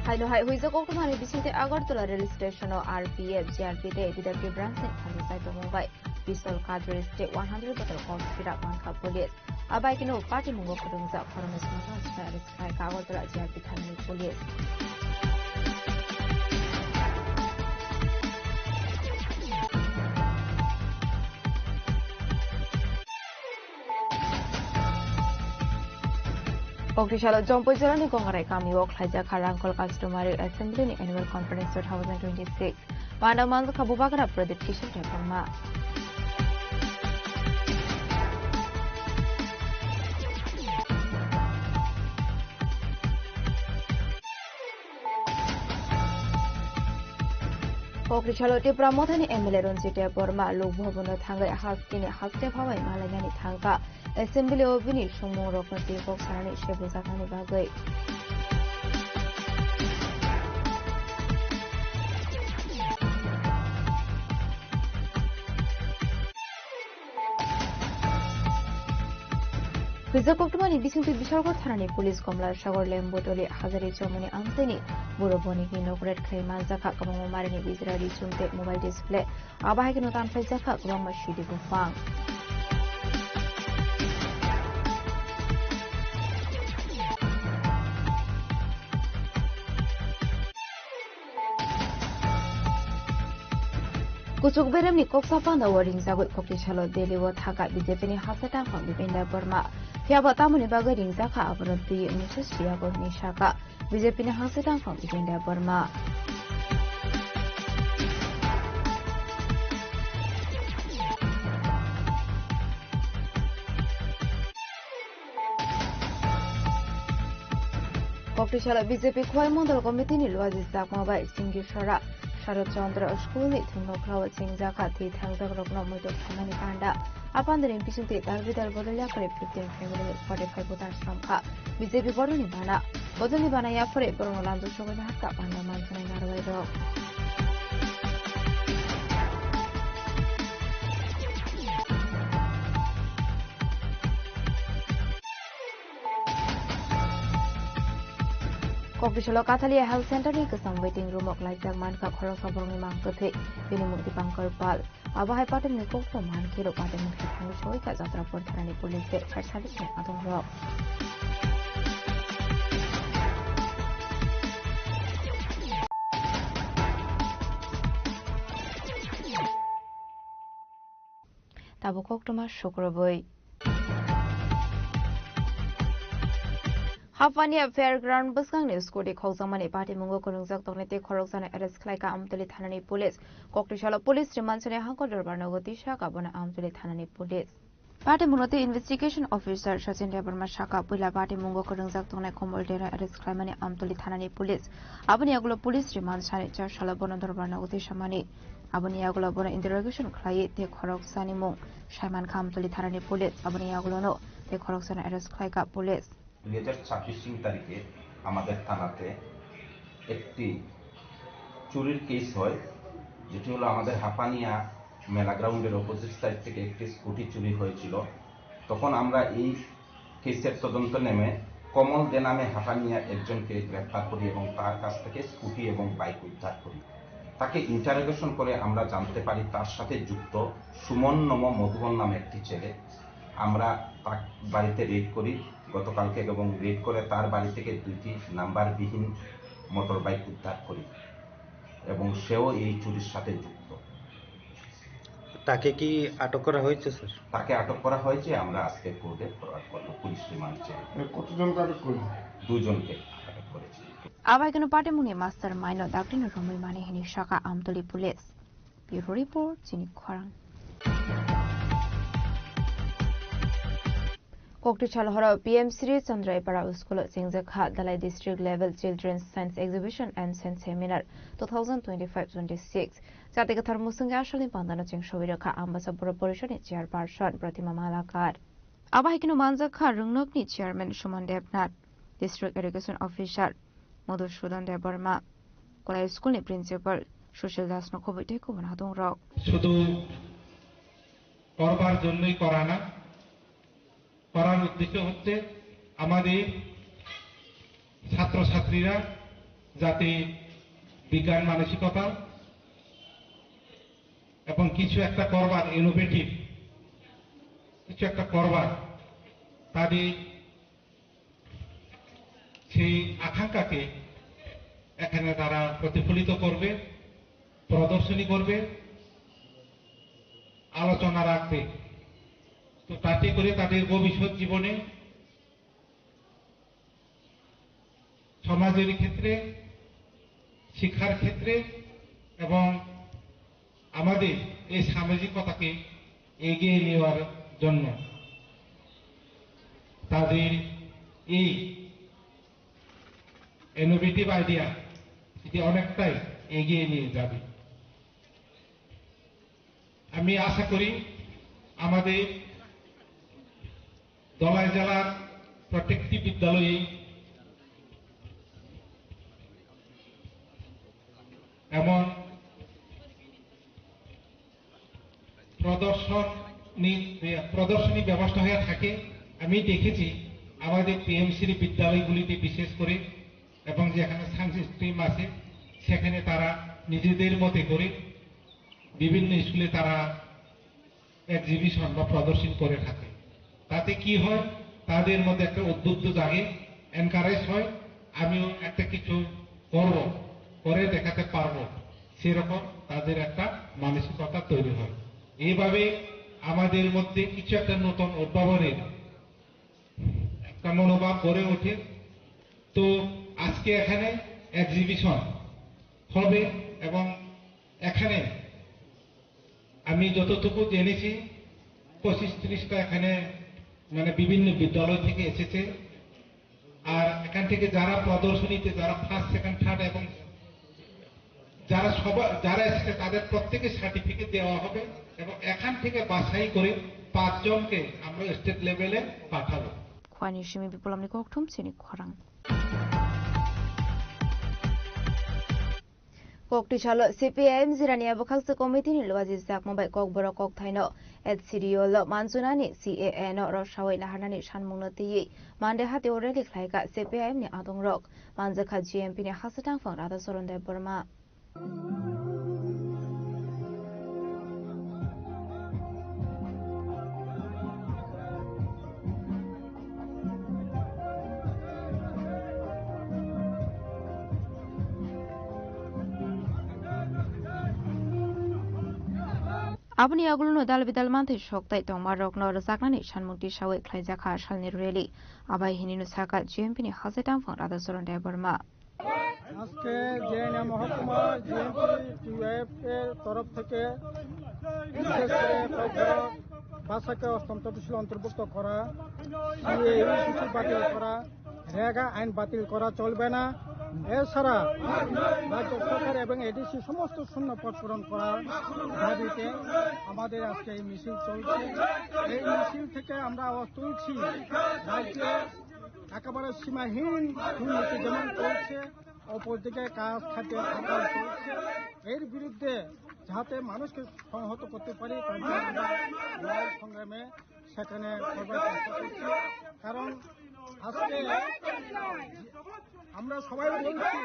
Haino hai huijak koktwmani bisingtwi Agartala rail station-o R P F, G R P tei D W P branch-ni thansa chai tongmung bai pistol, cartridge tei one hundred bottle kok sira mankha police. Abai keno patimungo kwrwngjak khoroknwi swnamjak swnai. Khai Agartala G R P thanani police. Koktisalo Jompui jilani Kongarai kamio khlaijak kha Rangkhol Customary Assembly ni Annual Conference two thousand twenty-six. Panda manjakha Bubagra Pradip Kishore Debbarma. Koktisalo Tipra Mothani M L A Ranjit Debbarma Lok Bhavan-o thangwi hasteni haste phabai malainani thangkha. Assembly-o bini songmungrokno twi kok sanani sebujaknani bagwi. Kisa koktwmani bisingtwi Bishalgarh thanani police Komla Sagar Lembutoli Hazari Chowmani amchaini buro bonikni nok raid khlai manjakha, kwbangma marini bijra ri chum tei mobile display. Abo hai kheno tanphaijak kha kwbangma sidi buphang. Kuchuk beremni koksa pandao ringjagwi koktisalo Delhi-o thaka B J P-ni hasteni tangphang Bipin Debbarma. Phiyaba tamoni bagwi ringjak kha abono twiwi message riyakgo hwnwi sakha. B J P-ni hasteni tangphang Bipin Debbarma. Koktisalo B J P Khowai Mondol Committee-ni Luaji Chakma bai Chingi Sora, Sharad Chandra School-ni thwngnokhla-o chengjakha thwi thangjakrokno muitok khaimani panda. A pandani bisingtwi dal bidal bodol yakarwi fifteen family forty-five voters romkha. B J P bodolni bana. Bodolni bana yaphori borokno lamjak sogwi naharkha panda manjaknai narwai rok. Koktisalo Kathalia Health Center-ni kwcham waiting room-o klaijak mankha khoroksa borokni mang kwthwi, bini mung Dipankar Pal. Abo hai patimni kokthoma mankhe rok patimung khe thangwi sogwi kha Jatrapur thanani police tei fire service-ni adongrok. Tabuk koktwma Sukrobwi. Hapania Fairground bwskangni scooty khokjakmani patimungo kwrwngjak tongnai tei khorokjano arrest khlaikha Amtwli thanani police. Koktisalo police remand sani hangkor dorbar nogo tisa kabono Amtwli thanani police. Patimungno tei investigation officer Sachin Debbarma sakha, puila patimungo kwrwngjak tongnai Komol Deno arrest khlaimani Amtwli thanani police. Aboni yagulo police remand sani char salo bono dorbar nogo tisa mani. Aboni yagulo bono interrogation khlaiwi tei khoroksani mung saiman kha Amtwli thanani police. Aboni yagulono tei khoroksano arrest khlaikha police. দুই হাজার ছাব্বিশ তিন তারিখে আমাদের থানাতে একটি চুরির কেস হয়, যেটি হলো আমাদের হাপানিয়া মেলা গ্রাউন্ডের অপোজিট সাইড থেকে একটি স্কুটি চুরি হয়েছিল। তখন আমরা এই কেসের তদন্ত নেমে কমল দে নামে হাপানিয়া একজনকে গ্রেপ্তার করি এবং তার কাছ থেকে স্কুটি এবং বাইক উদ্ধার করি। তাকে ইন্টারোগেশন করে আমরা জানতে পারি তার সাথে যুক্ত সুমন নম মধুবন নামে একটি ছেলে। আমরা তার বাড়িতে রেড করি গতকালকে এবং রেড করে তার বাড়ি থেকে দুইটি নাম্বারবিহীন মোটর বাইক উদ্ধার করি এবং সেও এই চুরির সাথে যুক্ত। তাকে কি আটক করা হয়েছে, স্যার? তাকে আটক করা হয়েছে, আমরা আজকে কোর্টে ফরওয়ার্ড করবো পুলিশ রিমান্ড চেয়ে। মানে কতজনকে আটক করলেন? দুজনকে আটক করেছি। Abai keno patimungni mastermind-no daktino romwi mani hwnwi sakha Amtwli police. Bureau report, chini khorang. Koktisal horo P M Shri Chandra Ipara School-o chengjakha Dalai District Level Children's Science Exhibition and Science Seminar two thousand twenty-five twenty-six. Jati kwthar musungwi asalni pandano cheng sogwi rwkha Ambasa Boro Porishodni Chairperson Pratima Malakar. Abo hai kheno manjakha Rwngnokni Chairman Suman Debnath, District Education Officer Madhusudan Debbarma, Kolai School-ni Principal Sushil Das no khobwi tei kubun hadungrok. শুধু করবার জন্যই করা না। করার উদ্দেশ্য হচ্ছে আমাদের ছাত্রছাত্রীরা যাতে বিজ্ঞান মানসিকতা এবং কিছু একটা করবার, ইনোভেটিভ কিছু একটা করবার, তাদের সেই আকাঙ্ক্ষাকে এখানে তারা প্রতিফলিত করবে, প্রদর্শনী করবে, আলোচনা রাখবে। তো তাতে করে তাদের ভবিষ্যৎ জীবনে, সমাজের ক্ষেত্রে, শিক্ষার ক্ষেত্রে এবং আমাদের এই সামাজিকতাকে এগিয়ে নেওয়ার জন্য তাদের এই ইনোভেটিভ আইডিয়া এটি অনেকটাই এগিয়ে নিয়ে যাবে। আমি আশা করি আমাদের ধলাই জেলার প্রত্যেকটি বিদ্যালয়ে এমন প্রদর্শনী, প্রদর্শনী ব্যবস্থা হয়ে থাকে। আমি দেখেছি আমাদের টিএমসির বিদ্যালয়গুলিতে বিশেষ করে, এবং যেখানে সায়েন্স স্ট্রিম আছে, সেখানে তারা নিজেদের মতে করে বিভিন্ন স্কুলে তারা এক্সিবিশন বা প্রদর্শন করে থাকে। তাতে কি হয়, তাদের মধ্যে একটা উদ্বুদ্ধ জাগে, এনকারেজ হয়, আমিও একটা কিছু করব, করে দেখাতে পারবো, সেরকম তাদের একটা মানসিকতা তৈরি হয়। এইভাবে আমাদের মধ্যে কিছু একটা নতুন উদ্ভাবনের একটা মনোভাব গড়ে ওঠে। তো আজকে এখানে এক্সিবিশন হবে এবং এখানে আমি যতটুকু জেনেছি, পঁচিশ ত্রিশটা এখানে মানে বিভিন্ন বিদ্যালয় থেকে এসেছে। আর এখান থেকে যারা প্রদর্শনীতে, যারা ফার্স্ট, সেকেন্ড, থার্ড এবং যারা সবা-, যারা এসেছে, তাদের প্রত্যেকে সার্টিফিকেট দেওয়া হবে এবং এখান থেকে বাছাই করে পাঁচজনকে আমরা স্টেট লেভেলে পাঠাবো। Khwani simi Bipulomni kokthum chini khorang. Koktwi salo C P I M Jirania bwkhaksa committee ni luaji jakma bai kokborok kokthaino H C D O lo manjunani C A A no rwsawi naharnani sanmungno twiwi Monday hatio rally khlaikha C P I M ni adongrok, manjakha G M P ni hastang phang Radhacharan Debbarma. Aboni yagulono dal bidal manthai soktai tongmarokno rwchapnani sanmung tisawi khlaijakha salni rally. Abai hinino sakha G M P ni hastang phang Radhacharan Debbarma. আজকে জেএনএম মহকুমা জিএমপি টিওএফ এর তরফ থেকে বিশেষ করে কক্সবাজার ভাষাকে অষ্টম তফসিল অন্তর্ভুক্ত করা, সিএএ সূচি বাতিল করা, রেগা আইন বাতিল করা চলবে না। এছাড়া রাজ্য সরকার এবং এডিসি সমস্ত শূন্য পদ পূরণ করার দাবিতে আমাদের আজকে এই মিছিল চলছে। এই মিছিল থেকে আমরা আওয়াজ তুলছি, রাজ্যে একেবারে সীমাহীন দুর্নীতি যেমন চলছে, অপরদিকে কাজ খাতে আকাল চলছে। এর বিরুদ্ধে যাতে মানুষকে সংহত করতে পারি, তার জন্য আমরা লড়াই সংগ্রামে সেখানে সর্বদা চেষ্টা করছি। কারণ আজকে আমরা সবাই বলছি,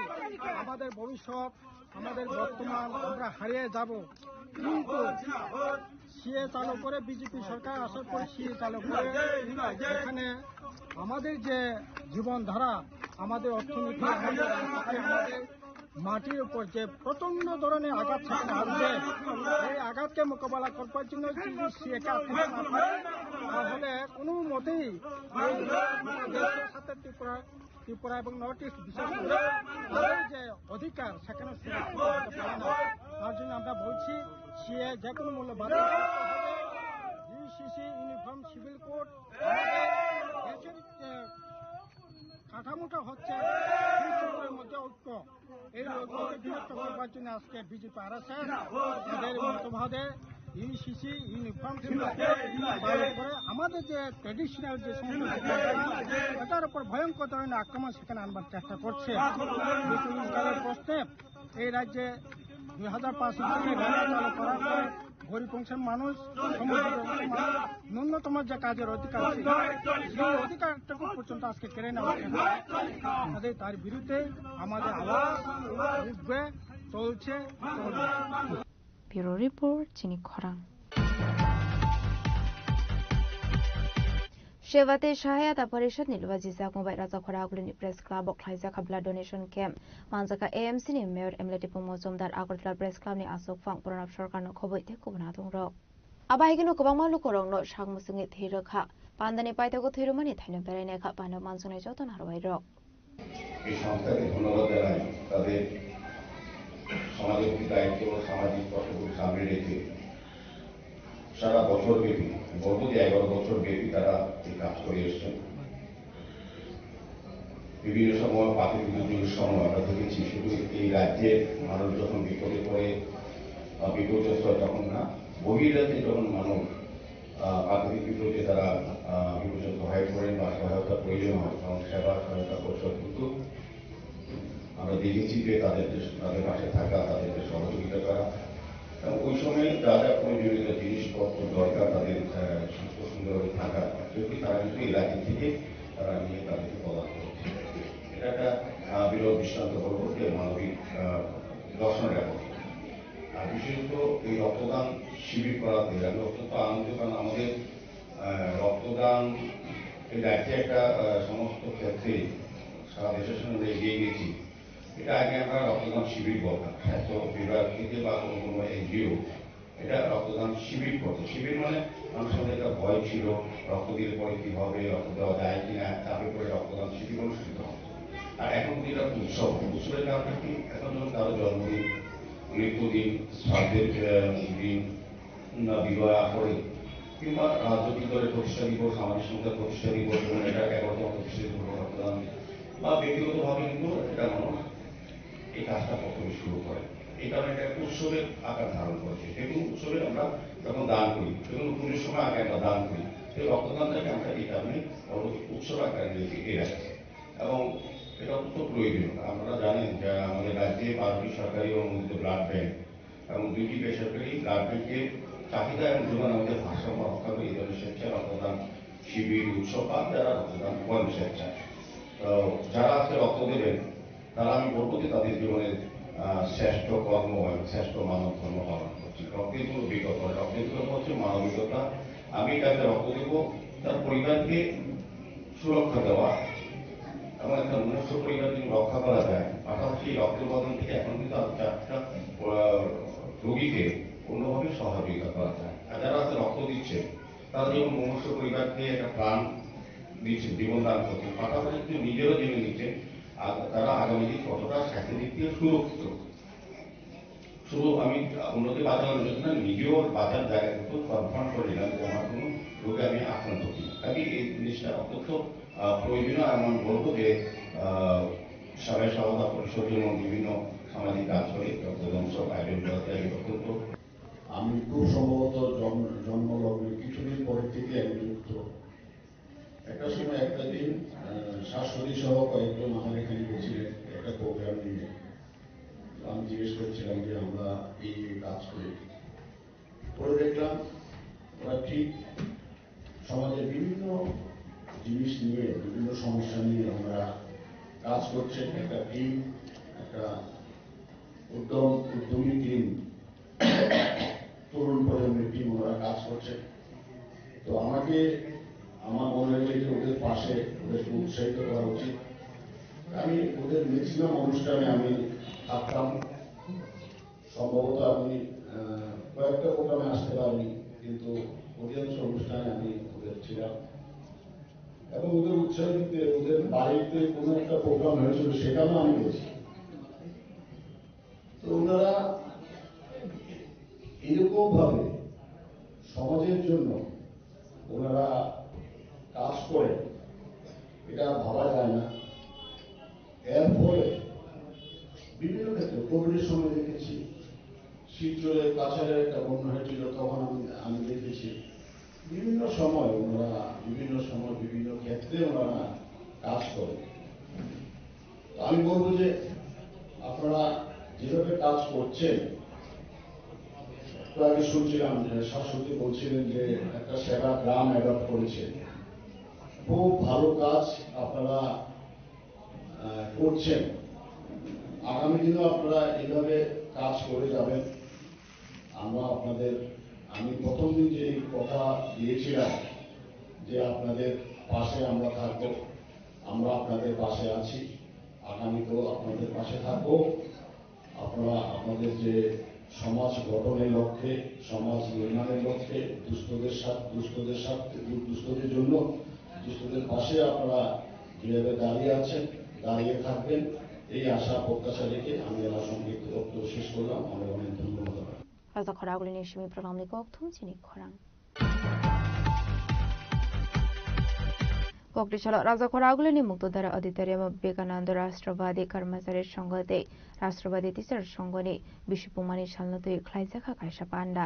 আমাদের ভবিষ্যৎ, আমাদের বর্তমান, আমরা হারিয়ে যাব। কিন্তু সিএ চালু করে, বিজেপি সরকার আসার পরে সিএ চালু করে এখানে আমাদের যে জীবনধারা, আমাদের অর্থনীতি, আমাদের রাজনীতি, আমাদের মাটির উপর যে প্রচন্ড ধরনের আঘাত সেখানে আসবে, এই আঘাতকে মোকাবেলা করবার জন্য যদি সিএকে আটকাতে না পারে, তাহলে কোনো মতেই এই দেশের সাথে ত্রিপুরা, ত্রিপুরা এবং নর্থ ইস্ট বিশেষ করে তাদের যে অধিকার সেখানে সুরক্ষিত হতে পারে না। তার জন্য আমরা বলছি সিএ যে কোনো মূল্যে বাতিল করতে হবে। ইউসিসি, ইউনিফর্ম সিভিল কোড, দেশের যে কাঠামোটা হচ্ছে ত্রিপুরার মধ্যে ঐক্য, এই ঐক্যকে বিনষ্ট করবার জন্য আজকে বিজেপি আরএসএস তাদের মতবাদে ইউসিসি ইউনিফর্ম সিভিল কোড চালু করে আমাদের যে ট্র্যাডিশনাল যে সংস্কৃতি, এটার উপর ভয়ঙ্কর ধরনের আক্রমণ সেখানে আনবার চেষ্টা করছে। বিপুল ইসলামের প্রশ্নে এই রাজ্যে দুই হাজার পাঁচ সালে রেগা চালু করার পর গরিব অংশের মানুষ, সমস্ত মানুষ ন্যূনতম যে কাজের অধিকার আছে, সেই অধিকারটুকু পর্যন্ত আজকে কেড়ে নেওয়া হচ্ছে। কাজেই তার বিরুদ্ধে আমাদের আওয়াজ উঠবে, চলছে, চলবে। Bureau Report, Chini Khorang. Sheva tei Sahayata Parishad ni luajijak Mubai Rajakhora Agulini Press Club o khlaijak kha blood donation camp. Manjak kha A M C ni Mayor M L A Tipung Mojumdar Agartala Press Club ni aswk phang Pranab Sarkar no khobwi tei kubun adong rok. Abo hai kheno kwbangma lukurokno sak mwswngwi thwi rwkha. Pandani paithago thwi rwmani thaino berainai kha panda mansuknai joto narwai rok. এই সংস্থাকে ধন্যবাদ জানাই, তাদের সমাজের প্রতি দায়িত্ব ও সামাজিক কর্তব্য সামনে রেখে সারা বছর ব্যাপী, বলবো যে এগারো বছর ব্যাপী তারা এই কাজ করে এসছেন। বিভিন্ন সময় প্রাকৃতিক দুর্যোগের সময় আমরা দেখেছি, শুধু এই রাজ্যের মানুষ যখন বিপদে পড়ে বা বিপর্যস্ত হয় তখন না, বহির রাজ্যে যখন মানুষ আহ, প্রাকৃতিক বিপর্যয়ে তারা, আহ, বিপর্যস্ত হয়ে পড়েন বা সহায়তা প্রয়োজন হয়, তখন সেবা সহায়তা পরিষদ কিন্তু আমরা দেখেছি যে তাদের যে, তাদের পাশে থাকা, তাদেরকে সহযোগিতা করা এবং ওই সময়ে যা যা প্রয়োজনীয় জিনিসপত্র দরকার তাদের, আহ, সুস্থ সুন্দরভাবে থাকা, যদি তারা কিন্তু এই রাজ্য থেকে তারা নিয়ে তাদেরকে প্রদান করছে। এটা একটা, আহ, বিরল দৃষ্টান্ত বলবো যে মানবিক, আহ, দর্শন এবং আর বিশেষত এই রক্তদান শিবির করাতে আমি অত্যন্ত আনন্দিত, কারণ আমাদের, আহ, রক্তদান এই রাজ্যে একটা, আহ, সমস্ত ক্ষেত্রে সারা দেশের সঙ্গে আমরা এগিয়ে গেছি। এটা আগে আমরা রক্তদান শিবির বলতাম, স্বাস্থ্য বিভাগ থেকে বা কোনো কোনো এনজিও এটা রক্তদান শিবির করতো। শিবির মানে মানুষের মধ্যে একটা ভয় ছিল, রক্ত দিলে পরে কি হবে, রক্ত দেওয়া যায় কিনা, চাপে পড়ে রক্তদান শিবির অনুষ্ঠিত হতো। আর এখন কিন্তু এটা উৎসব, উৎসবের কারণে কি এখন যখন কারো জন্মদিন, মৃত্যুদিন, শ্রাদ্ধের, আহ, দিন, না বিবাহ করে কিংবা রাজনৈতিক দলের প্রতিষ্ঠা দিবস, সামাজিক সংস্থার প্রতিষ্ঠা দিবস, যেমন এটা এগারোতম প্রতিষ্ঠা দিবস রক্তদান বা ব্যক্তিগতভাবে কিন্তু এটা মানুষ এই কাজটা প্রথমে শুরু করে। এই কারণে এটা একটা উৎসবের আকার ধারণ করেছে। যে কোনো উৎসবে আমরা যখন দান করি, যে কোনো পুজোর সময় আগে আমরা দান করি, এই রক্তদানটাকে আমরা এই কারণে পরবর্তী উৎসব আকারে নিয়েছি এই রাজ্যে। এবং এটা অত্যন্ত প্রয়োজনীয়। আপনারা জানেন যে আমাদের রাজ্যে বারোটি সরকারি অনুমোদিত ব্লাড ব্যাংক এবং দুইটি বেসরকারি ব্লাড ব্যাংকের চাহিদা এবং যোগান আমাদের ভারসাম্য রক্ষা করে এই ধরনের স্বেচ্ছায় রক্তদান শিবির, উৎসব বা যারা রক্তদান করেন স্বেচ্ছায়। তো যারা আজকে রক্ত দেবেন, তারা, আমি বলবো যে তাদের জীবনের, আহ, শ্রেষ্ঠ কর্ম এবং শ্রেষ্ঠ মানব ধর্ম পালন করছে। রক্তের কোনো বিকল্প নেই। রক্তের বিকল্প হচ্ছে মানবিকতা। আমি যাকে রক্ত দেবো, তার পরিবারকে সুরক্ষা দেওয়া এবং একটা মনুষ্য পরিবার যদি রক্ষা করা যায়, পাশাপাশি এই রক্তের উপাদান থেকে এখন কিন্তু আরো চারটা, আহ, রোগীকে অন্যভাবে সহযোগিতা করা যায়। আর যারা আছে রক্ত দিচ্ছে, তারা যেমন মনুষ্য পরিবারকে একটা প্রাণ দিচ্ছেন, জীবন দান করছেন, পাশাপাশি কিন্তু নিজেরও জীবন দিচ্ছেন। আর তারা আগামী দিন কতটা স্বাস্থ্য দিক থেকে সুরক্ষিত। শুধু আমি উন্নতি বাঁচানোর জন্য নিজেও বাঁচার জায়গা কিন্তু কনফার্ম করে নিলাম যে আমার কোনো রোগে আমি আক্রান্ত কিনা। কাজে এই জিনিসটা অত্যন্ত, আহ, প্রয়োজনীয়। আর আমি বলবো যে, আহ, সাবেক সভাপতি পরিষদ এবং বিভিন্ন সামাজিক কাজ করে রক্তদান সব আয়োজন করাতে আমি অত্যন্ত আমি খুব সম্ভবত জন্ম, জন্মলগ্নের কিছুদিন পরের থেকে আমি যুক্ত। একটা সময় একটা দিন, আহ, শাশ্বতী সহ কয়েকজন আমার এখানে গেছিলেন একটা প্রোগ্রাম নিয়ে। তো আমি জিজ্ঞেস করছিলাম যে আমরা এই এই কাজ করি। পরে দেখলাম ওরা ঠিক সমাজের বিভিন্ন জিনিস নিয়ে, বিভিন্ন সমস্যা নিয়ে ওনারা কাজ করছেন। একটা টিম, একটা উদ্যম, উদ্যমী টিম, তরুণ প্রজন্মের টিম ওনারা কাজ করছেন। তো আমাকে, আমার মনে হয়েছে যে ওদের পাশে ওদেরকে উৎসাহিত করা উচিত। আমি ওদের ম্যাক্সিমাম অনুষ্ঠানে আমি থাকতাম। সম্ভবত আমি, আহ, কয়েকটা প্রোগ্রামে আসতে পারিনি, কিন্তু অধিকাংশ অনুষ্ঠানে আমি ওদের ছিলাম। এবং ওদের উৎসাহ দিতে ওদের বাড়িতে কোনো একটা প্রোগ্রাম হয়েছিল, সেখানেও আমি গেছি। তো ওনারা এরকম ভাবে সমাজের জন্য ওনারা কাজ করেন, এটা ভাবা যায় না। এর ফলে বিভিন্ন ক্ষেত্রে কোভিডের সময় দেখেছি, শিলচরে কাছাড়ে একটা বন্যা হয়েছিল, তখন আমি, আমি দেখেছি বিভিন্ন সময় ওনারা বিভিন্ন সময় বিভিন্ন ক্ষেত্রে ওনারা কাজ করেন। তো আমি বলবো যে আপনারা যেভাবে কাজ করছেন, একটু আগে শুনছিলাম যে শাশ্বতী বলছিলেন যে একটা সেরা গ্রাম অ্যাডপ্ট করেছে। খুব ভালো কাজ আপনারা আহ, করছেন। আগামী দিনেও আপনারা এইভাবে কাজ করে যাবেন। আমরা আপনাদের, আমি প্রথম দিন যে কথা দিয়েছিলাম যে আপনাদের পাশে আমরা থাকবো, আমরা আপনাদের পাশে আছি, আগামীতেও আপনাদের পাশে থাকবো। আপনারা আপনাদের যে সমাজ গঠনের লক্ষ্যে, সমাজ নির্মাণের লক্ষ্যে, দুস্থদের সাথে, দুস্থদের সাথে, দু-, দুস্থদের জন্য, দুস্থদের পাশে আপনারা যেভাবে দাঁড়িয়ে আছেন, দাঁড়িয়ে থাকবেন, এই আশা প্রত্যাশা রেখে আমি আমার সংক্ষিপ্ত বক্তব্য শেষ করলাম। অনেক অনেক ধন্যবাদ। Rajak khoragulini simi program ni kok thum chini khorang. Kokri salo Rajak khoragulini Muktodara Auditorium o Vivekananda Rashtrabadi Karmachari Sangha tei Rashtrabadi Teacher Sangha ni bisipungmani salno twi khlaijak kha kaisa panda.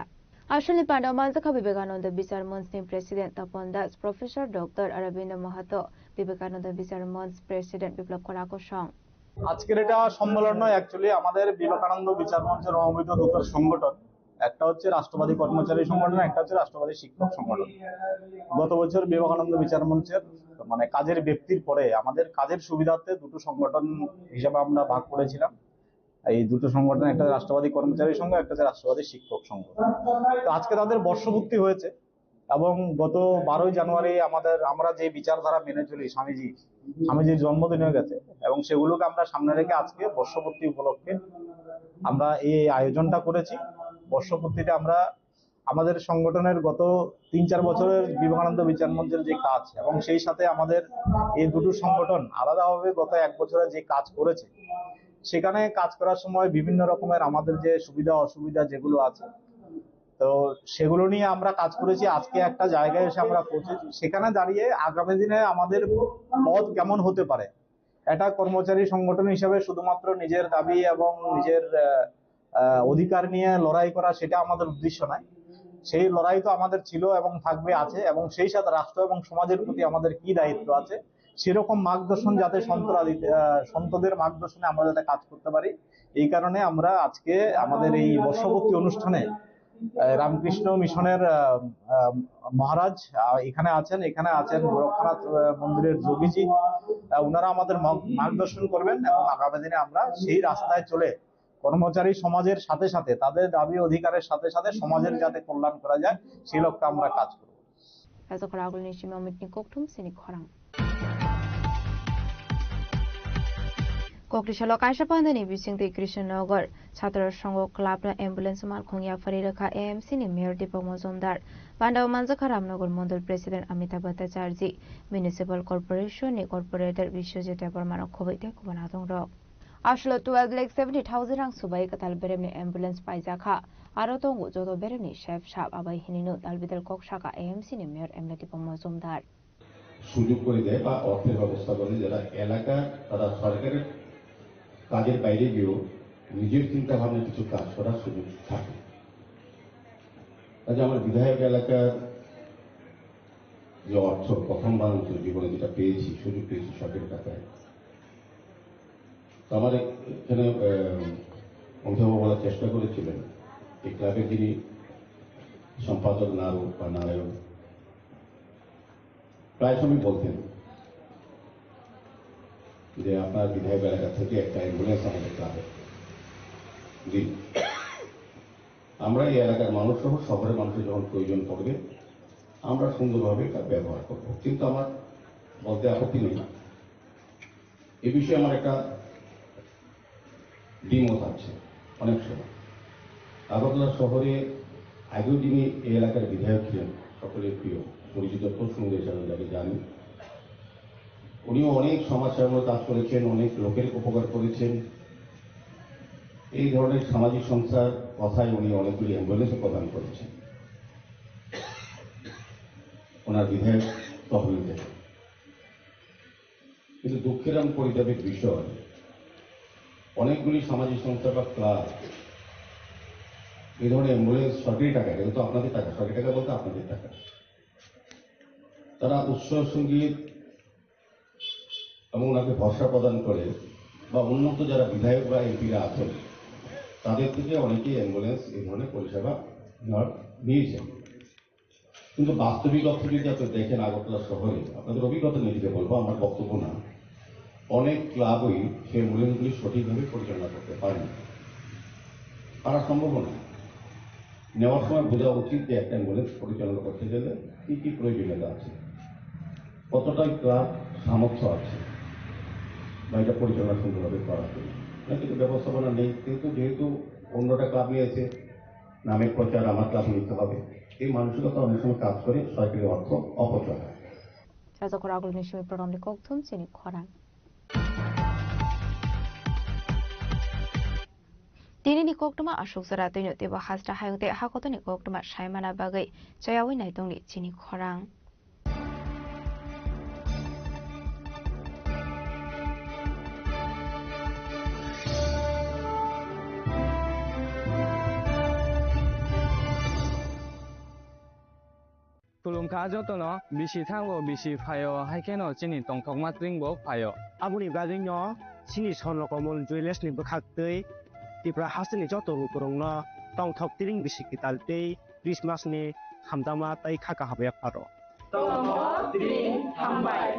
Asalni panda o manjak kha Vivekananda Bichar Manch ni President Tapon Das, Professor Doctor Aravind Mahato, Vivekananda Bichar Manch President Biplab Kora Kosong. আজকের এটা সম্মেলন নয়, অ্যাকচুয়ালি আমাদের বিবেকানন্দ বিচার মঞ্চের সমবেত দুটো সংগঠন, একটা হচ্ছে রাষ্ট্রবাদী কর্মচারী সংগঠন, একটা হচ্ছে রাষ্ট্রবাদী শিক্ষক সংগঠন। গত বছর বিবেকানন্দ বিচার মঞ্চের মানে কাজের ব্যক্তির পরে আমাদের কাজের সুবিধার্থে দুটো সংগঠন হিসাবে আমরা ভাগ করেছিলাম। এই দুটো সংগঠন, একটা রাষ্ট্রবাদী কর্মচারী সংঘ, একটা হচ্ছে রাষ্ট্রবাদী শিক্ষক সংঘ। তো আজকে তাদের বর্ষপূর্তি হয়েছে এবং গত বারোই জানুয়ারি আমাদের, আমরা যে বিচারধারা মেনে চলি স্বামীজি, স্বামীজির জন্মদিন হয়ে গেছে এবং সেগুলোকে আমরা সামনে রেখে আজকে বর্ষপূর্তি উপলক্ষে আমরা এই আয়োজনটা করেছি। বর্ষপূর্তিতে আমরা আমাদের সংগঠনের গত তিন চার বছরের বিবেকানন্দ বিচার মঞ্চের যে কাজ এবং সেই সাথে আমাদের এই দুটো সংগঠন আলাদাভাবে গত এক বছরে যে কাজ করেছে, সেখানে কাজ করার সময় বিভিন্ন রকমের আমাদের যে সুবিধা অসুবিধা যেগুলো আছে, তো সেগুলো নিয়ে আমরা কাজ করেছি। আজকে একটা জায়গায় এসে আমরা পৌঁছেছি, সেখানে দাঁড়িয়ে আগামী দিনে আমাদের পথ কেমন হতে পারে, একটা কর্মচারী সংগঠন হিসাবে শুধুমাত্র নিজের দাবি এবং নিজের আহ, আহ, অধিকার নিয়ে লড়াই করা, সেটা আমাদের উদ্দেশ্য নয়। সেই লড়াই তো আমাদের ছিল এবং থাকবে, আছে, এবং সেই সাথে রাষ্ট্র এবং সমাজের প্রতি আমাদের কি দায়িত্ব আছে, সেরকম মার্গদর্শন যাতে সন্তরা দিতে, আহ, সন্তদের মার্গদর্শনে আমরা যাতে কাজ করতে পারি, এই কারণে আমরা আজকে আমাদের এই বর্ষপূর্তি অনুষ্ঠানে আহ, রামকৃষ্ণ মিশনের আহ, আহ, মহারাজ আহ, এখানে আছেন, এখানে আছেন গোরক্ষনাথ আহ, মন্দিরের যোগীজি। আহ, ওনারা আমাদের মগ- মার্গদর্শন করবেন এবং আগামী দিনে আমরা সেই রাস্তায় চলে কর্মচারী সমাজের সাথে সাথে, তাদের দাবি অধিকারের সাথে সাথে সমাজের যাতে কল্যাণ করা যায়, সেই লক্ষ্যে আমরা কাজ করব। Rajak khoragulini simi omitni kokthum sini khorang. Kokri salo kaisa pandani bisingtwi Krishnanagar Chhatro Sangho Club no ambulance malkhung yaphari rwkha A M C ni Mayor Deepak Majumdar. Pandao manjakha Ramnagar Mondol President Amitabh Bhattacharjee, Municipal Corporation ni Corporator Biswajit Debbarma rok khobwi tei kubun adongrok. Aswkno twelve lakh seventy thousand rang swbai kwtal beremni ambulance paijakha. Aro tongo joto beremni sep sap abai hinwino dalbidal kok saka A M C ni Mayor M L A Deepak Majumdar. সুযোগ করে দেয় বা অর্থের ব্যবস্থা করে, যারা এলাকা, তারা সরকারের কাজের বাইরে গিয়েও নিজের চিন্তা ভাবনা কিছু কাজ করার সুযোগ থাকে। কাজে আমার বিধায়ক এলাকার যে অর্থ প্রথমবার মতো জীবনে যেটা পেয়েছি, সুযোগ পেয়েছি সরকারের টাকায়, তো আমার এখানে আহ, অমিতাভ বলার চেষ্টা করেছিলেন, এই ক্লাবের যিনি সম্পাদক নায়ক বা নায়ক, প্রায় সময় বলতেন যে আপনার বিধায়ক এলাকা থেকে একটা অ্যাম্বুলেন্স আমাদের ক্লাবে দিন। আমরা এই এলাকার মানুষ সহ শহরের মানুষের যখন প্রয়োজন পড়বে, আমরা সুন্দরভাবে এটা ব্যবহার করব। কিন্তু আমার বলতে আপত্তি নেই, এ বিষয়ে আমার একটা দ্বিমত আছে অনেক সময়। আগরতলা শহরে আগেও যিনি এই এলাকার বিধায়ক ছিলেন, সকলের প্রিয় পরিচিত প্রসঙ্গ হিসাবে যাকে জানি, উনিও অনেক সমাজসেবামূলক কাজ করেছেন, অনেক লোকের উপকার করেছেন। এই ধরনের সামাজিক সংস্থার কথায় উনি অনেকগুলি অ্যাম্বুলেন্সও প্রদান করেছেন ওনার বিধায়ক তহবিল থেকে। কিন্তু দুঃখের এবং পরিতাপের বিষয়, অনেকগুলি সামাজিক সংস্থা বা ক্লাব এই ধরনের অ্যাম্বুলেন্স সরকারি টাকা, এটা তো আপনাদের টাকা, সরকারি টাকা বলতে আপনাদের টাকা, তারা উৎসাহ সঙ্গীত এবং ওনাকে ভরসা প্রদান করে বা উন্নত যারা বিধায়ক বা এমপিরা আছেন, তাদের থেকে অনেকেই অ্যাম্বুলেন্স এই ধরনের পরিষেবা আর নিয়েছেন। কিন্তু বাস্তবিক অর্থে যদি আপনি দেখেন আগরতলা শহরে, আপনাদের অভিজ্ঞতা নিয়ে যদি বলবো, আমার বক্তব্য না, অনেক ক্লাবই সেই অ্যাম্বুলেন্সগুলি সঠিকভাবে পরিচালনা করতে পারেনি। পারা সম্ভব না। নেওয়ার সময় বোঝা উচিত যে একটা অ্যাম্বুলেন্স পরিচালনা করতে গেলে কী কী প্রয়োজনীয়তা আছে, কতটাই ক্লাব সামর্থ্য আছে বা এটা পরিচালনা সুন্দরভাবে করার জন্য। এটা কিন্তু ব্যবস্থাপনা নেই, কিন্তু যেহেতু অন্যটা ক্লাব নিয়েছে, নামে প্রচার আমার ক্লাব নিতে হবে, এই মানসিকতা অনেক সময় কাজ করে সরকারি অর্থ অপচয় হয়। Sajak khorang agulni simi program ni kokthum chini khorang. Tini ni koktwma aswk jora twino teibo hasta hayung tei hakotoni koktwma saimana bagwi chayawi naitongni chini khorang. Khulumkha jotono, bisi thango, bisi phaio, hai kheno chini tongthokma twingbo phaio. Aboni bagwino chini Swarno Komol Jewellers ni bwkhaktwi Tripura hasteni joto lukurokno tongthok twing bisi kwtal tei Christmas ni hamjakma tei kha kaham yapharo. Tongthok twing hambai.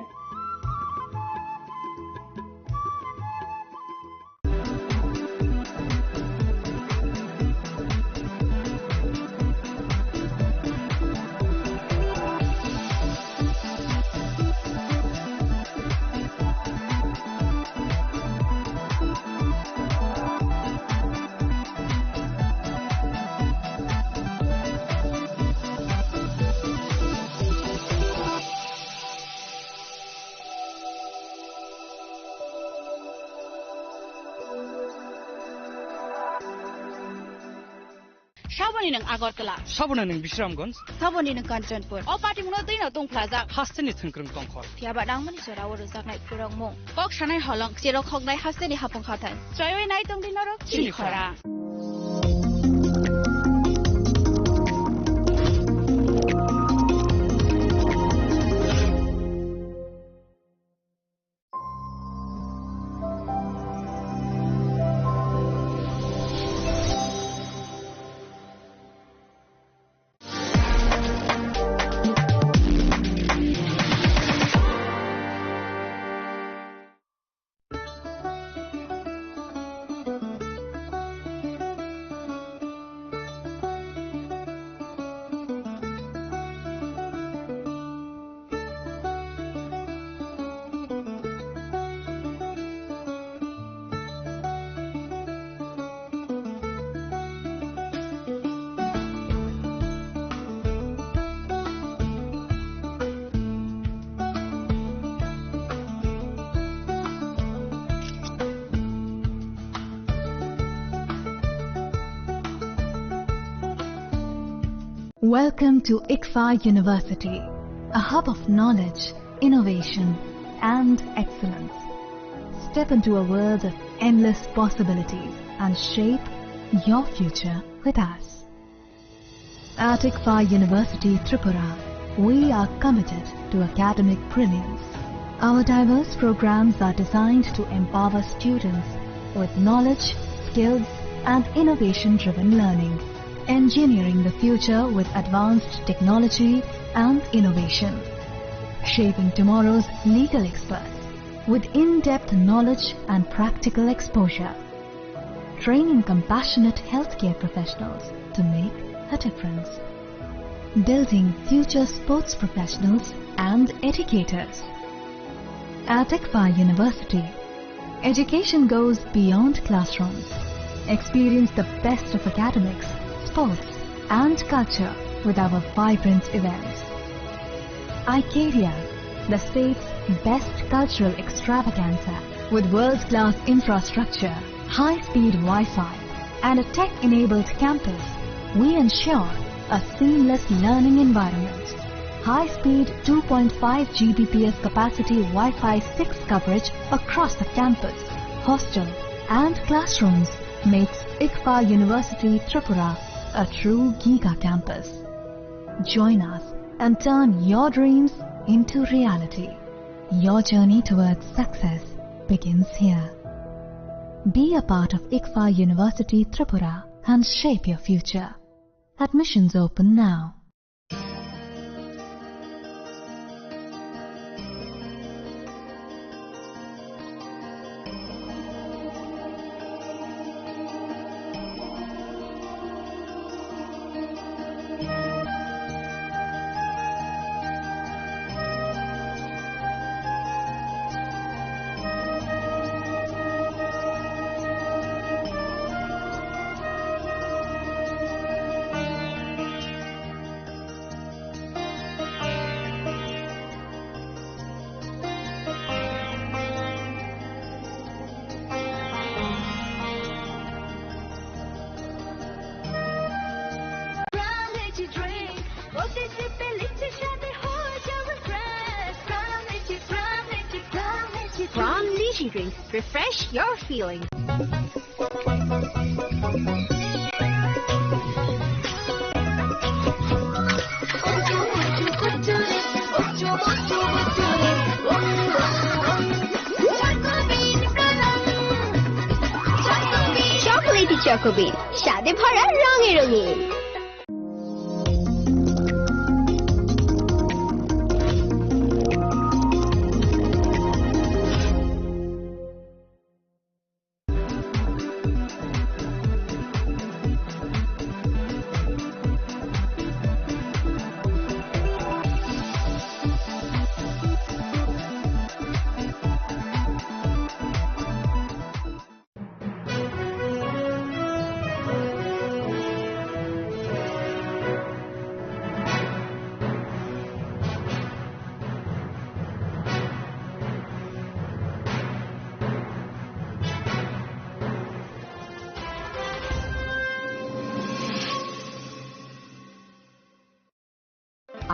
Saboni nwng Agartala. Saboni nwng Bisramganj. Saboni nwng Kanchanpur. O patimungno twino tungphlajak. Hasteni thwngkwrwng tongkhor. Phiyaba nangmani jorao rwjaknai phwrwngmung. Kok sanai holong, cherok hoknai hasteni hapung hathai. Choiwi nai tongdi norok chini khorang. Welcome to ICFAR University, a hub of knowledge, innovation, and excellence. Step into a world of endless possibilities and shape your future with us. At ICFAR University Tripura, we are committed to academic brilliance. Our diverse programs are designed to empower students with knowledge, skills, and innovation-driven learning. Engineering the future with advanced technology and innovation. Shaping tomorrow's legal experts with in-depth knowledge and practical exposure. Training compassionate healthcare professionals to make a difference. Building future sports professionals and educators. At ICFAR University, education goes beyond classrooms. Experience the best of academics, sports, and culture with our vibrant events. Icaria, the state's best cultural extravaganza, with world-class infrastructure, high-speed Wi-Fi, and a tech-enabled campus, we ensure a seamless learning environment. High-speed two point five G B P S capacity Wi-Fi six coverage across the campus, hostel, and classrooms makes ICFAR University Tripura a true giga campus. Join us and turn your dreams into reality. Your journey towards success begins here. Be a part of ICFAR University Tripura and shape your future. Admissions open now. Crown Energy Drink, প্রতি সিপে লিচ্ছে স্বাদে হয়ে যাবে fresh। Crown Energy, Crown Energy, Crown Energy Drink। Crown Energy Drink, refresh your feeling। Chocolatey চকোবিন, স্বাদে ভরা, রঙে রঙিন।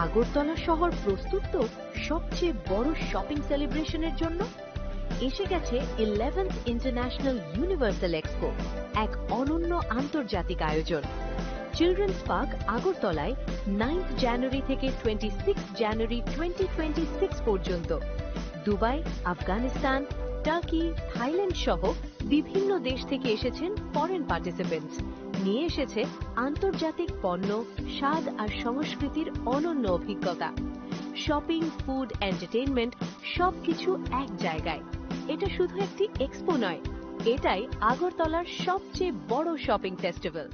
আগরতলা শহর প্রস্তুত তো সবচেয়ে বড় শপিং সেলিব্রেশনের জন্য। এসে গেছে ইলেভেন্থ ইন্টারন্যাশনাল ইউনিভার্সাল এক্সপো, এক অনন্য আন্তর্জাতিক আয়োজন। চিলড্রেন্স পার্ক আগরতলায় নাইন্থ জানুয়ারি থেকে twenty six January twenty twenty six পর্যন্ত। দুবাই, আফগানিস্তান, টার্কি, থাইল্যান্ড সহ বিভিন্ন দেশ থেকে এসেছেন ফরেন পার্টিসিপেন্টস। নিয়ে এসেছে আন্তর্জাতিক পণ্য, স্বাদ আর সংস্কৃতির অনন্য অভিজ্ঞতা। শপিং, ফুড, এন্টারটেইনমেন্ট, সবকিছু এক জায়গায়। এটা শুধু একটি এক্সপো নয়, এটাই আগরতলার সবচেয়ে বড় shopping festival.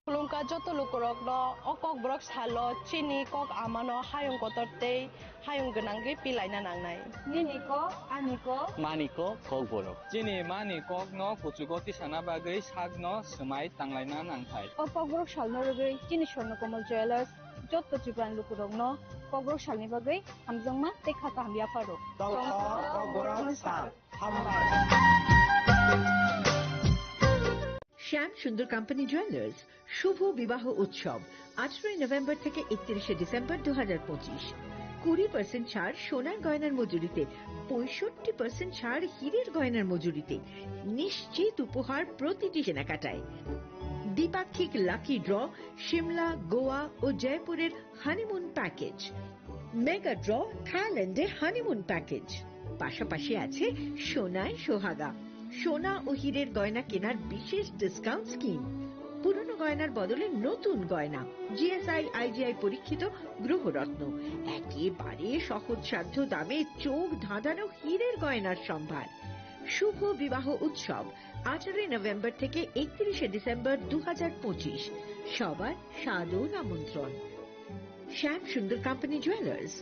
Khulumkha joto lukurokno o Kokborok salo chini kok amano hayung kotor tei hayung gwnangwi pilaina nangnai. Nini kok, ani kok. Mani kok, Kokborok. Chini mani kokno kuchugo tisana bagwi sakno swmai tanglaina nangthai. O Kokborok salno rwgwi chini Swarnakomal Jewellers joto Tripurani lukurokno Kokborok salni bagwi hamjakma tei kha kaham yapharo. Tongkha Kokborok sal. Hambai. শ্যাম সুন্দর company jewellers শুভ বিবাহ উৎসব, আঠারোই নভেম্বর থেকে একত্রিশে ডিসেম্বর দু হাজার পঁচিশ। কুড়ি পার্সেন্ট ছাড় সোনার গয়নার মজুরিতে, পঁয়ষট্টি পার্সেন্ট ছাড় হীরের গয়নার মজুরিতে, নিশ্চিত উপহার প্রতিটি কেনাকাটায়। দ্বিপাক্ষিক লাকি ড্র, সিমলা, গোয়া ও জয়পুরের হানিমুন প্যাকেজ, মেগা ড্র, থাইল্যান্ডে হানিমুন প্যাকেজ, পাশাপাশি আছে সোনায় সোহাগা, সোনা ও হীরের গয়না কেনার বিশেষ ডিসকাউন্ট স্কিম, পুরনো গয়নার বদলে নতুন গয়না, জিএসআই আইজিআই পরীক্ষিত গ্রহরত্ন, একেবারে সহজসাধ্য দামে চোখ ধাঁধানো হীরের গয়নার সম্ভার। শুভ বিবাহ উৎসব, আঠারোই নভেম্বর থেকে একত্রিশে ডিসেম্বর দু হাজার পঁচিশ। সবার সাদর আমন্ত্রণ। শ্যাম সুন্দর কোম্পানি জুয়েলার্স,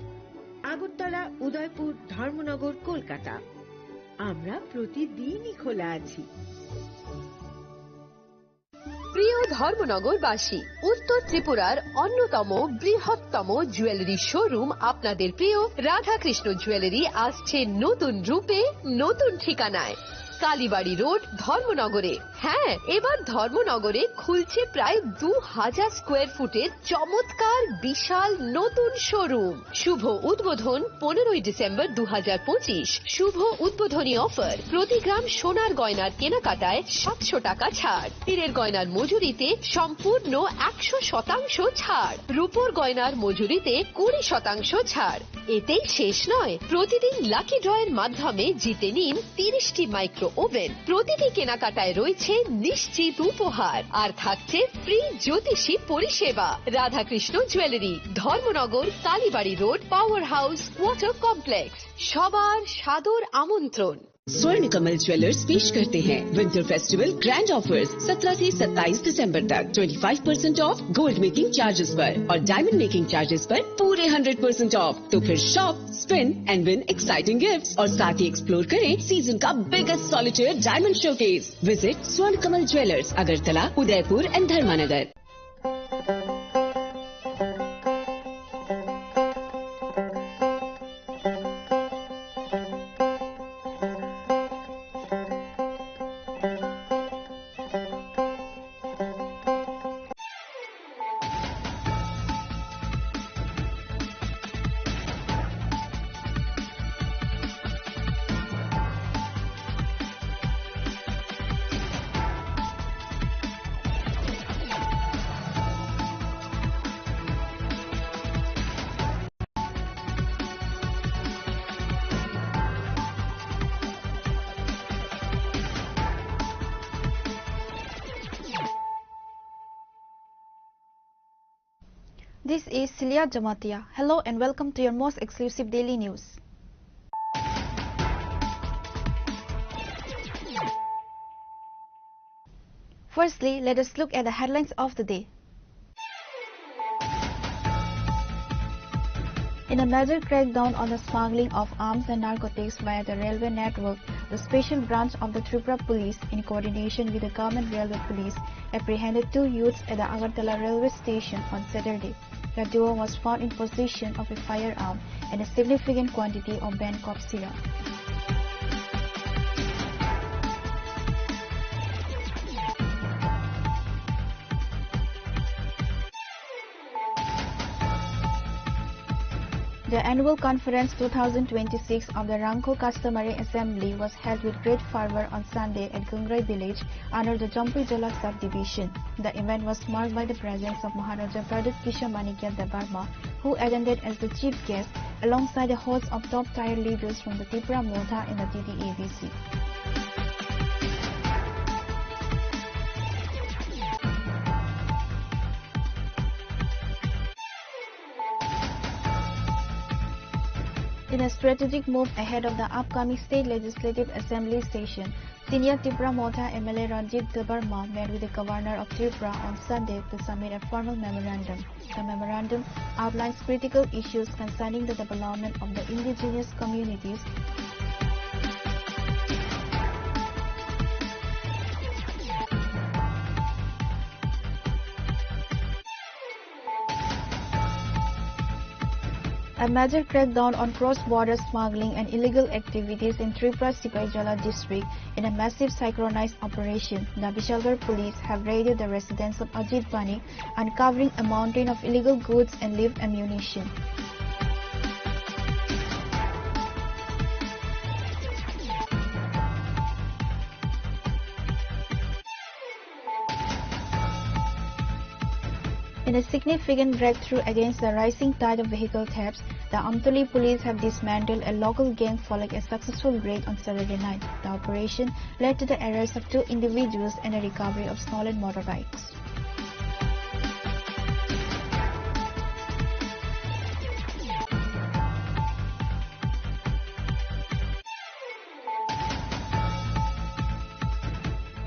আগরতলা, উদয়পুর, ধর্মনগর, কলকাতা। আমরা প্রতিদিনই খোলা আছি। প্রিয় ধর্মনগরবাসী, উত্তর ত্রিপুরার অন্যতম বৃহত্তম জুয়েলারি শোরুম আপনাদের প্রিয় রাধাকৃষ্ণ জুয়েলারি আসছে নতুন রূপে, নতুন ঠিকানায়। কালীবাড়ি রোড, ধর্মনগরে। হ্যাঁ, এবার ধর্মনগরে খুলছে প্রায় দু হাজার স্কোয়ার ফুটের চমৎকার বিশাল নতুন শোরুম। শুভ উদ্বোধন পনেরোই ডিসেম্বর দু হাজার পঁচিশ। শুভ উদ্বোধনী অফার, প্রতি গ্রাম সোনার গয়নার কেনাকাটায় সাতশো টাকা ছাড়, হীরের গয়নার মজুরিতে সম্পূর্ণ একশো শতাংশ ছাড়, রূপোর গয়নার মজুরিতে কুড়ি শতাংশ ছাড়। এতেই শেষ নয়, প্রতিদিন লাকি ড্রয়ের মাধ্যমে জিতে নিন তিরিশটি মাইক্রো ওভেন। প্রতিটি কেনাকাটায় রয়েছে নিশ্চিত উপহার, আর থাকছে ফ্রি জ্যোতিষী পরিষেবা। Radhakrishna jewellery, Dharmanagar, Kalibari road, power house, water complex. সবার সাদর আমন্ত্রণ। स्वर्ण कमल ज्वेलर्स पेश करते हैं विंटर फेस्टिवल ग्रैंड ऑफर्स। सत्रह से सत्ताईस दिसंबर तक twenty five percent of gold making charges पर और डायमंड मेकिंग चार्जेस पर पूरे हंड्रेड परसेंट ऑफ। तो फिर shop, spin and win exciting gifts और साथ ही एक्सप्लोर करें सीजन का biggest solitaire diamond showcase. Visit स्वर्ण कमल ज्वेलर्स, अगरतला, उदयपुर एंड धर्मानगर। This is Celia Jamatia. Hello and welcome to your most exclusive daily news. Firstly, let us look at the headlines of the day. In a major crackdown on the smuggling of arms and narcotics via the railway network, the special branch of the Tripura Police, in coordination with the Government Railway Police, apprehended two youths at the Agartala railway station on Saturday. The duo was found in possession of a firearm and a significant quantity of banned cough syrup. The annual conference two thousand twenty-six of the Rangkho Customary Assembly was held with great fervor on Sunday at Gungrai village under the Jampuijala subdivision. The event was marked by the presence of Maharaja Pradyut Kishore Manikya Debbarma, who attended as the chief guest alongside a host of top-tier leaders from the Tipra Motha and the T T A D C. In a strategic move ahead of the upcoming State Legislative Assembly session, senior Tipra Motha M L A Ranjit Debbarma met with the Governor of Tripura on Sunday to submit a formal memorandum. The memorandum outlines critical issues concerning the development of the indigenous communities. A major crackdown on cross-border smuggling and illegal activities in Tripura Sipaijala district in a massive synchronized operation. The Bishalgarh police have raided the residence of Ajit Banik, uncovering a mountain of illegal goods and live ammunition. In a significant breakthrough against the rising tide of vehicle thefts, the Amtoli police have dismantled a local gang following a successful raid on Saturday night. The operation led to the arrest of two individuals and a recovery of stolen motorbikes.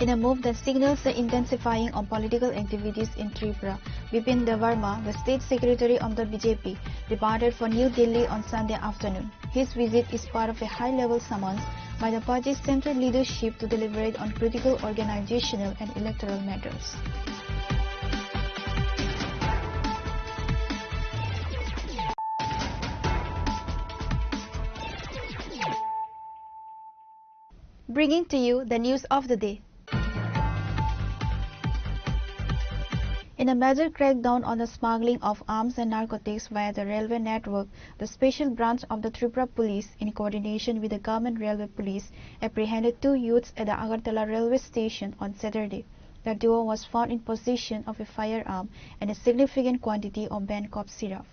In a move that signals the intensifying of political activities in Tripura, Bipin Debbarma, the state secretary of the B J P, departed for New Delhi on Sunday afternoon. His visit is part of a high-level summons by the party's central leadership to deliberate on critical organizational and electoral matters. Bringing to you the news of the day. In a major crackdown on the smuggling of arms and narcotics via the railway network, the special branch of the Tripura Police, in coordination with the Government Railway Police, apprehended two youths at the Agartala railway station on Saturday. The duo was found in possession of a firearm and a significant quantity of banned cough syrup.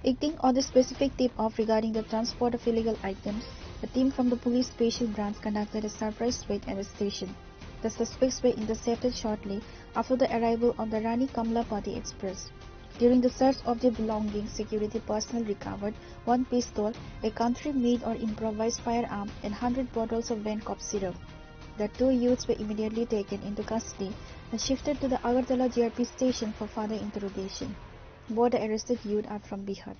Acting on the specific tip-off regarding the transport of illegal items, a team from the police special branch conducted a surprise raid at the station. The suspects were intercepted shortly after the arrival on the Rani Kamalapati Express. During the search of their belongings, security personnel recovered one pistol, a country-made or improvised firearm, and hundred bottles of Van cough syrup. The two youths were immediately taken into custody and shifted to the Agartala G R P station for further interrogation. Both the arrested youth are from Bihar.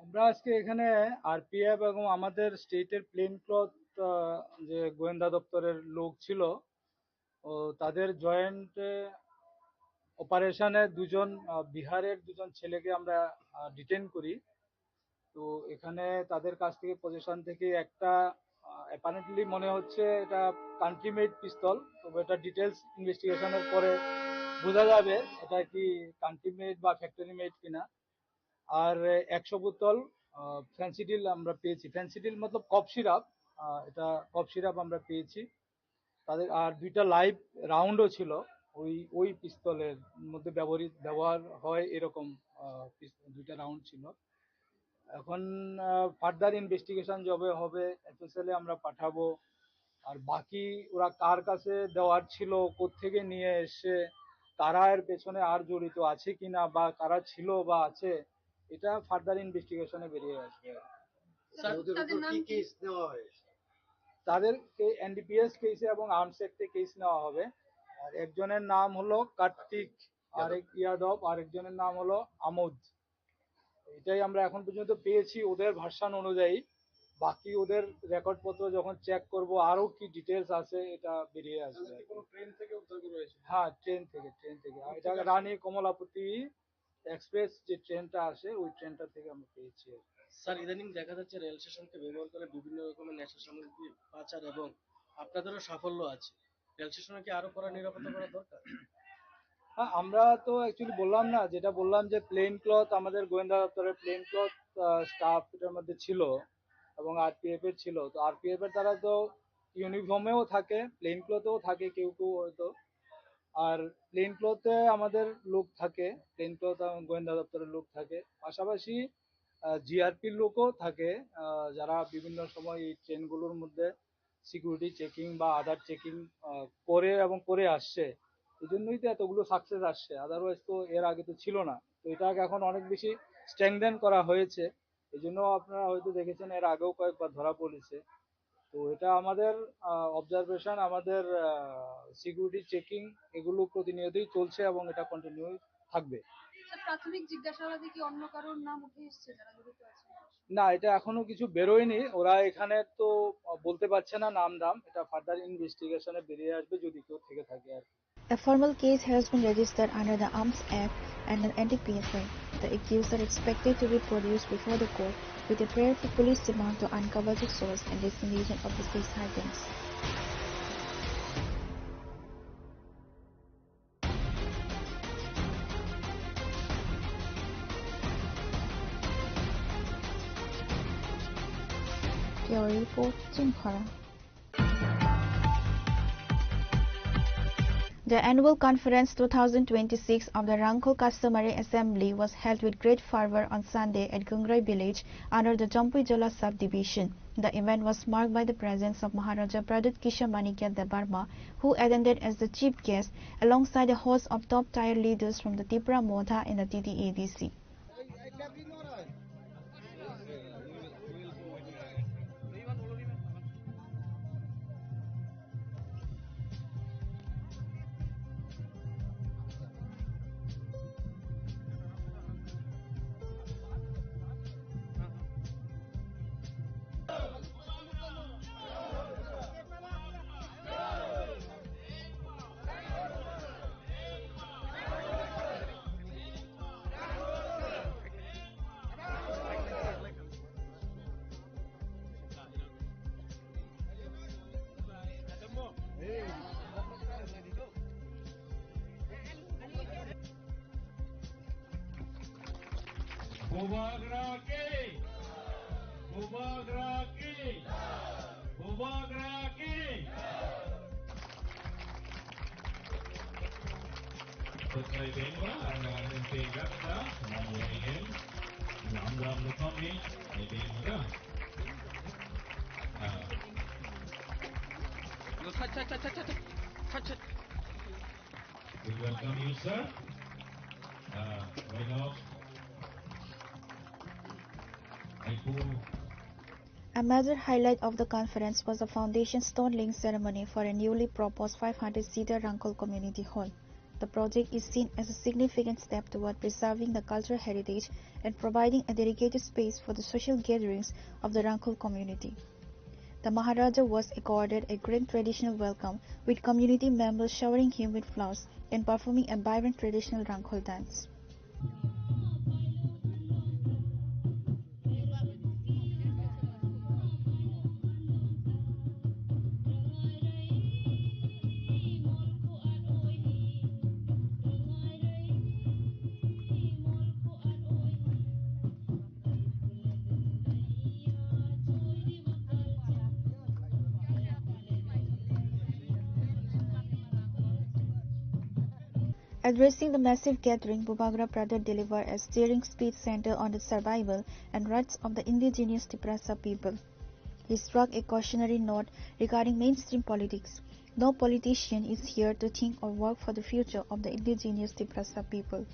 আমরা আজকে এখানে আরপিএফ এবং আমাদের স্টেটের plane cloth যে গোয়েন্দা দপ্তরের লোক ছিল, ও তাদের জয়েন্ট অপারেশনে দুজন আহ, বিহারের দুজন ছেলেকে আমরা ডিটেন করি। তো এখানে তাদের কাছ থেকে, পজিশন থেকে একটা, অ্যাপারেন্টলি মনে হচ্ছে এটা কান্ট্রি মেড পিস্তল। তবে এটা ডিটেলস ইনভেস্টিগেশনের পরে বোঝা যাবে এটা কি কান্ট্রি মেড বা ফ্যাক্টরি মেড কিনা। আর একশো বোতল ফেন্সিডিল আমরা পেয়েছি। ফেন্সিডিল মতলব কফ সিরাপ, এটা কফ সিরাপ আমরা পেয়েছি। তাদের আর দুইটা লাইভ রাউন্ডও ছিল। ওই ওই পিস্তলের মধ্যে ব্যবহৃত ব্যবহার হয় এরকম আহ, পিস- দুইটা রাউন্ড ছিল। এখন ফার্দার ইনভেস্টিগেশন যবে হবে, এফএসএল এ আমরা পাঠাবো। আর বাকি ওরা কার কাছে দেওয়ার ছিল, কোত্থেকে নিয়ে এসে, কারা এর পেছনে আর জড়িত আছে কিনা বা কারা ছিল বা আছে, এটা ফার্দার ইনভেস্টিগেশনে বেরিয়ে আসবে। স্যার, ওদের তাদের উপর নাম কি কি? কেস নেওয়া হয়েছে? তাদেরকে এনডিপিএস কেসে এবং আর্মস অ্যাক্টে কেস নেওয়া হবে। আর একজনের নাম হলো কার্তিক, আরেক ইয়াদব, আরেকজনের নাম হলো আমোদ। এটাই আমরা এখন পর্যন্ত পেয়েছি ওদের ভার্সন অনুযায়ী। বাকি ওদের রেকর্ড পত্র যখন চেক করব, আরো কি ডিটেলস আছে, এটা বেরিয়ে আসবে। তাহলে কি কোনো ট্রেন থেকে উদ্ধার করা হয়েছে? হ্যাঁ, ট্রেন থেকে, ট্রেন থেকে। আর এটা রানী কমলাপতি এক্সপ্রেস যে ট্রেনটা আসে, ওই ট্রেনটা থেকে আমরা পেয়েছি আর কি। স্যার, ইদানিং দেখা যাচ্ছে রেল স্টেশনকে ব্যবহার করে বিভিন্ন রকমের নেশা সামগ্রী পাচার এবং আপনাদেরও সাফল্য আছে। রেল স্টেশনে কি আরো কড়া নিরাপত্তা করা দরকার? হ্যাঁ, আমরা তো অ্যাকচুয়ালি বললাম না, যেটা বললাম যে প্লেন ক্লথ, আমাদের গোয়েন্দা দপ্তরের প্লেন ক্লথ স্টাফ এটার মধ্যে ছিল এবং আরপিএফ এর ছিল। তো আরপিএফ এর তারা তো ইউনিফর্মেও থাকে, প্লেন ক্লথেও থাকে কেউ কেউ হয়তো। আর প্লেন ক্লথে আমাদের লোক থাকে, প্লেন ক্লথ গোয়েন্দা দপ্তরের লোক থাকে। পাশাপাশি জিআরপির লোকও থাকে, আহ, যারা বিভিন্ন সময় এই ট্রেনগুলোর মধ্যে সিকিউরিটি চেকিং বা আদার চেকিং করে এবং করে আসছে। এই জন্যই তো এতগুলো সাকসেস আসছে, আদারওয়াইজ তো এর আগে তো ছিল না। তো এটাকে এখন অনেক বেশি স্ট্রেংথেন করা হয়েছে। এই জন্য আপনারা হয়তো দেখেছেন, এর আগেও কয়েকবার ধরা পড়েছে। তো এটা আমাদের অবজারভেশন, আমাদের সিকিউরিটি চেকিং, এগুলো প্রতিনিয়তই চলছে এবং এটা কন্টিনিউ থাকবে। স্যার, প্রাথমিক জিজ্ঞাসাবাদে কি অন্য কারোর নাম উঠে এসেছে যারা জড়িত আছে? না, এটা এখনো কিছু বেরোয়নি। ওরা এখানে তো বলতে পারছে না নাম দাম, এটা ফার্দার ইনভেস্টিগেশনে বেরিয়ে আসবে যদি কেউ থেকে থাকে আর কি। A formal case has been registered under the Arms Act and the N D P S A. The accused are expected to be produced before the court with a prayer for police demand to uncover the source and destination of the seized items. Bureau Report, Chimphara. The annual conference two thousand twenty-six of the Rangkhol Customary Assembly was held with great fervor on Sunday at Gungrai village under the Jampuijola subdivision. The event was marked by the presence of Maharaja Pradyut Kishore Manikya Debbarma, who attended as the chief guest alongside a host of top-tier leaders from the Tipra Motha and the T T A D C. Bubagra ki! Bubagra ki! Bubagra ki! Putri Bengwa, anda M P Gakta, mau ingin. Ram Ram Lukhomi, maybe Maga. Ah. We welcome you, sir. Uh, right now, I pull A major highlight of the conference was the foundation stone laying ceremony for a newly proposed five hundred seater Rangkhol Community Hall. The project is seen as a significant step toward preserving the cultural heritage and providing a dedicated space for the social gatherings of the Rangkhol community. The Maharaja was accorded a grand traditional welcome, with community members showering him with flowers and performing a vibrant traditional Rangkhol dance. Addressing the massive gathering, Bubagra Pradhan delivered a stirring speech centered on the survival and rights of the indigenous Tiprasa people. He struck a cautionary note regarding mainstream politics. No politician is here to think or work for the future of the indigenous Tiprasa people.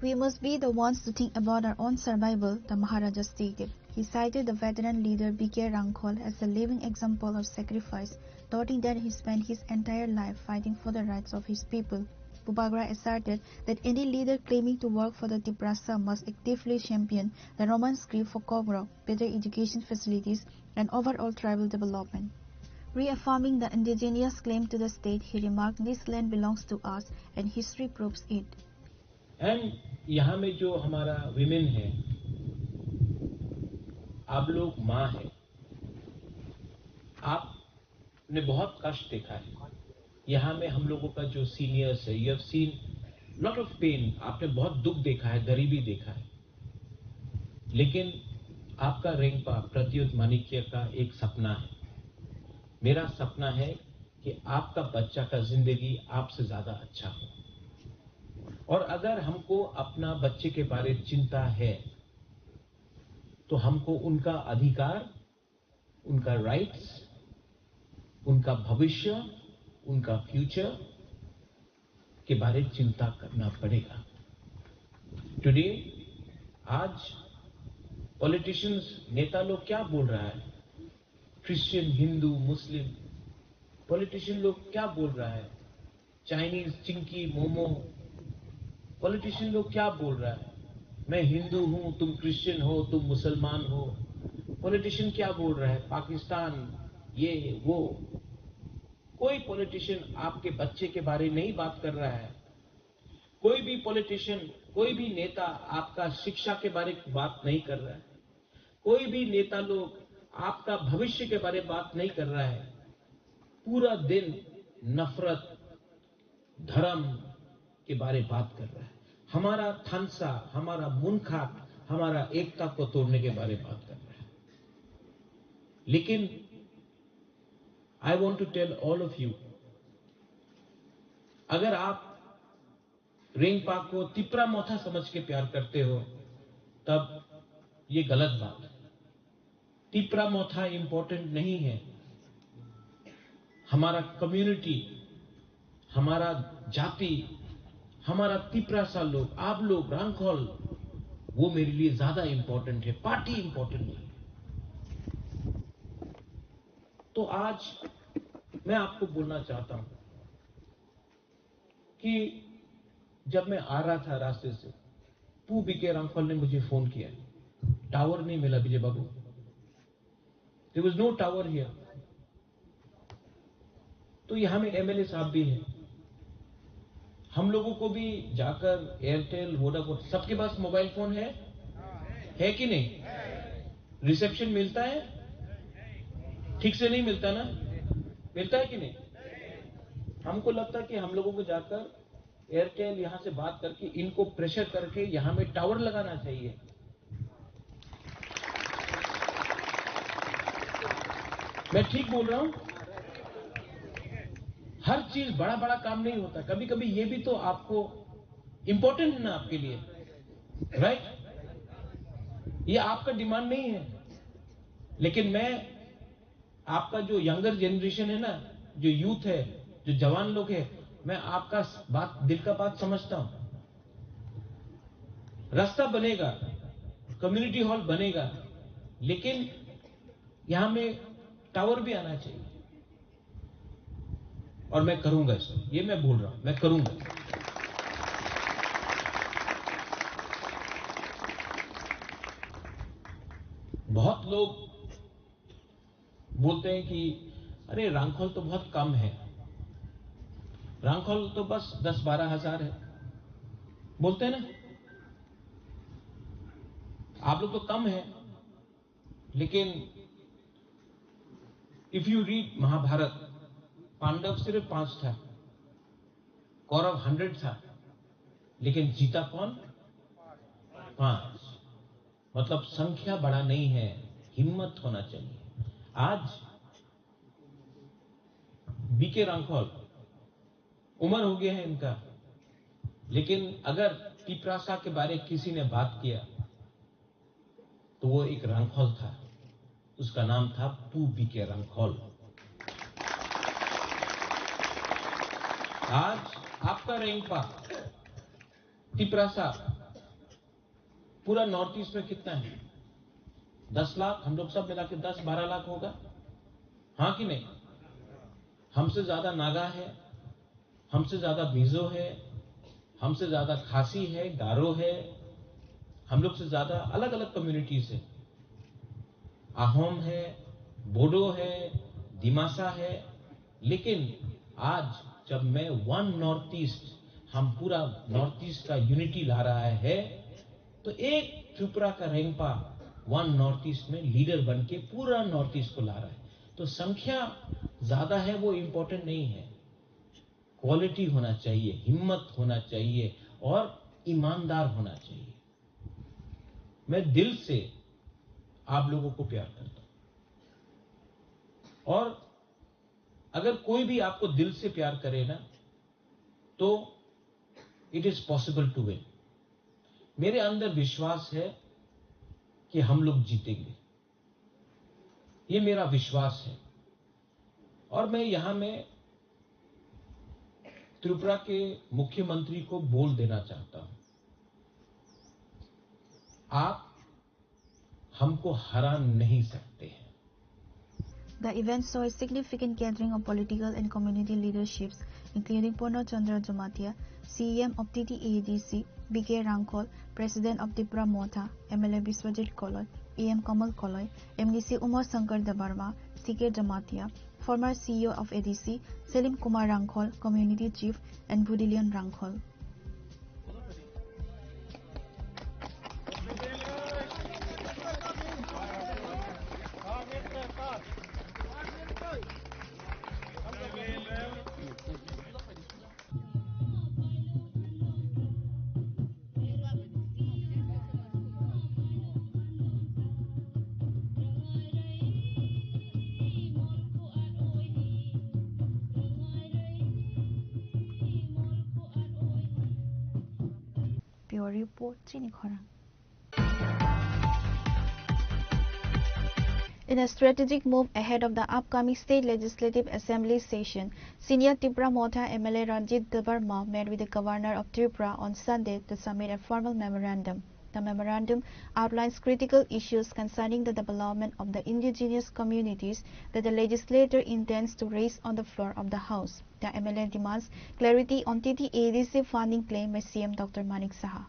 We must be the ones to think about our own survival, the Maharaja stated. He cited the veteran leader B K Rangkhol as a living example of sacrifice, noting that he spent his entire life fighting for the rights of his people. Bubagra asserted that any leader claiming to work for the Tiprasa must actively champion the Roman script for Kogra, better education facilities, and overall tribal development. Reaffirming the indigenous claim to the state, he remarked, "This land belongs to us and history proves it." And यहाँ में जो हमारा विमेन है, आप लोग माँ है, आपने बहुत कष्ट देखा है। यहाँ में हम लोगों का जो सीनियर्स है, you have seen lot of pain, आपने बहुत दुख देखा है, गरीबी देखा है, लेकिन आपका रेंगपा प्रत्युत माणिक्य का एक सपना है। मेरा सपना है कि आपका बच्चा का जिंदगी आपसे ज्यादा अच्छा हो। और अगर हमको अपना बच्चे के बारे चिंता है, तो हमको उनका अधिकार, उनका राइट्स, उनका भविष्य, उनका फ्यूचर के बारे चिंता करना पड़ेगा। टुडे, आज पॉलिटिशियंस, नेता लोग क्या बोल रहा है, क्रिश्चियन, हिंदू, मुस्लिम, पॉलिटिशियन लोग क्या बोल रहा है, चाइनीज, चिंकी, मोमो, पॉलिटिशियन लोग क्या बोल रहा है, मैं हिंदू हूं, तुम क्रिश्चियन हो, तुम मुसलमान हो, पॉलिटिशियन क्या बोल रहा है, पाकिस्तान, ये वो। कोई पॉलिटिशियन आपके बच्चे के बारे नहीं बात कर रहा है। कोई भी पॉलिटिशियन, कोई भी नेता आपका शिक्षा के बारे बात नहीं कर रहा है। कोई भी नेता लोग आपका भविष्य के बारे बात नहीं कर रहा है। पूरा दिन नफरत, धर्म के बारे बात कर रहा है। हमारा थानसा, हमारा मुनखाट, हमारा एकता को तोड़ने के बारे बात कर रहा है। लेकिन I want to tell all of you, अगर आप रेंगपा को तिप्रा मोथा समझ के प्यार करते हो, तब ये गलत बात है। तिप्रा मोथा इंपॉर्टेंट नहीं है। हमारा कम्युनिटी, हमारा जाति, हमारा तिप्रासा लोग, आप लोग, रांखल, वो मेरे लिए ज्यादा इंपॉर्टेंट है, पार्टी इंपॉर्टेंट नहीं है। तो आज मैं आपको बोलना चाहता हूं कि जब मैं आ रहा था रास्ते से, पू बीके रांखल ने मुझे फोन किया, टावर नहीं मिला विजय बाबू, there was no tower here। तो यहां में एमएलए साहब भी हैं, हम लोगों को भी जाकर एयरटेल, वोडाफोन, सबके पास मोबाइल फोन है, है कि नहीं? रिसेप्शन मिलता है? ठीक से नहीं मिलता ना? मिलता है कि नहीं? हमको लगता है कि हम लोगों को जाकर एयरटेल यहां से बात करके इनको प्रेशर करके यहां में टावर लगाना चाहिए। मैं ठीक बोल रहा हूं? हर चीज बड़ा बड़ा काम नहीं होता, कभी कभी ये भी तो आपको इंपॉर्टेंट है ना आपके लिए, राइट? ये आपका डिमांड नहीं है, लेकिन मैं आपका जो यंगर जनरेशन है ना, जो यूथ है, जो जवान लोग है, मैं आपका बात, दिल का बात समझता हूं। रास्ता बनेगा, कम्युनिटी हॉल बनेगा, लेकिन यहां में टावर भी आना चाहिए। और मैं करूंगा इसको, ये मैं बोल रहा हूं, मैं करूंगा। बहुत लोग बोलते हैं कि अरे, रांखल तो बहुत कम है, रांखल तो बस दस बारह हजार है, बोलते हैं ना, आप लोग तो कम है। लेकिन if you read महाभारत, पांडव सिर्फ पांच था, कौरव हंड्रेड था, लेकिन जीता कौन? पांच। मतलब, संख्या बड़ा नहीं है, हिम्मत होना चाहिए। आज बीके रांखल, उम्र हो गया है इनका, लेकिन अगर तिप्रासा के बारे किसी ने बात किया, तो वो एक रांखल था, उसका नाम था पू बीके रांखल। आज आपका रेंगपा, तिप्रासा, पूरा नॉर्थ ईस्ट में कितना है? दस लाख, हम लोग सब मिला के दस बारह लाख होगा, हाँ कि नहीं? हमसे ज्यादा नागा है, हमसे ज्यादा मिजो है, हमसे ज्यादा खासी है, गारो है, हम लोग से ज्यादा अलग-अलग कम्युनिटीज है, अहोम है, बोडो है, दिमासा है। लेकिन आज जब मैं वन नॉर्थ ईस्ट, हम पूरा नॉर्थ ईस्ट का यूनिटी ला रहा है, तो एक त्रिपुरा का रेंगपा वन नॉर्थ ईस्ट में लीडर बन के पूरा नॉर्थ ईस्ट को ला रहा है। तो संख्या ज्यादा है, वो इंपॉर्टेंट नहीं है, क्वालिटी होना चाहिए, हिम्मत होना चाहिए और ईमानदार होना चाहिए। मैं दिल से आप लोगों को प्यार करता हूं, और अगर कोई भी आपको दिल से प्यार करे ना, तो it is possible to win। मेरे अंदर विश्वास है कि हम लोग जीतेंगे, ये मेरा विश्वास है। और मैं यहां में त्रिपुरा के मुख्यमंत्री को बोल देना चाहता हूं, आप हमको हरा नहीं सकते हैं। The event saw a significant gathering of political and community leaderships, including Purna Chandra Jamatia, C E M of T T A D C, B K Rangkhol, President of Tipra Motha, M L A Biswajit Koloi, E M Kamal Koloi, M D C Uma Shankar Debbarma, C K Jamatia, former C E O of A D C, Selim Kumar Rangkhol, Community Chief, and Budilion Rangkhol. Bureau Report, Chini Khorang. In a strategic move ahead of the upcoming State Legislative Assembly session, senior Tipra Motha M L A Ranjit Debbarma met with the Governor of Tripura on Sunday to submit a formal memorandum. The memorandum outlines critical issues concerning the development of the indigenous communities that the legislature intends to raise on the floor of the House. The M L A demands clarity on T T A D C funding claim by C M Doctor Manik Saha.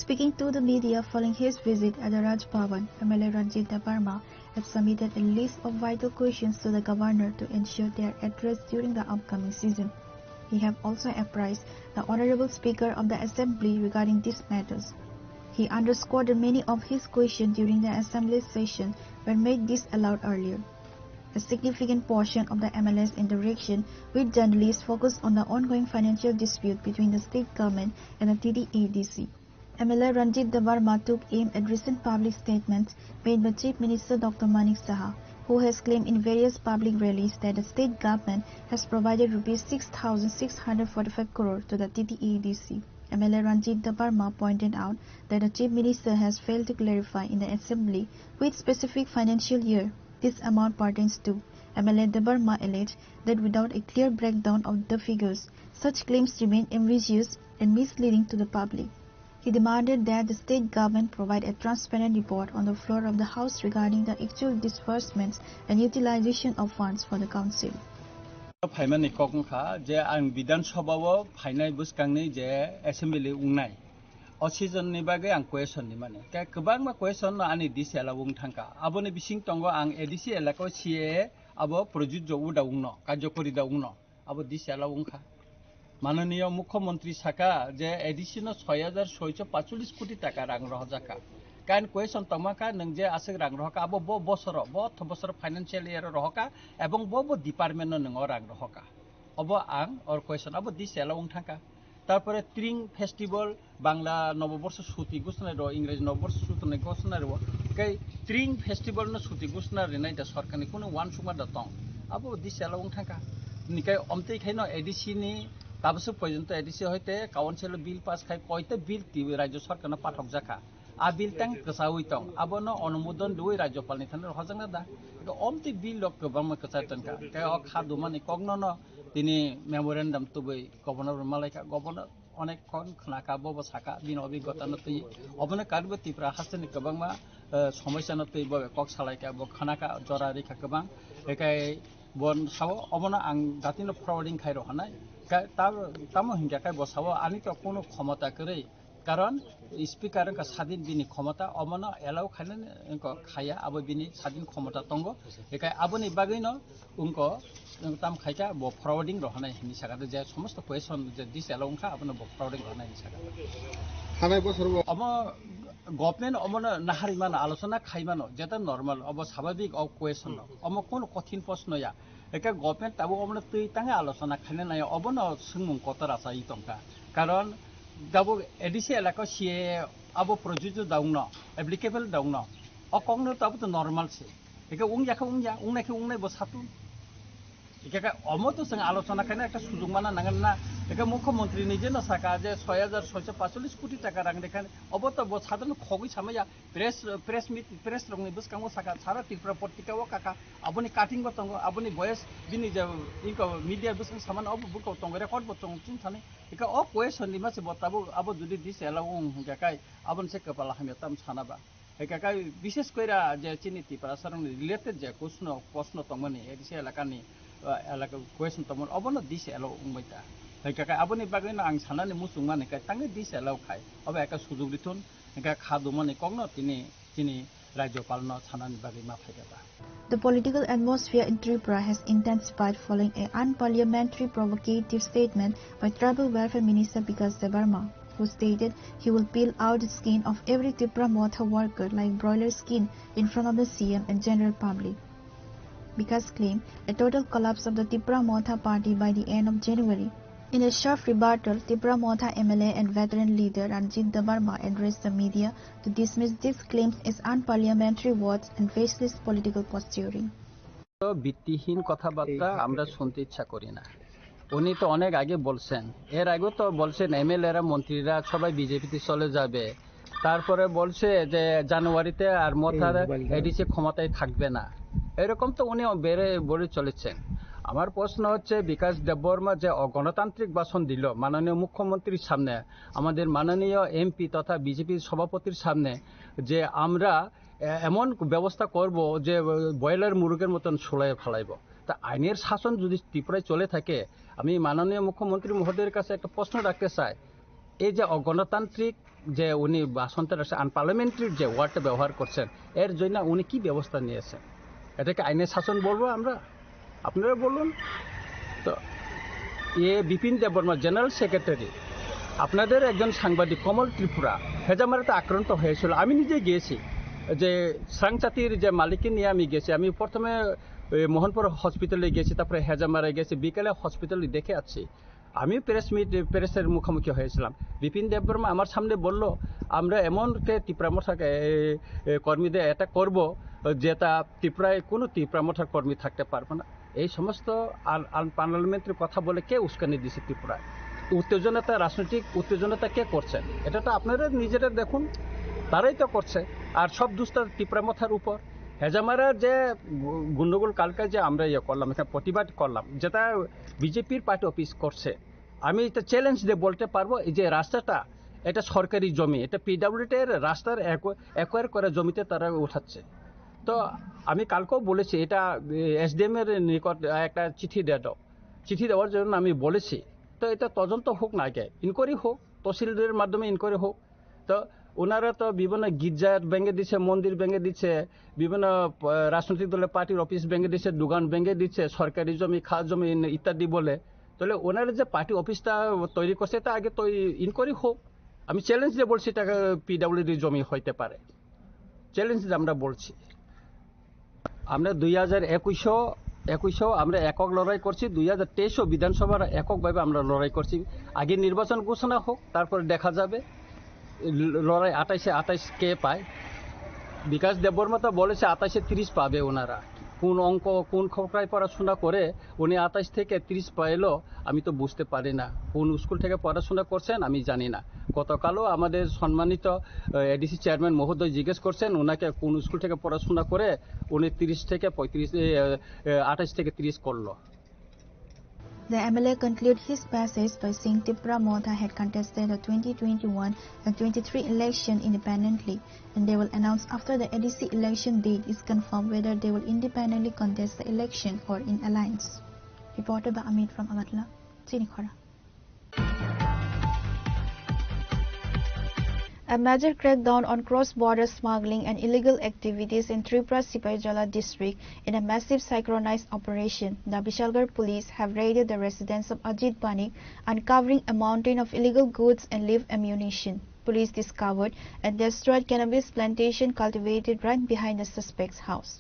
Speaking to the media following his visit at the Raj Bhavan, M L A Ranjit Debbarma had submitted a list of vital questions to the governor to ensure they are addressed during the upcoming season. He have also apprised the Honorable Speaker of the Assembly regarding these matters. He underscored that many of his questions during the Assembly session were made disallowed earlier. A significant portion of the M L A's interaction with journalists focused on the ongoing financial dispute between the state government and the T T A D C. M L A Ranjit Debbarma took aim at recent public statements made by Chief Minister Doctor Manik Saha, who has claimed in various public rallies that the state government has provided rupees six thousand six hundred forty-five crore to the T T A D C. M L A Ranjit Debbarma pointed out that the Chief Minister has failed to clarify in the Assembly which specific financial year this amount pertains to. M L A Debbarma alleged that without a clear breakdown of the figures, such claims remain ambiguous and misleading to the public. He demanded that the state government provide a transparent report on the floor of the House regarding the actual disbursements and utilization of funds for the council. Phaimani kok wngkha je ang Bidhan Sabha o phainai bwskangni je assembly wngnai, o season ni bagwi ang question rimani. Khe kwbangma question no ani D C L o wng thangkha. Aboni bising tongo ang A D C elaka o C A A abo projujjo uda wngno, karjokori da wngno. Abo D C L o wngkha. Mananiya Mukhyamantri saka je A D C no soi hajar soicho pachulis koti taka rang rohorjakha. Kain question tongma kha, nwng je aswk rang rohorkha, abo bo bosoro, bo otho bosoro financial year o rohorkha, ebong bo bo department no nwng o rang rohorkha. Obo ang or question, abo D C L o wng thangkha. Tarpore Tring Festival, Bangla Noboborso suti gosonai rwo, Ingreji Noboborso suti gosonai rwo, tei Tring Festival no suti gosona rinai da sorkarni kunu uansukma da tong, abo D C L o wng thangkha. Nikai omtwi khaino A D C ni tabaswk porjonto A D C hoite council o bill pass khai koita bill twi rajyo sorkarno pathokjakha. A bill tang kwchaui tong, abono onumodon riui rajyopalni thani rohorjakna da. Omtwi bill rok kwbangma kwchai tongkha. Tei o kha dumani kokno no tini memorandum tubui governor rwma laikha, governor onek khon khnakha, bobo sakha, bini obigota no twi. Obono karibo Tripura hasteni kwbangma, eh, somosya no twi bobo kok salaikha, bo khnakha, jora rikha kwbang. Ekai bo sao, obono ang datino forwarding khai rohornai. Ka-, ta-, tamo hinkha khai bo sao, ani to kono khomota kwrwi. Karon speaker wngkha sadin bini khomota, omono allow khainani wngkha khaya, abo bini sadin khomota tongo. Ekai aboni bagwino wngkha, wng tam khaikha bo forwarding rohornai hinwi sakha, je somosto question je D C L o wngkha, abono bo forwarding rohornai hinwi sakha. Thanai bosor bo omo government omono nahari mano, alochona khai mano, jeta normal, obo sababik o question no. Omo kono kothin proshno ya. Eke government tabuk omono twi tangwi alochona khaina nai, obono swngmung kotor achai tongkha. Karon tabuk A D C elaka C A A abo projujyo da wngno, applicable da wngno. O kokno tabuk to normal se. Eke wngya khe wngya, wngnai khe wngnai bo satun. Eke khe omo to chwng alochona khaina ekta sujug mana nangan na. Eke mukhyamantri ni je no saka je soi hajar soicho pachulis koti taka rang rekhani, obo to bo sadhon khogwi samaya. Press, press meet, press rokni bwskango saka, sara Tripura portika o kaka, aboni cutting bo tongo, aboni voice bini je inko media bwskango samani obo buko tongo, record bo tongo chwng thani. Eka o question ni mase bo tabuk abo jodi D C L o wng hwnkha kai, aboni se kwpal hamya tam sana ba. Eka kai bishes koira je chini Tiprasa rokni related je kuchno, proshno tongmani, A D C elakani, uh, elaka question tongmani, obono D C L o wngbai ta. Eka kai aboni bagwi no ang sanani muchung mani kai tangwi D C L o khai, obo eka sujug rithun. Hingkhe kha dumani kokno tini chini Rajyopalno sanani bagwi ma phaikha ba? The political atmosphere in Tripura has intensified following a unparliamentary provocative statement by Tribal Welfare Minister Bikash Debbarma, who stated he will peel out the skin of every Tipra Motha worker like broiler skin in front of the C M and general public. Bikash claimed a total collapse of the Tipra Motha party by the end of January. In a sharp rebuttal, Tipra Motha M L A and veteran leader Ranjit Debbarma addressed the media to dismiss these claims as unparliamentary words and baseless political posturing. তো ভিত্তিহীন কথাবার্তা আমরা শুনতে ইচ্ছা করি না। উনি তো অনেক আগে বলছেন, এর আগেও তো বলছেন এমএলএরা, মন্ত্রীরা সবাই বিজেপিতে চলে যাবে। তারপরে বলছে যে জানুয়ারিতে আর মথার এই মোবাইল এডিসি ক্ষমতায় থাকবে না। এরকম তো উনি বেড়ে বলে চলেছেন। আমার প্রশ্ন হচ্ছে, বিকাশ দেববর্মা যে অগণতান্ত্রিক ভাষণ দিল মাননীয় মুখ্যমন্ত্রীর সামনে, আমাদের মাননীয় এমপি তথা বিজেপির সভাপতির সামনে, যে আমরা এ-, এমন ব্যবস্থা করব যে, আহ, ব্রয়লার মুরগের মতন সুলাইয়ে ফালাইব। তা আইনের শাসন যদি ত্রিপুরায় চলে থাকে, আমি মাননীয় মুখ্যমন্ত্রী মহোদয়ের কাছে একটা প্রশ্ন রাখতে চাই, এই যে অগণতান্ত্রিক যে উনি বা সন্ত্রাস আনপার্লামেন্টারি যে ওয়ার্ডটা ব্যবহার করছেন, এর জন্য উনি কি ব্যবস্থা নিয়েছেন? এটা কি আইনের শাসন বলবো আমরা? আপনারা বলুন। তো এ বিপিন দেববর্মা, জেনারেল সেক্রেটারি, আপনাদের একজন সাংবাদিক কমল ত্রিপুরা হেজামারাতে আক্রান্ত হয়েছিল। আমি নিজে গিয়েছি, যে স্রাংচাতির যে মালিককে নিয়ে আমি গেছি। আমি প্রথমে, এ, মোহনপুর হসপিটালে গেছি, তারপরে হেজামারায় গেছি, বিকেলে হসপিটালে দেখে আসছি। আমি প্রেস মিট, প্রেসের মুখোমুখি হয়েছিলাম। বিপিন দেববর্মা আমার সামনে বলল, "আমরা এমন তে তিপ্রা মথা, এ, এ, কর্মীদের অ্যাটাক করব, যেটা ত্রিপুরায় কোনো তিপ্রা মথার কর্মী থাকতে পারবে না।" এই সমস্ত আন-, আনপার্লামেন্টারি কথা বলে কে উস্কানি দিছে ত্রিপুরায়? উত্তেজনাটা, রাজনৈতিক উত্তেজনাটা কে করছেন? এটা তো আপনারা নিজেরা দেখুন, তারাই তো করছে। আর সব দোষটা তিপ্রা মথার উপর। হেজামারা যে গু-, গন্ডগোল কালকে যে আমরা ইয়ে করলাম, এখানে প্রতিবাদ করলাম, যেটা বিজেপির পার্টি অফিস করছে, আমি এটা চ্যালেঞ্জ দিয়ে বলতে পারবো, এই যে রাস্তাটা, এটা সরকারি জমি, এটা পিডাব্লিউডি এর রাস্তার অ্যাকো-, অ্যাকোয়ার করা জমিতে তারা উঠাচ্ছে। তো আমি কালকেও বলেছি, এটা, এ, এসডিএম এর নিকট একটা চিঠি দিয়ে দাও। চিঠি দেওয়ার জন্য আমি বলেছি। তো এটা তদন্ত হোক না আগে, ইনকোয়ারি হোক, তহসিলদারের মাধ্যমে ইনকোয়ারি হোক। তো ওনারা তো বিভিন্ন গির্জা ভেঙে দিচ্ছে, মন্দির ভেঙে দিচ্ছে, বিভিন্ন, আহ, রাজনৈতিক দলের পার্টির অফিস ভেঙে দিচ্ছে, দোকান ভেঙে দিচ্ছে, সরকারি জমি, খাস জমি ইত্যাদি বলে। তাহলে ওনারা যে পার্টি অফিসটা তৈরি করছে, এটা আগে তো ইনকোয়ারি হোক। আমি চ্যালেঞ্জ দিয়ে বলছি, এটা পিডাব্লিউডি জমি হইতে পারে, চ্যালেঞ্জ দিয়ে আমরা বলছি। আমরা দুই হাজার একুশও, একুশও আমরা একক লড়াই করছি, দুই হাজার তেইশও বিধানসভার এককভাবে আমরা লড়াই করছি। আগে নির্বাচন ঘোষণা হোক, তারপরে দেখা যাবে ল-, লড়াই আঠাশে আঠাশ কে পায়। বিকাশ দেববর্মা তো বলেছে আঠাশে তিরিশ পাবে ওনারা। কোন অঙ্ক, কোন খোকরায় পড়াশোনা করে উনি আঠাশ থেকে তিরিশ পাইলো, আমি তো বুঝতে পারি না। কোন স্কুল থেকে পড়াশোনা করছেন আমি জানি না। গতকালও আমাদের সম্মানিত, আহ, এডিসি চেয়ারম্যান মহোদয় জিজ্ঞেস করছেন ওনাকে কোন স্কুল থেকে পড়াশোনা করে উনি তিরিশ থেকে পঁয়ত্রিশ, এ, এ, আঠাশ থেকে তিরিশ করলো। The M L A concluded his passage by saying Tipra Motha had contested the twenty twenty-one and twenty-three election independently, and they will announce after the A D C election date is confirmed whether they will independently contest the election or in alliance. Reported by Amit from Agartala, Chinikhora. A major crackdown on cross-border smuggling and illegal activities in Tripura Sipaijala district in a massive synchronized operation. The Bishalgarh police have raided the residence of Ajit Banik, uncovering a mountain of illegal goods and live ammunition. Police discovered and destroyed cannabis plantation cultivated right behind the suspect's house.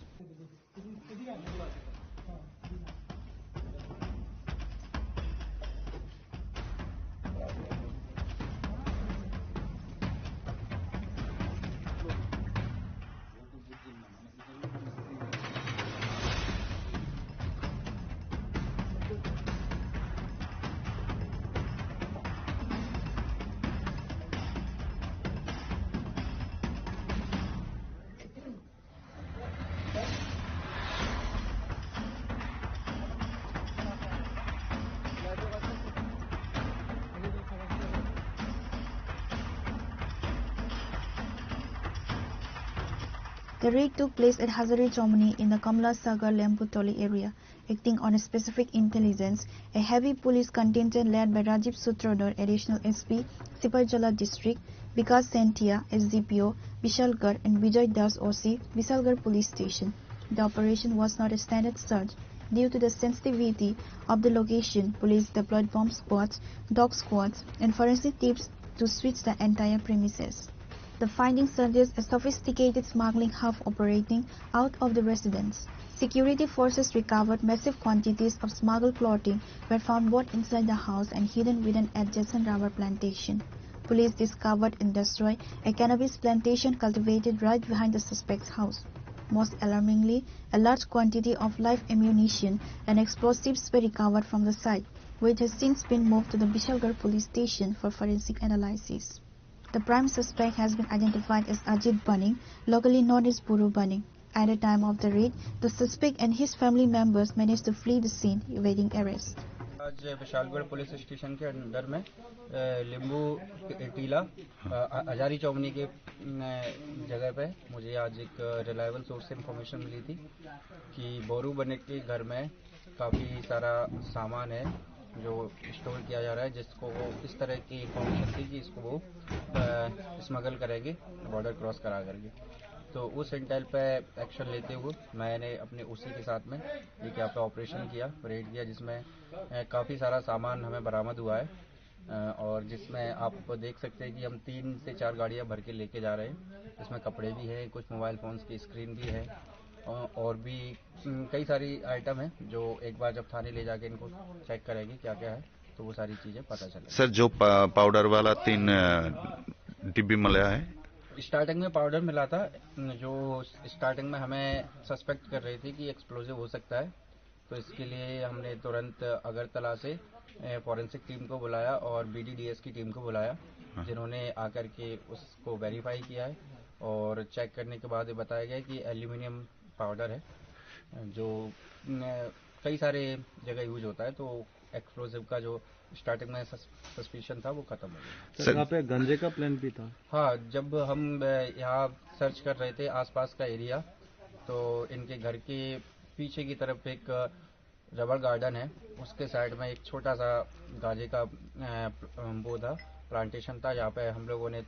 The raid took place at Hazari Chomni in the Kamla Sagar Lembu Toli area. Acting on a specific intelligence, a heavy police contingent led by Rajiv Sutradhar, Additional S P, Sipaijala District, Vikas Sentia, S D P O, Bishalgarh, and Vijay Das, O C, Bishalgarh Police Station. The operation was not a standard search. Due to the sensitivity of the location, police deployed bomb squads, dog squads, and forensic teams to search the entire premises. The findings suggest a sophisticated smuggling hub operating out of the residence. Security forces recovered massive quantities of smuggled clothing were found both inside the house and hidden within adjacent rubber plantation. Police discovered and destroyed a cannabis plantation cultivated right behind the suspect's house. Most alarmingly, a large quantity of live ammunition and explosives were recovered from the site, which has since been moved to the Bishalgarh police station for forensic analysis. The prime suspect has been identified as Ajit Baning, locally known as Buru Baning. At the time of the raid, the suspect and his family members managed to flee the scene, evading arrest. आज Vishalgarh police station के अंडर में, अ, लिंबू टीला, अ, हजारी चौमनी के, अ, जगह पे मुझे आज एक रिलायबल सोर्स से इंफॉर्मेशन मिली थी कि बोरू बनिक के घर में काफ़ी सारा सामान है। जो स्टोर किया जा रहा है, जिसको वो इस तरह की इंफॉर्मेशन थी कि इसको वो स्मगल करेंगे बॉर्डर क्रॉस करा करके। तो उस इंटेल पे एक्शन लेते हुए मैंने अपने ओसी के साथ में एक यहाँ पे ऑपरेशन किया, रेड किया, जिसमें काफ़ी सारा सामान हमें बरामद हुआ है। और जिसमें आप देख सकते हैं कि हम तीन से चार गाड़ियाँ भर के लेके जा रहे हैं। इसमें कपड़े भी हैं, कुछ मोबाइल फ़ोन्स की स्क्रीन भी है, और भी कई सारी आइटम है जो एक बार जब थाने ले जाके इनको चेक करेंगे क्या क्या है, तो वो सारी चीज़ें पता चलेगी। सर, जो पा-, पाउडर वाला तीन, अ, डिब्बी मिला है? स्टार्टिंग में पाउडर मिला था, जो स्टार्टिंग में हमें सस्पेक्ट कर रही थी कि एक्सप्लोसिव हो सकता है, तो इसके लिए हमने तुरंत अगरतला से, अ, फॉरेंसिक टीम को बुलाया और बीडीडीएस की टीम को बुलाया, हाँ। जिन्होंने आकर के उसको वेरीफाई किया है और चेक करने के बाद ये बताया गया कि एल्यूमिनियम पाउडर है, जो, अ, कई सारे जगह यूज़ होता है, तो एक्सप्लोसिव का जो स्टार्टिंग में सस-, सस्पिशन था, वो खत्म हो गया। सर, सर, यहाँ पे गांजे का प्लांट भी था? हाँ, जब हम, अ, यहाँ सर्च कर रहे थे आसपास का एरिया, तो इनके घर के पीछे की तरफ एक रबर गार्डन है, उसके साइड में एक छोटा सा गांजे का, अ, प्ल-, अ, वो था, प्लांटेशन था, जहाँ पे हम लोगों ने, अ,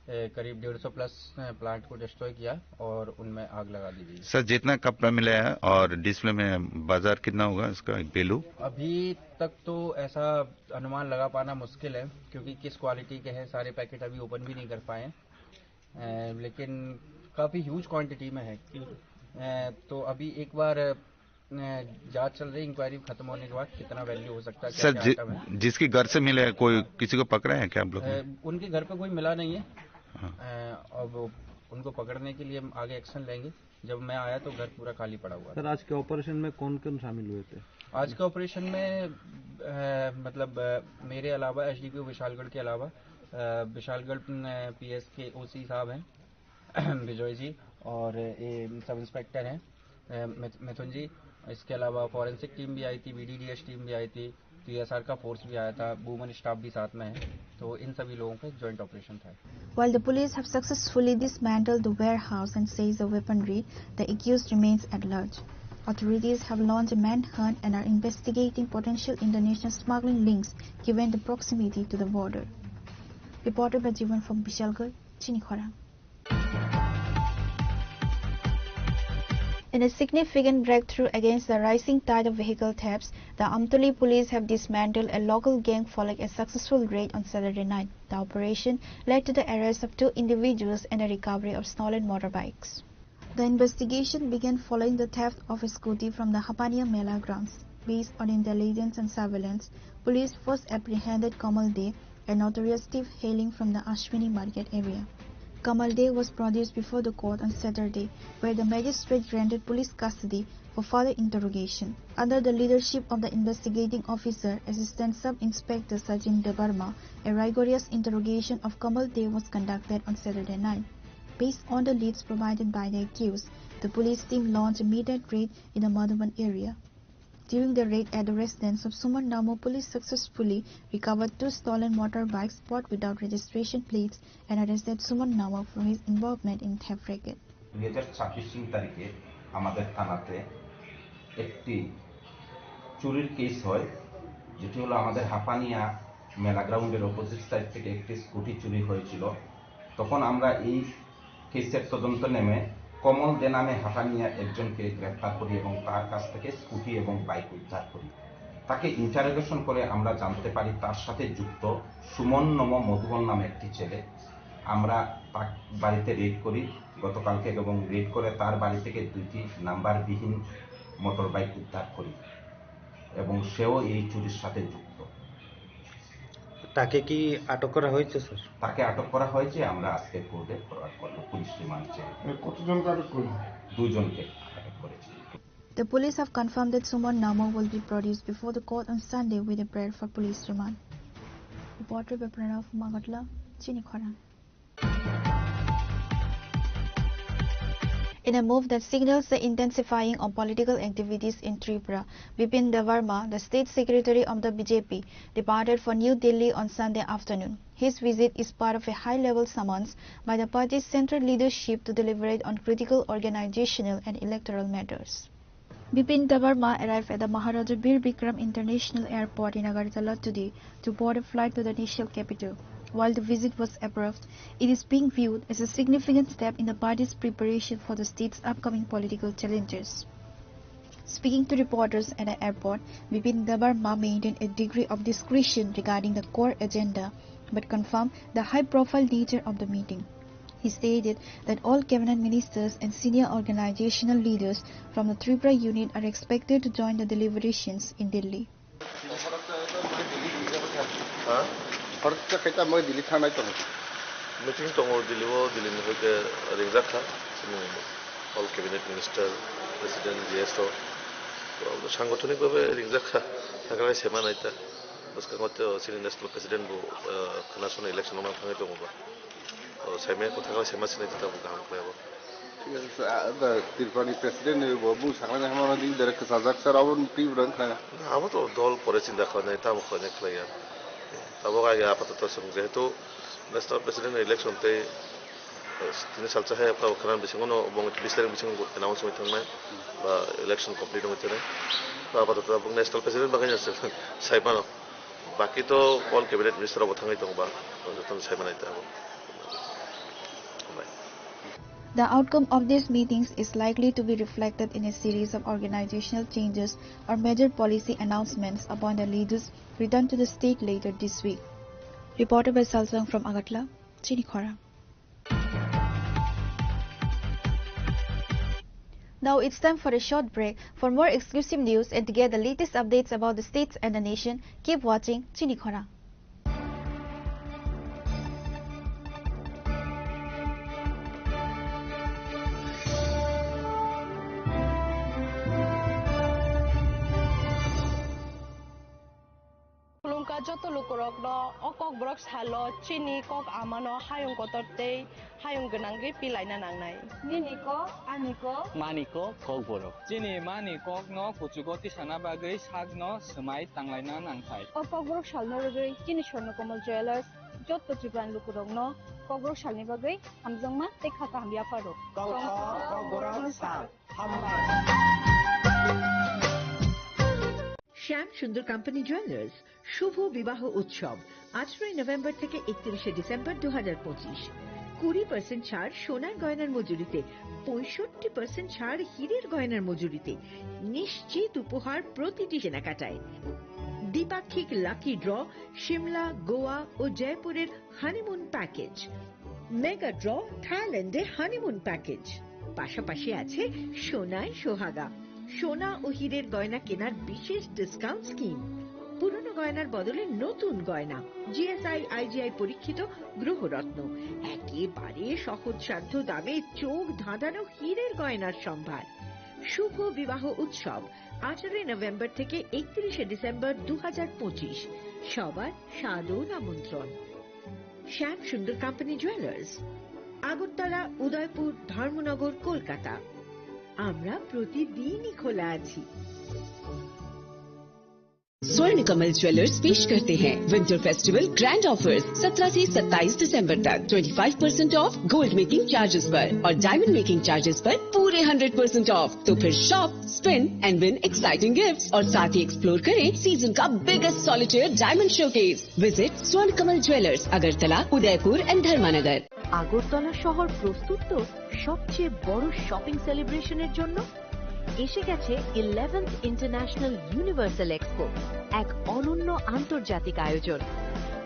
करीब डेढ़ सौ प्लस, अ, प्लांट को डिस्ट्रॉय किया और उनमें आग लगा दी गई। सर, जितना कपड़ा मिला है और डिस्प्ले में बाजार कितना होगा इसका वैल्यू? अभी तक तो ऐसा अनुमान लगा पाना मुश्किल है, क्योंकि किस क्वालिटी के हैं, सारे पैकेट अभी ओपन भी नहीं कर पाए हैं। अ, लेकिन काफ़ी ह्यूज क्वांटिटी में है। अ, तो अभी एक बार, अ, जांच चल रही, इंक्वायरी खत्म होने के बाद कितना वैल्यू हो सकता है, सर, क्या-क्या जि-, आइटम है। जिसके घर से मिले हैं, कोई किसी को पकड़ा है क्या आप लोग ने? अ, उनके घर पे कोई मिला नहीं है। हाँ। अ, अब उनको पकड़ने के लिए हम आगे एक्शन लेंगे। जब मैं आया तो घर पूरा खाली पड़ा हुआ था। सर, आज के ऑपरेशन में कौन-कौन शामिल हुए थे? आज के ऑपरेशन में, अ, मतलब, अ, मेरे अलावा, एसडीपीओ विशालगढ़ के अलावा, अ, विशालगढ़, अ, पीएस के ओसी साहब हैं, विजय जी, और ये सब इंस्पेक्टर हैं, अ, मिथ-, मिथुन जी। इसके अलावा फॉरेंसिक टीम भी आई थी, बीडीडीएस टीम भी आई थी, टीएसआर का फोर्स भी आया था, वुमेन स्टाफ भी साथ में है, तो इन सभी लोगों का एक जॉइंट ऑपरेशन था। While the police have successfully dismantled the warehouse and seized the weaponry, the accused remains at large. Authorities have launched a manhunt and are investigating potential international smuggling links given the proximity to the border. Reported by Jivan from Bishalgarh, Chinikhora. In a significant breakthrough against the rising tide of vehicle thefts, the Amtoli police have dismantled a local gang following a successful raid on Saturday night. The operation led to the arrest of two individuals and a recovery of stolen motorbikes. The investigation began following the theft of a scooty from the Hapania Mela grounds. Based on intelligence and surveillance, police first apprehended Kamal Dey, a notorious thief hailing from the Ashwini Market area. Kamal Dey was produced before the court on Saturday, where the magistrate granted police custody for further interrogation. Under the leadership of the investigating officer, Assistant Sub Inspector Sachin Debbarma, a rigorous interrogation of Kamal Dey was conducted on Saturday night. Based on the leads provided by the accused, the police team launched a midnight raid in the Madhuban area. During the raid at the residence of Suman Namo, police successfully recovered two stolen motorbikes bought without registration plates and arrested Suman Namo for his involvement in theft racket. দুই হাজার ছাব্বিশ তিন তারিখে আমাদের থানাতে একটি চুরির কেস হয়, যেটি হলো আমাদের হাপানিয়া মেলা গ্রাউন্ডের অপোজিট সাইড থেকে একটি স্কুটি চুরি হয়েছিল। তখন আমরা এই কেসের তদন্ত নেমে কমল দে নামে হাপানিয়া একজনকে গ্রেপ্তার করি এবং তার কাছ থেকে স্কুটি এবং বাইক উদ্ধার করি। তাকে ইন্টারোগেশন করে আমরা জানতে পারি তার সাথে যুক্ত সুমন নম মধুবন নামে একটি ছেলে। আমরা তার বাড়িতে রেড করি গতকালকে এবং রেড করে তার বাড়ি থেকে দুইটি নাম্বারবিহীন মোটর বাইক উদ্ধার করি এবং সেও এই চুরির সাথে যুক্ত। তাকে কি আটক করা হয়েছে, স্যার? তাকে আটক করা হয়েছে, আমরা আজকে কোর্টে ফরওয়ার্ড করব পুলিশ রিমান্ড চেয়ে। এ, কতজনকে আটক করলো? দুজনকে আটক করেছি। The police have confirmed that Suman Namo will be produced before the court on Sunday with a prayer for police remand. Reported by Pranav Magatla, Chinikhora. In a move that signals the intensifying of political activities in Tripura, Bipin Debbarma, the state secretary of the B J P, departed for New Delhi on Sunday afternoon. His visit is part of a high-level summons by the party's central leadership to deliberate on critical organizational and electoral matters. Bipin Debbarma arrived at the Maharaja Bir Bikram International Airport in Agartala today to board a flight to the national capital. While the visit was approved, it is being viewed as a significant step in the party's preparation for the state's upcoming political challenges. Speaking to reporters at the airport, Bipin Debbarma maintained a degree of discretion regarding the core agenda, but confirmed the high-profile nature of the meeting. He stated that all cabinet ministers and senior organizational leaders from the Tripura unit are expected to join the deliberations in Delhi. হঠাৎ করে খাইতে আমাকে দিল্লি থানায় তো। Meeting tongo Delhi o, Delhi ni hoite ringjak kha, chini all cabinet minister, president, G S rok. To, sangotonik babe ringjak kha, thangkrai sema naita. Bwskango to chini national president bo, ah, khwnasono election o thangwi tongo ba. O, saimaya kwthang khe saima sinai tita bo kaham khlai abo. Thik ase, sir. Ah, da, Tripura ni president ni bo, bo saknai hamano din direct kwchajak, sir, abo ni Tripura ni khlai. Na, abo to dol pore chinta khlainai, tamo khlainai khlaiya. Abo age apatoto chwng jehetu national president ni election tei, eh, tini salsa hai abo khana bisingo no bong bis tarik bisingo announce wngwi thangnai ba election complete wngwi thangnai. To apatoto bo national president bagwi no saimano. Baki to all cabinet minister rok bo thangwi tongo ba, jotono sai manai ta abo. Hambai. The outcome of these meetings is likely to be reflected in a series of organizational changes or major policy announcements upon the leaders' return to the state later this week. Reporter by Salsang from Agartala, Chini Khorang. Now it's time for a short break. For more exclusive news and to get the latest updates about the states and the nation, keep watching Chini Khorang. Khulumkha joto lukurokno o Kokborok salo chini kok amano hayung kotor tei hayung gwnangwi pilaina nangnai. Nini kok, ani kok. Mani kok, Kokborok. Chini mani kokno kuchugo tisana bagwi sakno swmai tanglaina nangthai. O Kokborok salno rwgwi chini Swarnakomal Jewellers joto Tripurani lukurokno Kokborok salni bagwi hamjakma tei kha kaham yapharo. Kokborok sal. শ্যাম সুন্দর company jewellers শুভ বিবাহ উৎসব আঠারোই নভেম্বর থেকে একত্রিশে ডিসেম্বর দু হাজার পঁচিশ। কুড়ি পার্সেন্ট ছাড় সোনার গয়নার মজুরিতে, পঁয়ষট্টি পার্সেন্ট ছাড় হীরের গয়নার মজুরিতে, নিশ্চিত উপহার প্রতিটি কেনাকাটায়। দ্বিপাক্ষিক লাকি ড্র সিমলা, গোয়া ও জয়পুরের হানিমুন প্যাকেজ, মেগা ড্র থাইল্যান্ডে হানিমুন প্যাকেজ, পাশাপাশি আছে সোনায় সোহাগা, সোনা ও হীরের গয়না কেনার বিশেষ ডিসকাউন্ট স্কিম, পুরনো গয়নার বদলে নতুন গয়না, জিএসআই আইজিআই পরীক্ষিত গ্রহরত্ন, একেবারে সহজসাধ্য দামে চোখ ধাঁধানো হীরের গয়নার সম্ভার। শুভ বিবাহ উৎসব আঠারোই নভেম্বর থেকে একত্রিশে ডিসেম্বর দু হাজার পঁচিশ। সবার সাদর আমন্ত্রণ। শ্যাম সুন্দর কোম্পানি জুয়েলার্স, আগরতলা, উদয়পুর, ধর্মনগর, কলকাতা। আমরা প্রতিদিনই খোলা আছি। स्वर्ण कमल ज्वेलर्स पेश करते हैं विंटर फेस्टिवल ग्रैंड ऑफर्स। सत्रह से सत्ताईस दिसंबर तक twenty five percent of gold making charges पर और डायमंड मेकिंग चार्जेस पर पूरे हंड्रेड परसेंट ऑफ। तो फिर shop, spin and win exciting gifts और साथ ही एक्सप्लोर करें सीजन का biggest solitaire diamond showcase. Visit स्वर्ण कमल ज्वेलर्स, अगरतला, उदयपुर एंड धर्मानगर। আগরতলা শহর প্রস্তুত তো সবচেয়ে বড় শপিং সেলিব্রেশনের জন্য। এসে গেছে ইলেভেন্থ ইন্টারন্যাশনাল ইউনিভার্সাল এক্সপো, এক অনন্য আন্তর্জাতিক আয়োজন।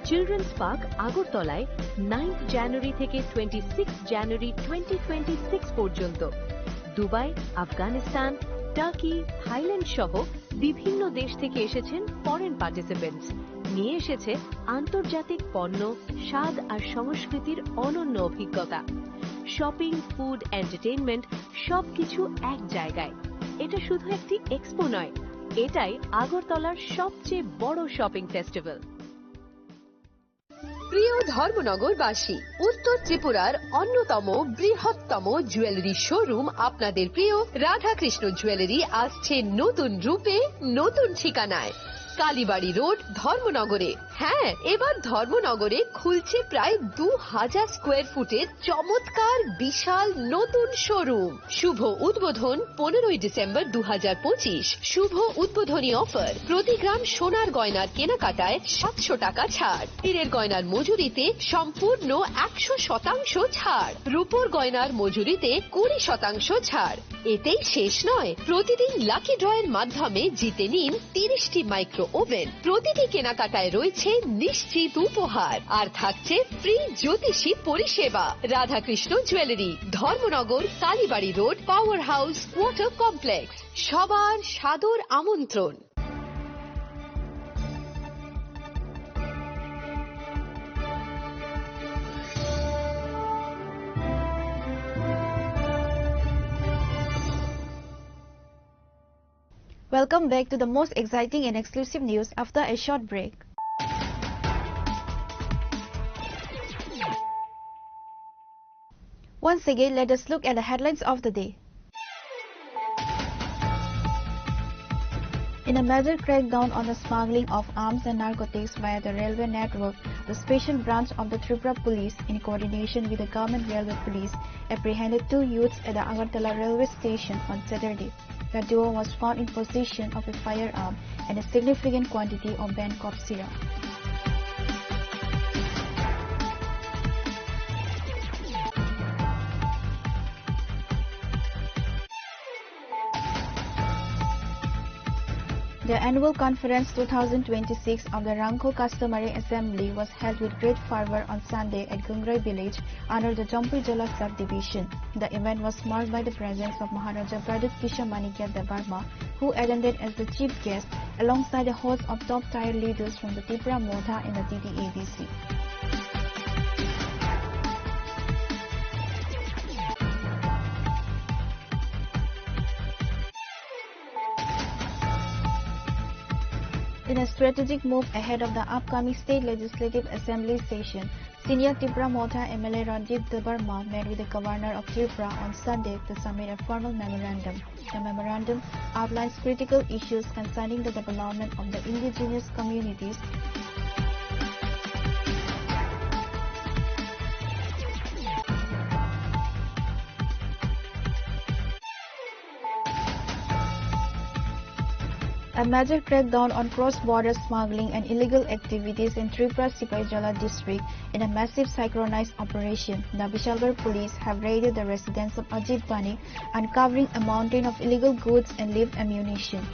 চিলড্রেন্স পার্ক আগরতলায় নাইন্থ জানুয়ারি থেকে twenty six January twenty twenty six পর্যন্ত। দুবাই, আফগানিস্তান, টার্কি, থাইল্যান্ড সহ বিভিন্ন দেশ থেকে এসেছেন ফরেন পার্টিসিপেন্টস। নিয়ে এসেছে আন্তর্জাতিক পণ্য, স্বাদ আর সংস্কৃতির অনন্য অভিজ্ঞতা। শপিং, ফুড, এন্টারটেইনমেন্ট, সবকিছু এক জায়গায়। এটা শুধু একটি এক্সপো নয়, এটাই আগরতলার সবচেয়ে বড় শপিং ফেস্টিভ্যাল। প্রিয় ধর্মনগরবাসী, উত্তর ত্রিপুরার অন্যতম বৃহত্তম জুয়েলারি শোরুম আপনাদের প্রিয় রাধাকৃষ্ণ জুয়েলারি আসছে নতুন রূপে, নতুন ঠিকানায়। কালীবাড়ি রোড, ধর্মনগরে। হ্যাঁ, এবার ধর্মনগরে খুলছে প্রায় দু হাজার স্কোয়ার ফুটের চমৎকার বিশাল নতুন শোরুম। শুভ উদ্বোধন পনেরোই ডিসেম্বর দু হাজার পঁচিশ। শুভ উদ্বোধনী অফার, প্রতি গ্রাম সোনার গয়নার কেনাকাটায় সাতশো টাকা ছাড়, হীরের গয়নার মজুরিতে সম্পূর্ণ একশো শতাংশ ছাড়, রূপোর গয়নার মজুরিতে কুড়ি শতাংশ ছাড়। এতেই শেষ নয়, প্রতিদিন লাকি ড্রয়ের মাধ্যমে জিতে নিন তিরিশটি মাইক্রো ওভেন। প্রতিটি কেনাকাটায় রয়েছে নিশ্চিত উপহার, আর থাকছে ফ্রি জ্যোতিষী পরিষেবা। Radhakrishna jewellery, Dharmanagar, Kalibari road, power house, water complex. সবার সাদর আমন্ত্রণ। Welcome back to the most exciting and exclusive news after a short break. Once again, let us look at the headlines of the day. In a major crackdown on the smuggling of arms and narcotics via the railway network, the Special Branch of the Tripura Police, in coordination with the Government Railway Police, apprehended two youths at the Agartala railway station on Saturday. The duo was found in possession of a firearm and a significant quantity of banned cough syrup. The annual conference two thousand twenty-six of the Rangkho Customary Assembly was held with great fervor on Sunday at Gungrai village under the Jampui Jala subdivision. The event was marked by the presence of Maharaja Pradyut Kishore Manikya Debbarma, who attended as the chief guest alongside a host of top-tier leaders from the Tipra Motha and the T T A D C. In a strategic move ahead of the upcoming State Legislative Assembly session, senior Tipra Motha M L A Rajiv Debbarma met with the Governor of Tripura on Sunday to submit a formal memorandum. The memorandum outlines critical issues concerning the development of the indigenous communities. A major crackdown on cross-border smuggling and illegal activities in Tripura Sipaijala district in a massive synchronized operation. The Bishalgarh police have raided the residence of Ajit Bani, uncovering a mountain of illegal goods and live ammunition.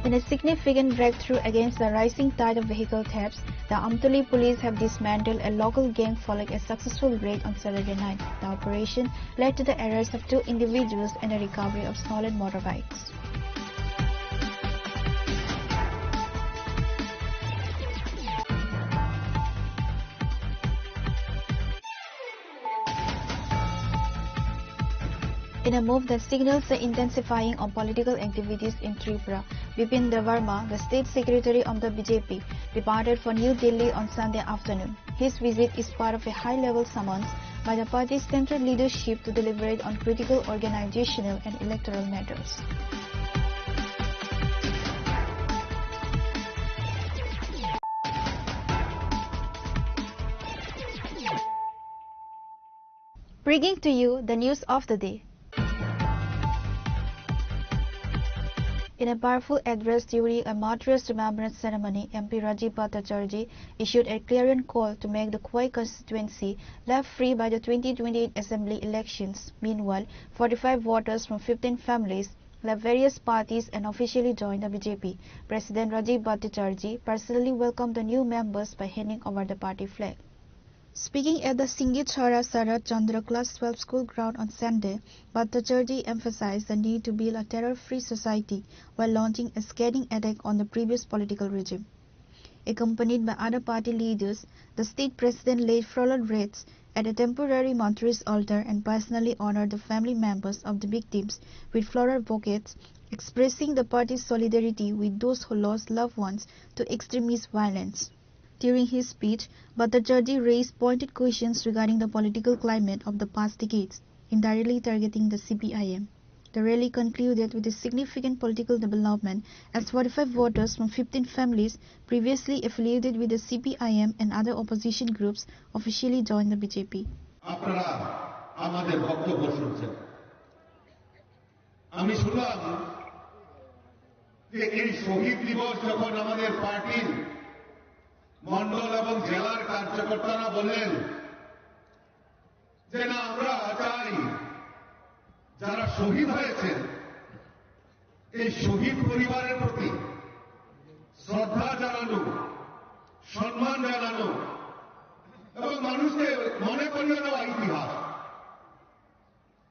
In a significant breakthrough against the rising tide of vehicle thefts, the Amtuli police have dismantled a local gang following a successful raid on Saturday night. The operation led to the arrest of two individuals and a recovery of stolen motorbikes. In a move that signals the intensifying of political activities in Tripura, Bipin Debbarma, the state secretary of the B J P, departed for New Delhi on Sunday afternoon. His visit is part of a high-level summons by the party's central leadership to deliberate on critical organizational and electoral matters. Bringing to you the news of the day. In a powerful address during a martyrs' remembrance ceremony, M P Rajiv Bhattacharjee issued a clarion call to make the Khowai constituency left free by the twenty twenty-eight assembly elections. Meanwhile, forty-five voters from fifteen families left various parties and officially joined the B J P. President Rajiv Bhattacharjee personally welcomed the new members by handing over the party flag. Speaking at the Singhi Chhara Sarat Chandra Class twelve school ground on Sunday, Bhattacharjee emphasized the need to build a terror-free society while launching a scathing attack on the previous political regime. Accompanied by other party leaders, the state president laid floral wreaths at a temporary Mantri's altar and personally honored the family members of the victims with floral bouquets, expressing the party's solidarity with those who lost loved ones to extremist violence. During his speech, Bhattacharjee raised pointed questions regarding the political climate of the past decades, indirectly targeting the C P I M. The rally concluded with a significant political development as forty-five voters from fifteen families previously affiliated with the C P I M and other opposition groups officially joined the B J P. আপনারা আমাদের বক্তব্য শুনছেন। আমি শুনলাম যে এই শহীদ দিবস যখন আমাদের পার্টির মণ্ডল এবং জেলার কার্যকর্তারা বললেন যে না, আমরা চাই যারা শহীদ হয়েছেন এই শহীদ পরিবারের প্রতি শ্রদ্ধা জানানো, সম্মান জানানো এবং মানুষকে মনে করিয়ে দেওয়া ইতিহাস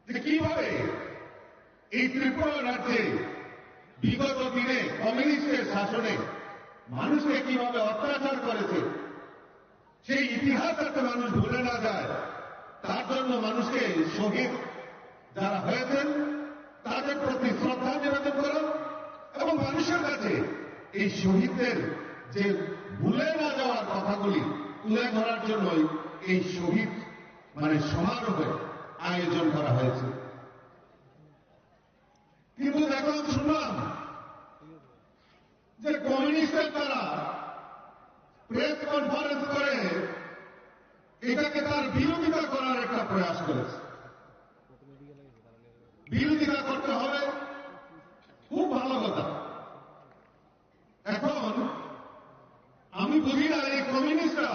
যে কিভাবে এই ত্রিপুরা রাজ্যে বিগত দিনে কমিউনিস্টের শাসনে মানুষকে কিভাবে অত্যাচার করেছে, সেই ইতিহাস যাতে মানুষ ভুলে না যায়, তার জন্য মানুষকে শহীদ যারা হয়েছেন তাদের প্রতি শ্রদ্ধা নিবেদন করা এবং মানুষের কাছে এই শহীদদের যে ভুলে না যাওয়ার কথাগুলি তুলে ধরার জন্যই এই শহীদ মানে সমারোহের আয়োজন করা হয়েছে। কিন্তু দেখলাম, শুনলাম যে কমিউনিস্টের তারা প্রেস কনফারেন্স করে এটাকে তার বিরোধিতা করার একটা প্রয়াস করেছে। বিরোধিতা করতে হবে, খুব ভালো কথা। এখন আমি বুঝি না এই কমিউনিস্টরা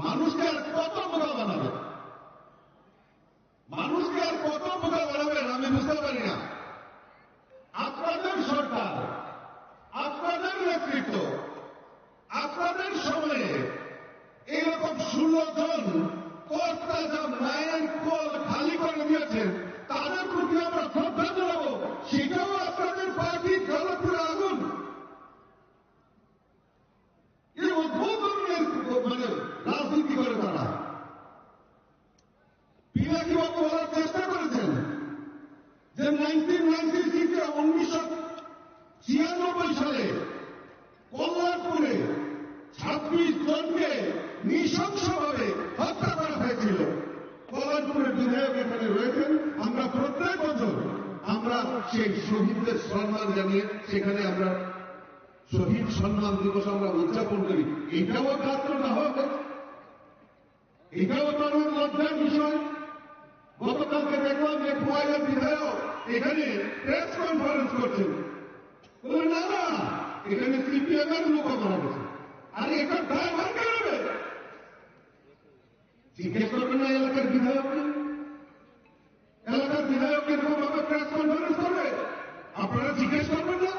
মানুষকে আর কত বোকা বানাবে। মানুষকে আর কত বোকা বানাবেন আমি বুঝতে পারি না। আপনাদের সরকার, আপনাদের নেতৃত্ব, আপনাদের সময়ে এরকম ষোলো জন কর্তা যা মায়ের কোল খালি করে দিয়েছেন, তাদের প্রতি আমরা শ্রদ্ধা জানাবো, সেটাও আপনাদের পার্টির জ্বলপুরে আগুন। এই অদ্ভুত ধরনের মানে রাজনীতি করে তারা। পিনাকি বাবু বলার চেষ্টা করেছেন যে নাইনটিন নাইনটি সিক্সে, উনিশশো ছিয়ানব্বই সালে কল্যাণপুরে ছাব্বিশ জনকে নৃশংসভাবে হত্যা করা হয়েছিল। কল্যাণপুরের বিধায়ক এখানে রয়েছেন। আমরা প্রত্যেক বছর আমরা সেই শহীদদের সম্মান জানিয়ে সেখানে আমরা শহীদ সম্মান দিবস আমরা উদযাপন করি। এটাও ছাত্র না হোক, এটাও তার লজ্জার বিষয়। গতকালকে দেখলাম যে খোয়াইয়ের বিধায়ক এখানে প্রেস কনফারেন্স করছেন, বললেন, "না, না, এখানে সিপিএম এর লোক মারা গেছে।" আরে, এটা দায়ভার কে নেবে? জিজ্ঞেস করবেন না এলাকার বিধায়ককে? এলাকার বিধায়ক এরকম ভাবে প্রেস কনফারেন্স করবে, আপনারা জিজ্ঞেস করবেন না?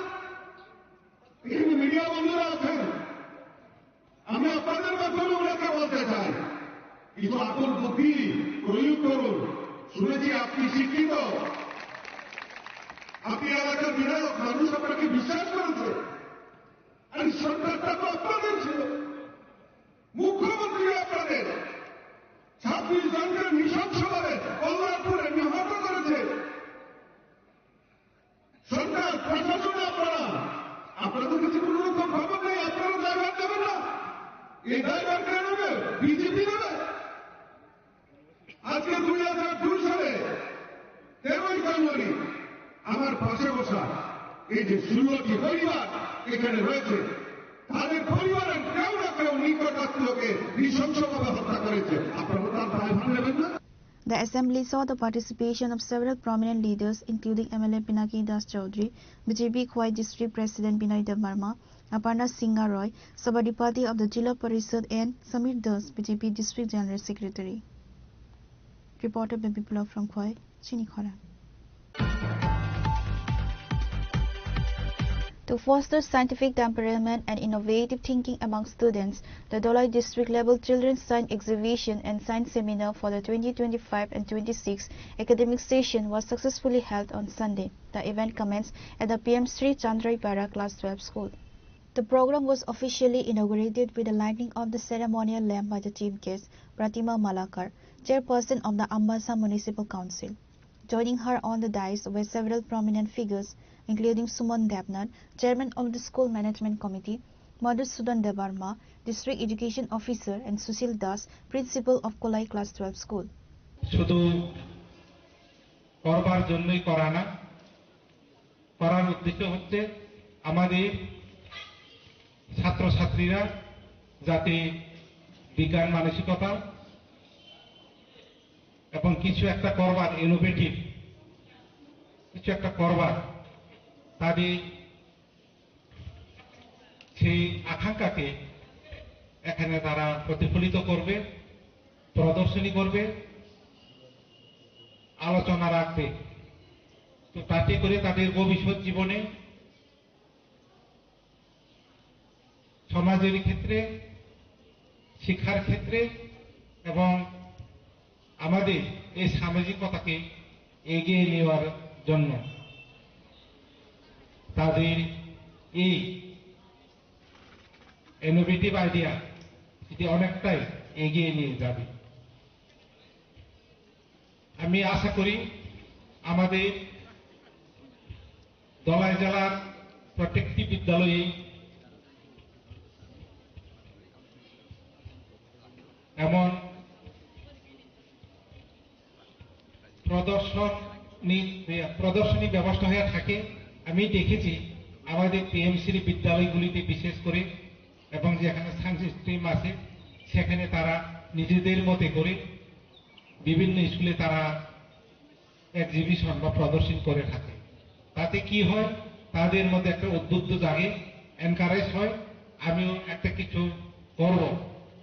এখানে মিডিয়া বন্ধুরা আছেন, আমি আপনাদের মাধ্যমে ওনাকে বলতে চাই, কিছু আকল বুদ্ধি প্রয়োগ করুন। শুনেছি আপনি শিক্ষিত, আপনি এলাকার বিধায়ক, মানুষ আপনাকে বিশ্বাস করেছে। আর এই সরকারটা তো আপনাদের ছিল, মুখ্যমন্ত্রী আপনাদের। ছাব্বিশ জনকে নৃশংসভাবে কল্যাণপুরে নিহত করেছে। সরকার, প্রশাসন, আপনারা, আপনাদের কাছে কোনো রকম খবর নেই, আপনারা দায়ভার নেবেন না। এই দায়ভার কে নেবে? বিজেপি নেবে। আজকে দুই হাজার দুই সালে তেরোই জানুয়ারি আমার পাশে বসা এই যে ষোলোটি পরিবার এখানে রয়েছে, তাদের পরিবারের কেউ না কেউ নিকট আত্মীয়কে নৃশংসভাবে হত্যা করেছে। আপনারা তার দায়ভার নেবেন না? The assembly saw the participation of several prominent leaders, including M L A Pinaki Das Chaudhary, B J P Khowai District President Binoy Debbarma, Aparna Singha Roy, Sabhadipati of the Jila Parishad, and Samir Das, B J P District General Secretary. Reported by Biplab from Khowai, Chini Khorang. To foster scientific temperament and innovative thinking among students, the Dholai District Level Children's Science Exhibition and Science Seminar for the twenty twenty-five and twenty-six academic session was successfully held on Sunday. The event commenced at the P M Sri Chandrai Para Class twelve School. The program was officially inaugurated with the lighting of the ceremonial lamp by the chief guest, Pratima Malakar, chairperson of the Ambasa Municipal Council. Joining her on the dais were several prominent figures, including Suman Debnath, chairman of the School Management Committee, Madhusudan Debbarma, District Education Officer, and Sushil Das, Principal of Kolai Class twelve School. শুধু করবার জন্যই করা না, করার উদ্দেশ্য হচ্ছে আমাদের ছাত্রছাত্রীরা যাতে বিজ্ঞান মানসিকতা এবং কিছু একটা করবার, ইনোভেটিভ কিছু একটা করবার, তাদের সেই আকাঙ্ক্ষাকে এখানে তারা প্রতিফলিত করবে, প্রদর্শনী করবে, আলোচনা রাখবে। তো তাতে করে তাদের ভবিষ্যৎ জীবনে, সমাজের ক্ষেত্রে, শিক্ষার ক্ষেত্রে এবং আমাদের এই সামাজিকতাকে এগিয়ে নেওয়ার জন্য তাদের এই ইনোভেটিভ আইডিয়া এটি অনেকটাই এগিয়ে নিয়ে যাবে। আমি আশা করি আমাদের ধলাই জেলার প্রত্যেকটি বিদ্যালয়ে এমন প্রদর্শনী, প্রদর্শনী ব্যবস্থা হয়ে থাকে। আমি দেখেছি আমাদের পিএমসির বিদ্যালয়গুলিতে বিশেষ করে, এবং যেখানে সায়েন্স স্ট্রিম আছে, সেখানে তারা নিজেদের মতে করে বিভিন্ন স্কুলে তারা এক্সিবিশন বা প্রদর্শন করে থাকে। তাতে কি হয়, তাদের মধ্যে একটা উদ্বুদ্ধ জাগে, এনকারেজ হয়, আমিও একটা কিছু করব,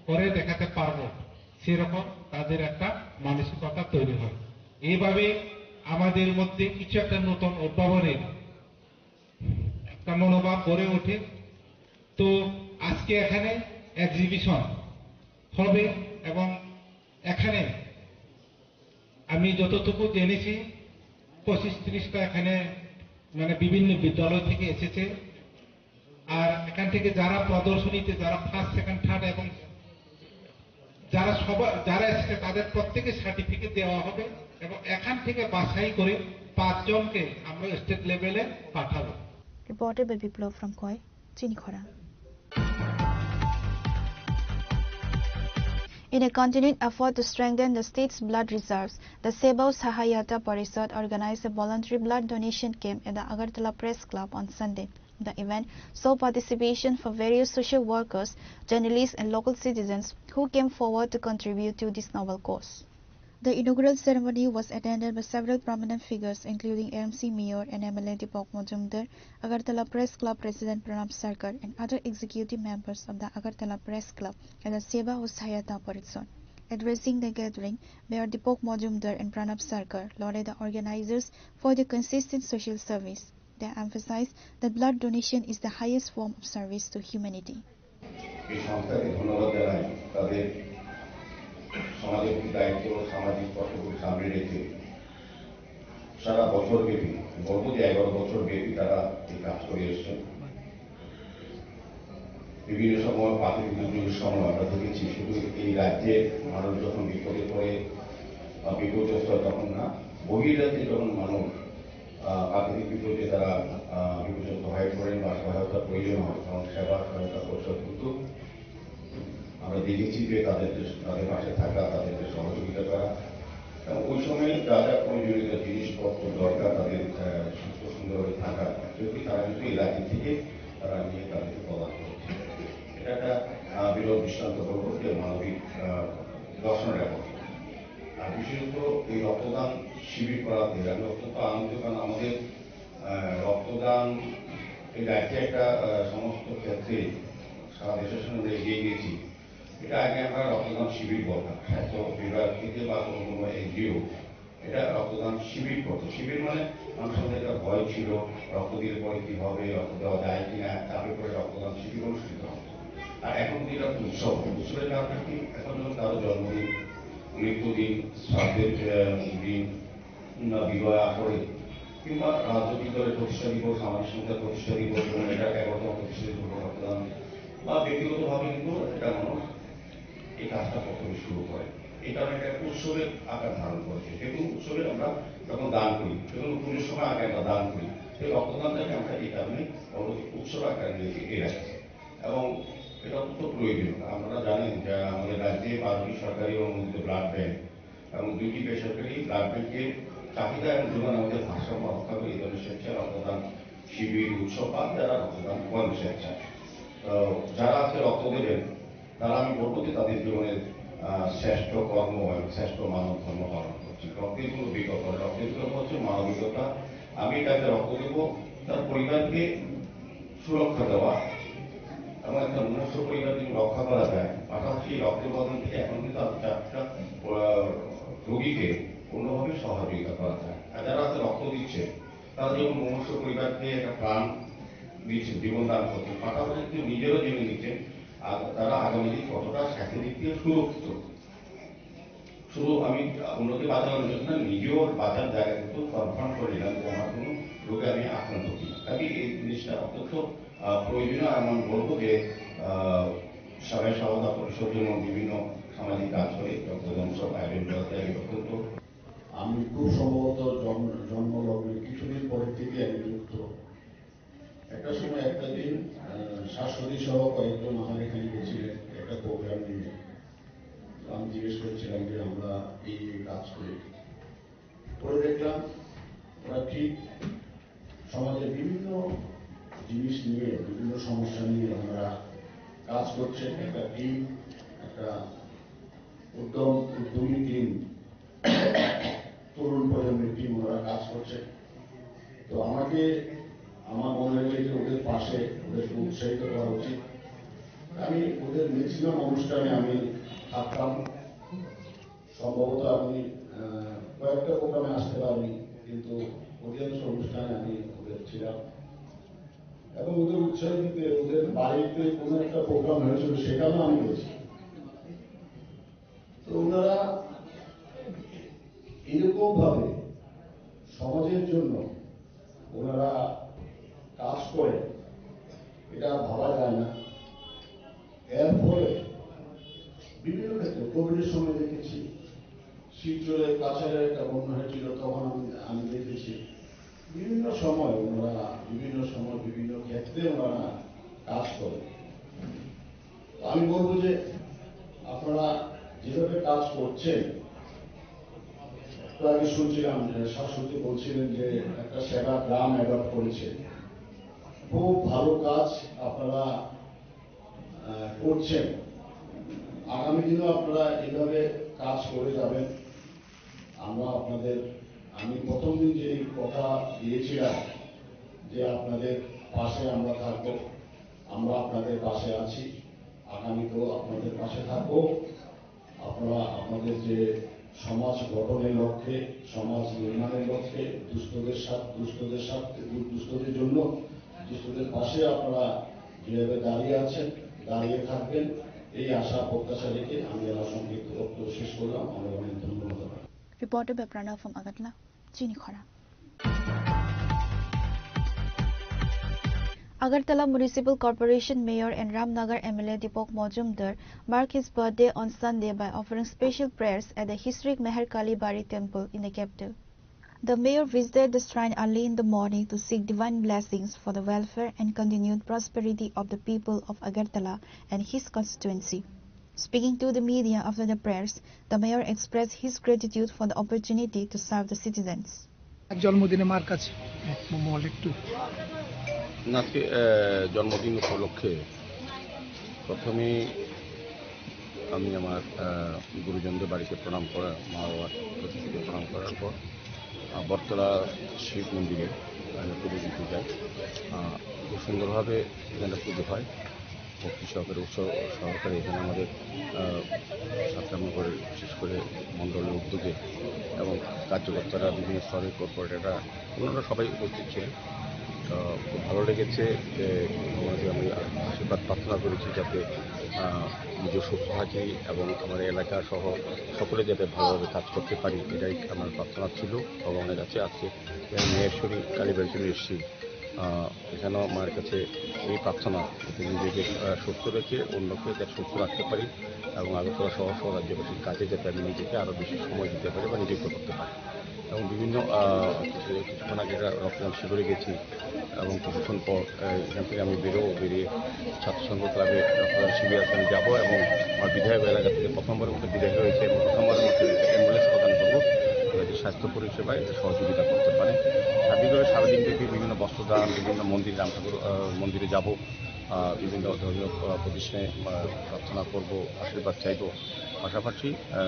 করে দেখাতে পারবো, সেরকম তাদের একটা মানসিকতা তৈরি হয়। এইভাবে আমাদের মধ্যে কিছু একটা নতুন উদ্ভাবনের একটা মনোভাব গড়ে ওঠে। তো আজকে এখানে এক্সিবিশন হবে এবং এখানে আমি যতটুকু জেনেছি, পঁচিশ ত্রিশটা এখানে মানে বিভিন্ন বিদ্যালয় থেকে এসেছে। আর এখান থেকে যারা প্রদর্শনীতে, যারা ফার্স্ট, সেকেন্ড, থার্ড এবং যারা সবার, যারা এসেছে, তাদের প্রত্যেকে সার্টিফিকেট দেওয়া হবে এবং এখান থেকে বাছাই করে পাঁচজনকে আমরা স্টেট লেভেলে পাঠাবো। Reported by Biplab from Khowai, Chini Khorang. In a continued effort to strengthen the state's blood reserves, the Seva Sahayata Parishad organized a voluntary blood donation camp at the Agartala Press Club on Sunday. The event saw participation for various social workers, journalists, and local citizens who came forward to contribute to this noble cause. The inaugural ceremony was attended by several prominent figures, including A M C Mayor and M L A Deepak Majumdar, Agartala Press Club President Pranab Sarkar, and other executive members of the Agartala Press Club and the Seva Sahayata Parishad. Addressing the gathering, Mayor Deepak Majumdar and Pranab Sarkar lauded the organizers for their consistent social service. They emphasized that blood donation is the highest form of service to humanity. এই সংস্থাকে ধন্যবাদ জানাই, তাদের সমাজের দায়িত্ব, সামাজিক কর্তব্য সামনে রেখে সারা বছর ব্যাপী, বলবো যে এগারো বছর ব্যাপী তারা এই কাজ করে এসছেন। বিভিন্ন সময় প্রাকৃতিক দুর্যোগের সময় আমরা দেখেছি, শুধু এই রাজ্যের মানুষ যখন বিপদে পড়ে বা বিপর্যস্ত হয় তখন না, বহির রাজ্যে যখন মানুষ আহ, প্রাকৃতিক বিপর্যয়ে তারা আহ, বিপর্যস্ত হয়ে পড়েন বা সহায়তা প্রয়োজন হয়, তখন সেবা সহায়তা পরিষদ কিন্তু আমরা দেখেছি যে তাদের যে, তাদের পাশে থাকা, তাদেরকে সহযোগিতা করা এবং ওই সময়ে যা যা প্রয়োজনীয় জিনিসপত্র দরকার তাদের আহ, সুস্থ সুন্দরভাবে থাকা, যদি তারা কিন্তু এই রাজ্য থেকে তারা নিয়ে তাদেরকে প্রদান করছে। এটা একটা আহ, বিরল দৃষ্টান্ত বলবো যে মানবিক আহ, দর্শন এবং আর বিশেষত এই রক্তদান শিবির করাতে আমি অত্যন্ত আনন্দিত, কারণ আমাদের আহ, রক্তদান এই রাজ্যে একটা আহ, সমস্ত ক্ষেত্রে সারা দেশের সঙ্গে আমরা এগিয়ে গেছি। এটা আগে আমরা রক্তদান শিবির বলতাম, স্বাস্থ্য বিভাগ থেকে বা কোনো কোনো এনজিও এটা রক্তদান শিবির করতো। শিবির মানে মানুষের মধ্যে একটা ভয় ছিল, রক্ত দিলে পরে কি হবে, রক্ত দেওয়া যায় কিনা, চাপে পড়ে রক্তদান শিবির অনুষ্ঠিত হতো। আর এখন কিন্তু এটা একটা উৎসব, উৎসবের কারণে কি এখন যখন কারো জন্মদিন, মৃত্যুদিন, শ্রাদ্ধের আহ, দিন, কিংবা বিবাহ আসরে কিংবা রাজনৈতিক দলের প্রতিষ্ঠা দিবস, সামাজিক সংস্থার প্রতিষ্ঠা দিবস, এবং এটা এগারোতম প্রতিষ্ঠা দিবস রক্তদান বা ব্যক্তিগতভাবে কিন্তু এটা মানুষ এই কাজটা প্রথমে শুরু করে। এই কারণে এটা উৎসবের আকার ধারণ করেছে। যেহেতু উৎসবে আমরা যখন দান করি, যেমন পুজোর সময় আগে আমরা দান করি, সেই রক্তদানটাকে আমরা এই কারণে পরবর্তী উৎসব আকারে নিয়ে এসে এই রাখছি। এবং এটা অত্যন্ত প্রয়োজনীয়। আপনারা জানেন যে আমাদের রাজ্যে বারোটি সরকারি অনুমোদিত ব্লাড ব্যাংক এবং দুইটি বেসরকারি ব্লাড ব্যাংকের চাহিদা এবং যোগান আমাদের ভারসাম্য রক্ষা করে এই ধরনের স্বেচ্ছায় রক্তদান শিবির, উৎসব বা যারা রক্তদান করেন স্বেচ্ছায়। তো যারা আজকে রক্ত দেবেন, তারা, আমি বলবো যে তাদের জীবনের, আহ, শ্রেষ্ঠ কর্ম এবং শ্রেষ্ঠ মানব ধর্ম পালন করছেন। রক্তের কোনো বিকল্প নেই। রক্তের বিকল্প হচ্ছে মানবিকতা। আমি তাকে রক্ত দেবো, তার পরিবারকে সুরক্ষা দেওয়া এবং একটা মুমূর্ষু পরিবার যদি রক্ষা করা যায়, পাশাপাশি এই রক্তের উপাদান থেকে এখন কিন্তু আরো চারটা, আহ, রোগীকে অন্যভাবে সহযোগিতা করা যায়। আর যারা আজকে রক্ত দিচ্ছে, তারা যেমন মুমূর্ষু পরিবারকে একটা প্রাণ দিচ্ছেন, জীবন দান করছেন, পাশাপাশি কিন্তু নিজেরও জীবন দিচ্ছেন। আর তারা আগামী দিন কতটা স্বাস্থ্য দিক দিয়ে সুরক্ষিত, শুধু আমি উন্নতি বাঁচানোর জন্য নিজেও বাঁচার জায়গা কিন্তু কনফার্ম করে নিলাম যে আমার কোনো রোগে আমি আক্রান্ত কিনা। কাজে এই জিনিসটা অত্যন্ত, আহ, প্রয়োজনীয়। আর আমি বলবো যে, আহ, সবাই সহজা পরিষদ এবং বিভিন্ন সামাজিক কাজ করে রক্তদান সব আয়োজন করাতে আমি অত্যন্ত আমি খুব সম্ভবত জন্ম, জন্মলগ্নে কিছুদিন পরের থেকে আমি যুক্ত। একটা সময় একটা দিন, আহ, শাশ্বতী সহ কয়েকজন আমার এখানে গেছিলেন একটা প্রোগ্রাম নিয়ে। তো আমি জিজ্ঞেস করছিলাম যে আমরা এই এই কাজ করি। পরে দেখলাম ওরা ঠিক সমাজের বিভিন্ন জিনিস নিয়ে, বিভিন্ন সমস্যা নিয়ে ওনারা কাজ করছেন। একটা টিম, একটা উদ্যম, উদ্যমী টিম, তরুণ প্রজন্মের টিম ওনারা কাজ করছে। তো আমাকে, আমার মনে হয়েছে যে ওদের পাশে ওদেরকে উৎসাহিত করা উচিত। আমি ওদের ম্যাক্সিমাম অনুষ্ঠানে আমি থাকতাম। সম্ভবত আমি, আহ, কয়েকটা প্রোগ্রামে আসতে পারিনি, কিন্তু অধিকাংশ অনুষ্ঠানে আমি ওদের ছিলাম এবং ওদের উৎসাহ দিতে ওদের বাড়িতে কোনো একটা প্রোগ্রাম হয়েছিল, সেখানেও আমি গেছি। তো ওনারা এরকম ভাবে সমাজের জন্য ওনারা কাজ করে, এটা ভাবা যায় না। এর ফলে বিভিন্ন ক্ষেত্রে কোভিডের সময় দেখেছি, শিলচরে কাছাড়ে একটা বন্যা হয়েছিল, তখন আমি, আমি দেখেছি বিভিন্ন সময় ওনারা, বিভিন্ন সময় বিভিন্ন ক্ষেত্রে ওনারা কাজ করে। তো আমি বলবো যে আপনারা যেভাবে কাজ করছেন, একটু আগে শুনছিলাম যে শাশ্বতী বলছিলেন যে একটা সেবা গ্রাম অ্যাডপ্ট করেছে। খুব ভালো কাজ আপনারা, আহ, করছেন। আগামী দিনেও আপনারা এইভাবে কাজ করে যাবেন। আমরা আপনাদের, আমি প্রথম দিন যে কথা দিয়েছিলাম যে আপনাদের পাশে আমরা থাকবো, আমরা আপনাদের পাশে আছি, আগামীতেও আপনাদের পাশে থাকবো। আপনারা আপনাদের যে সমাজ গঠনের লক্ষ্যে, সমাজ নির্মাণের লক্ষ্যে, দুস্থদের সাথে, দুস্থদের সাথে, দু-, দুস্থদের জন্য, দুস্থদের পাশে আপনারা যেভাবে দাঁড়িয়ে আছেন, দাঁড়িয়ে থাকবেন, এই আশা প্রত্যাশা রেখে আমি আমার সংক্ষিপ্ত বক্তব্য শেষ করলাম। অনেক অনেক ধন্যবাদ। Reporter by Pranav from Agartala, Chini Khora. Agartala Municipal Corporation Mayor and Ramnagar M L A Deepak Majumdar marked his birthday on Sunday by offering special prayers at the historic Meherkali Bari Temple in the capital. The mayor visited the shrine early in the morning to seek divine blessings for the welfare and continued prosperity of the people of Agartala and his constituency. Speaking to the media after the prayers, the mayor expressed his gratitude for the opportunity to serve the citizens. জন্মদিনে মার কাছে মোহাম্মদ একটু। না, আজকে, আহ, জন্মদিন উপলক্ষে প্রথমেই আমি আমার, আহ, গুরুজনদের বাড়িতে প্রণাম করা, মা বাবার প্রতি প্রণাম করার পর, আহ, বটতলা শিব মন্দিরে আমি পুজো দিতে যাই। আহ, খুব সুন্দরভাবে এখানে পুজো হয়। ভক্তি সহকারে, উৎসব সহকারে এখানে আমাদের, আহ, সাতটা মহল, বিশেষ করে মণ্ডলের উদ্যোগে এবং কার্যকর্তারা, বিভিন্ন স্তরের কর্পোরেটররা, ওনারা সবাই উপস্থিত ছিলেন। তো খুব ভালো লেগেছে যে ওনাদের আমি আশীর্বাদ প্রার্থনা করেছি যাতে, আহ, নিজে সুস্থ থাকি এবং আমার এলাকা সহ সকলে যাতে ভালোভাবে কাজ করতে পারি, এটাই আমার প্রার্থনা ছিল ভগবানের কাছে। আজকে মেহেশ্বরী কালীবাড়ির জন্য এসেছি। আহ, এখানেও মায়ের কাছে এই প্রার্থনা, যাতে নিজেকে, আহ, সুস্থ রেখে অন্যকে যাতে সুস্থ রাখতে পারি এবং আগরতলা সহ সহ রাজ্যবাসীর কাজে যাতে আমি নিজেকে আরও বেশি সময় দিতে পারি বা নিযুক্ত করতে পারি। এবং বিভিন্ন, আহ, কিছুক্ষণ আগে একটা রক্তদান শিবিরে গেছি এবং কিছুক্ষণ পর, আহ, এখান থেকে আমি বেরোবো, বেরিয়ে ছাত্র সংঘ ক্লাবে রক্তদান শিবিরে আজকে আমি যাবো এবং আমার বিধায়ক এলাকা থেকে প্রথমবারের মতো বিধায়ক হয়েছে এবং প্রথমবারের মতো একটা অ্যাম্বুলেন্স প্রদান করবো, যাতে স্বাস্থ্য পরিষেবায় এটা সহযোগিতা করতে পারে। সার্বিকভাবে সারাদিন ব্যাপী বিভিন্ন বস্ত্রদান, বিভিন্ন মন্দির, রাম ঠাকুর, আহ, মন্দিরে যাবো, আহ, বিভিন্ন ধর্মীয়, আহ, প্রতিষ্ঠানে, আহ, প্রার্থনা করবো, আশীর্বাদ চাইবো। পাশাপাশি, আহ,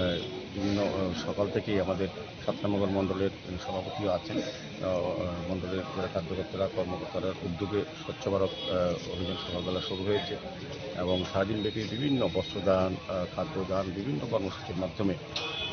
বিভিন্ন, আহ, সকাল থেকেই আমাদের সাত নম্বর মণ্ডলের সভাপতিও আছেন। আহ, মণ্ডলের যারা কার্যকর্তারা, কর্মকর্তারা উদ্যোগে স্বচ্ছ ভারত, আহ, অভিযান সকালবেলা শুরু হয়েছে এবং সারাদিন ব্যাপী বিভিন্ন বস্ত্রদান, আহ, খাদ্যদান, বিভিন্ন কর্মসূচির মাধ্যমে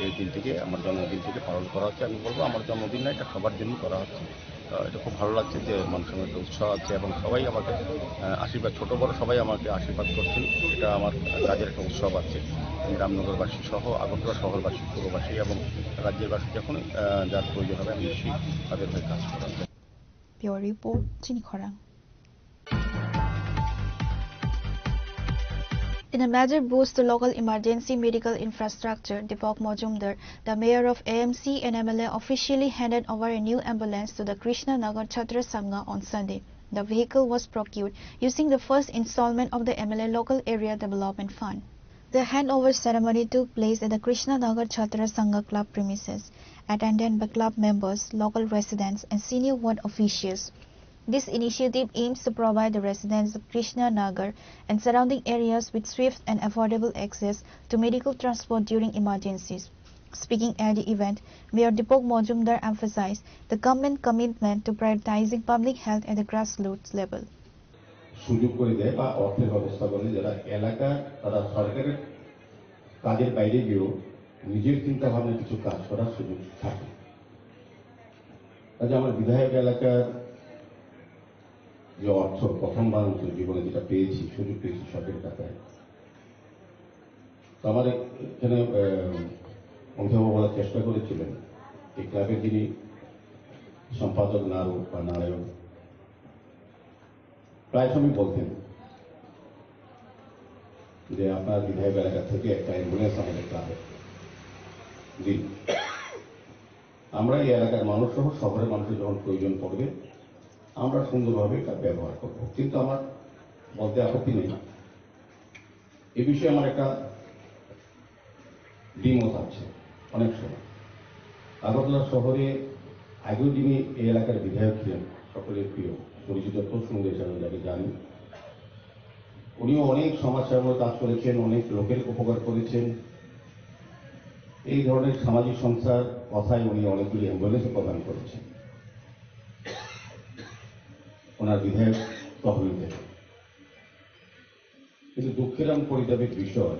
এই দিনটিকে, আমার জন্মদিনটিকে পালন করা হচ্ছে। আমি বলবো, আমার জন্মদিন না, এটা সবার জন্য করা হচ্ছে। আহ, এটা খুব ভালো লাগছে যে মানুষের মধ্যে উৎসাহ আছে এবং সবাই আমাকে, আহ, আশীর্বাদ, ছোট বড় সবাই আমাকে আশীর্বাদ করছেন। এটা আমার কাজের একটা উৎসব আছে। আমি রামনগরবাসী সহ আগরতলা শহরবাসী, পুরবাসী এবং রাজ্যের বাসী যখন, আহ, যার প্রয়োজন হবে, আমি নিশ্চয়ই তাদের হয়ে কাজ করব। Bureau report, Chini Khorang. In a major boost to local emergency medical infrastructure, Deepak Majumdar, the mayor of A M C and M L A, officially handed over a new ambulance to the Krishna Nagar Chhatra Sangha on Sunday. The vehicle was procured using the first installment of the M L A Local Area Development Fund. The handover ceremony took place at the Krishna Nagar Chhatra Sangha Club premises, attended by club members, local residents, and senior ward officials. This initiative aims to provide the residents of Krishna Nagar and surrounding areas with swift and affordable access to medical transport during emergencies. Speaking at the event, Mayor Deepak Majumdar emphasized the government commitment to prioritizing public health at the grassroots level. সুযোগ করে দেয় বা অর্থের ব্যবস্থা করে, যারা এলাকার, তারা সরকারের কাজের বাইরে গিয়েও নিজের চিন্তা ভাবনায় কিছু কাজ করার সুযোগ থাকে। কাজে আমার বিধায়ক এলাকার যে অর্থ, প্রথমবার মতো জীবনে যেটা পেয়েছি, সুযোগ পেয়েছি সরকারি টাকায়, তো আমার এখানে, আহ, অমিতাভ বলার চেষ্টা করেছিলেন, এই ক্লাবের যিনি সম্পাদক নারু বা নারায়ণ, প্রায় সময় বলতেন যে আপনার বিধায়ক এলাকা থেকে একটা অ্যাম্বুলেন্স আমাদের ক্লাবে দিন। আমরা এই এলাকার মানুষ সহ শহরের মানুষের যখন প্রয়োজন পড়বে, আমরা সুন্দরভাবে এটা ব্যবহার করব। কিন্তু আমার বলতে আপত্তি নেই, এ বিষয়ে আমার একটা দ্বিমত আছে। অনেক সময় আগরতলা শহরে আগেও যিনি এই এলাকার বিধায়ক ছিলেন, সকলের প্রিয় পরিচিত প্রসঙ্গ হিসাবে যাকে জানি, উনিও অনেক সমাজসেবামূলক কাজ করেছেন, অনেক লোকের উপকার করেছেন। এই ধরনের সামাজিক সংস্থার কথায় উনি অনেকগুলি অ্যাম্বুলেন্স প্রদান করেছেন ওনার বিধায়ক তহবিল থেকে। কিন্তু দুঃখের এবং পরিতাপের বিষয়,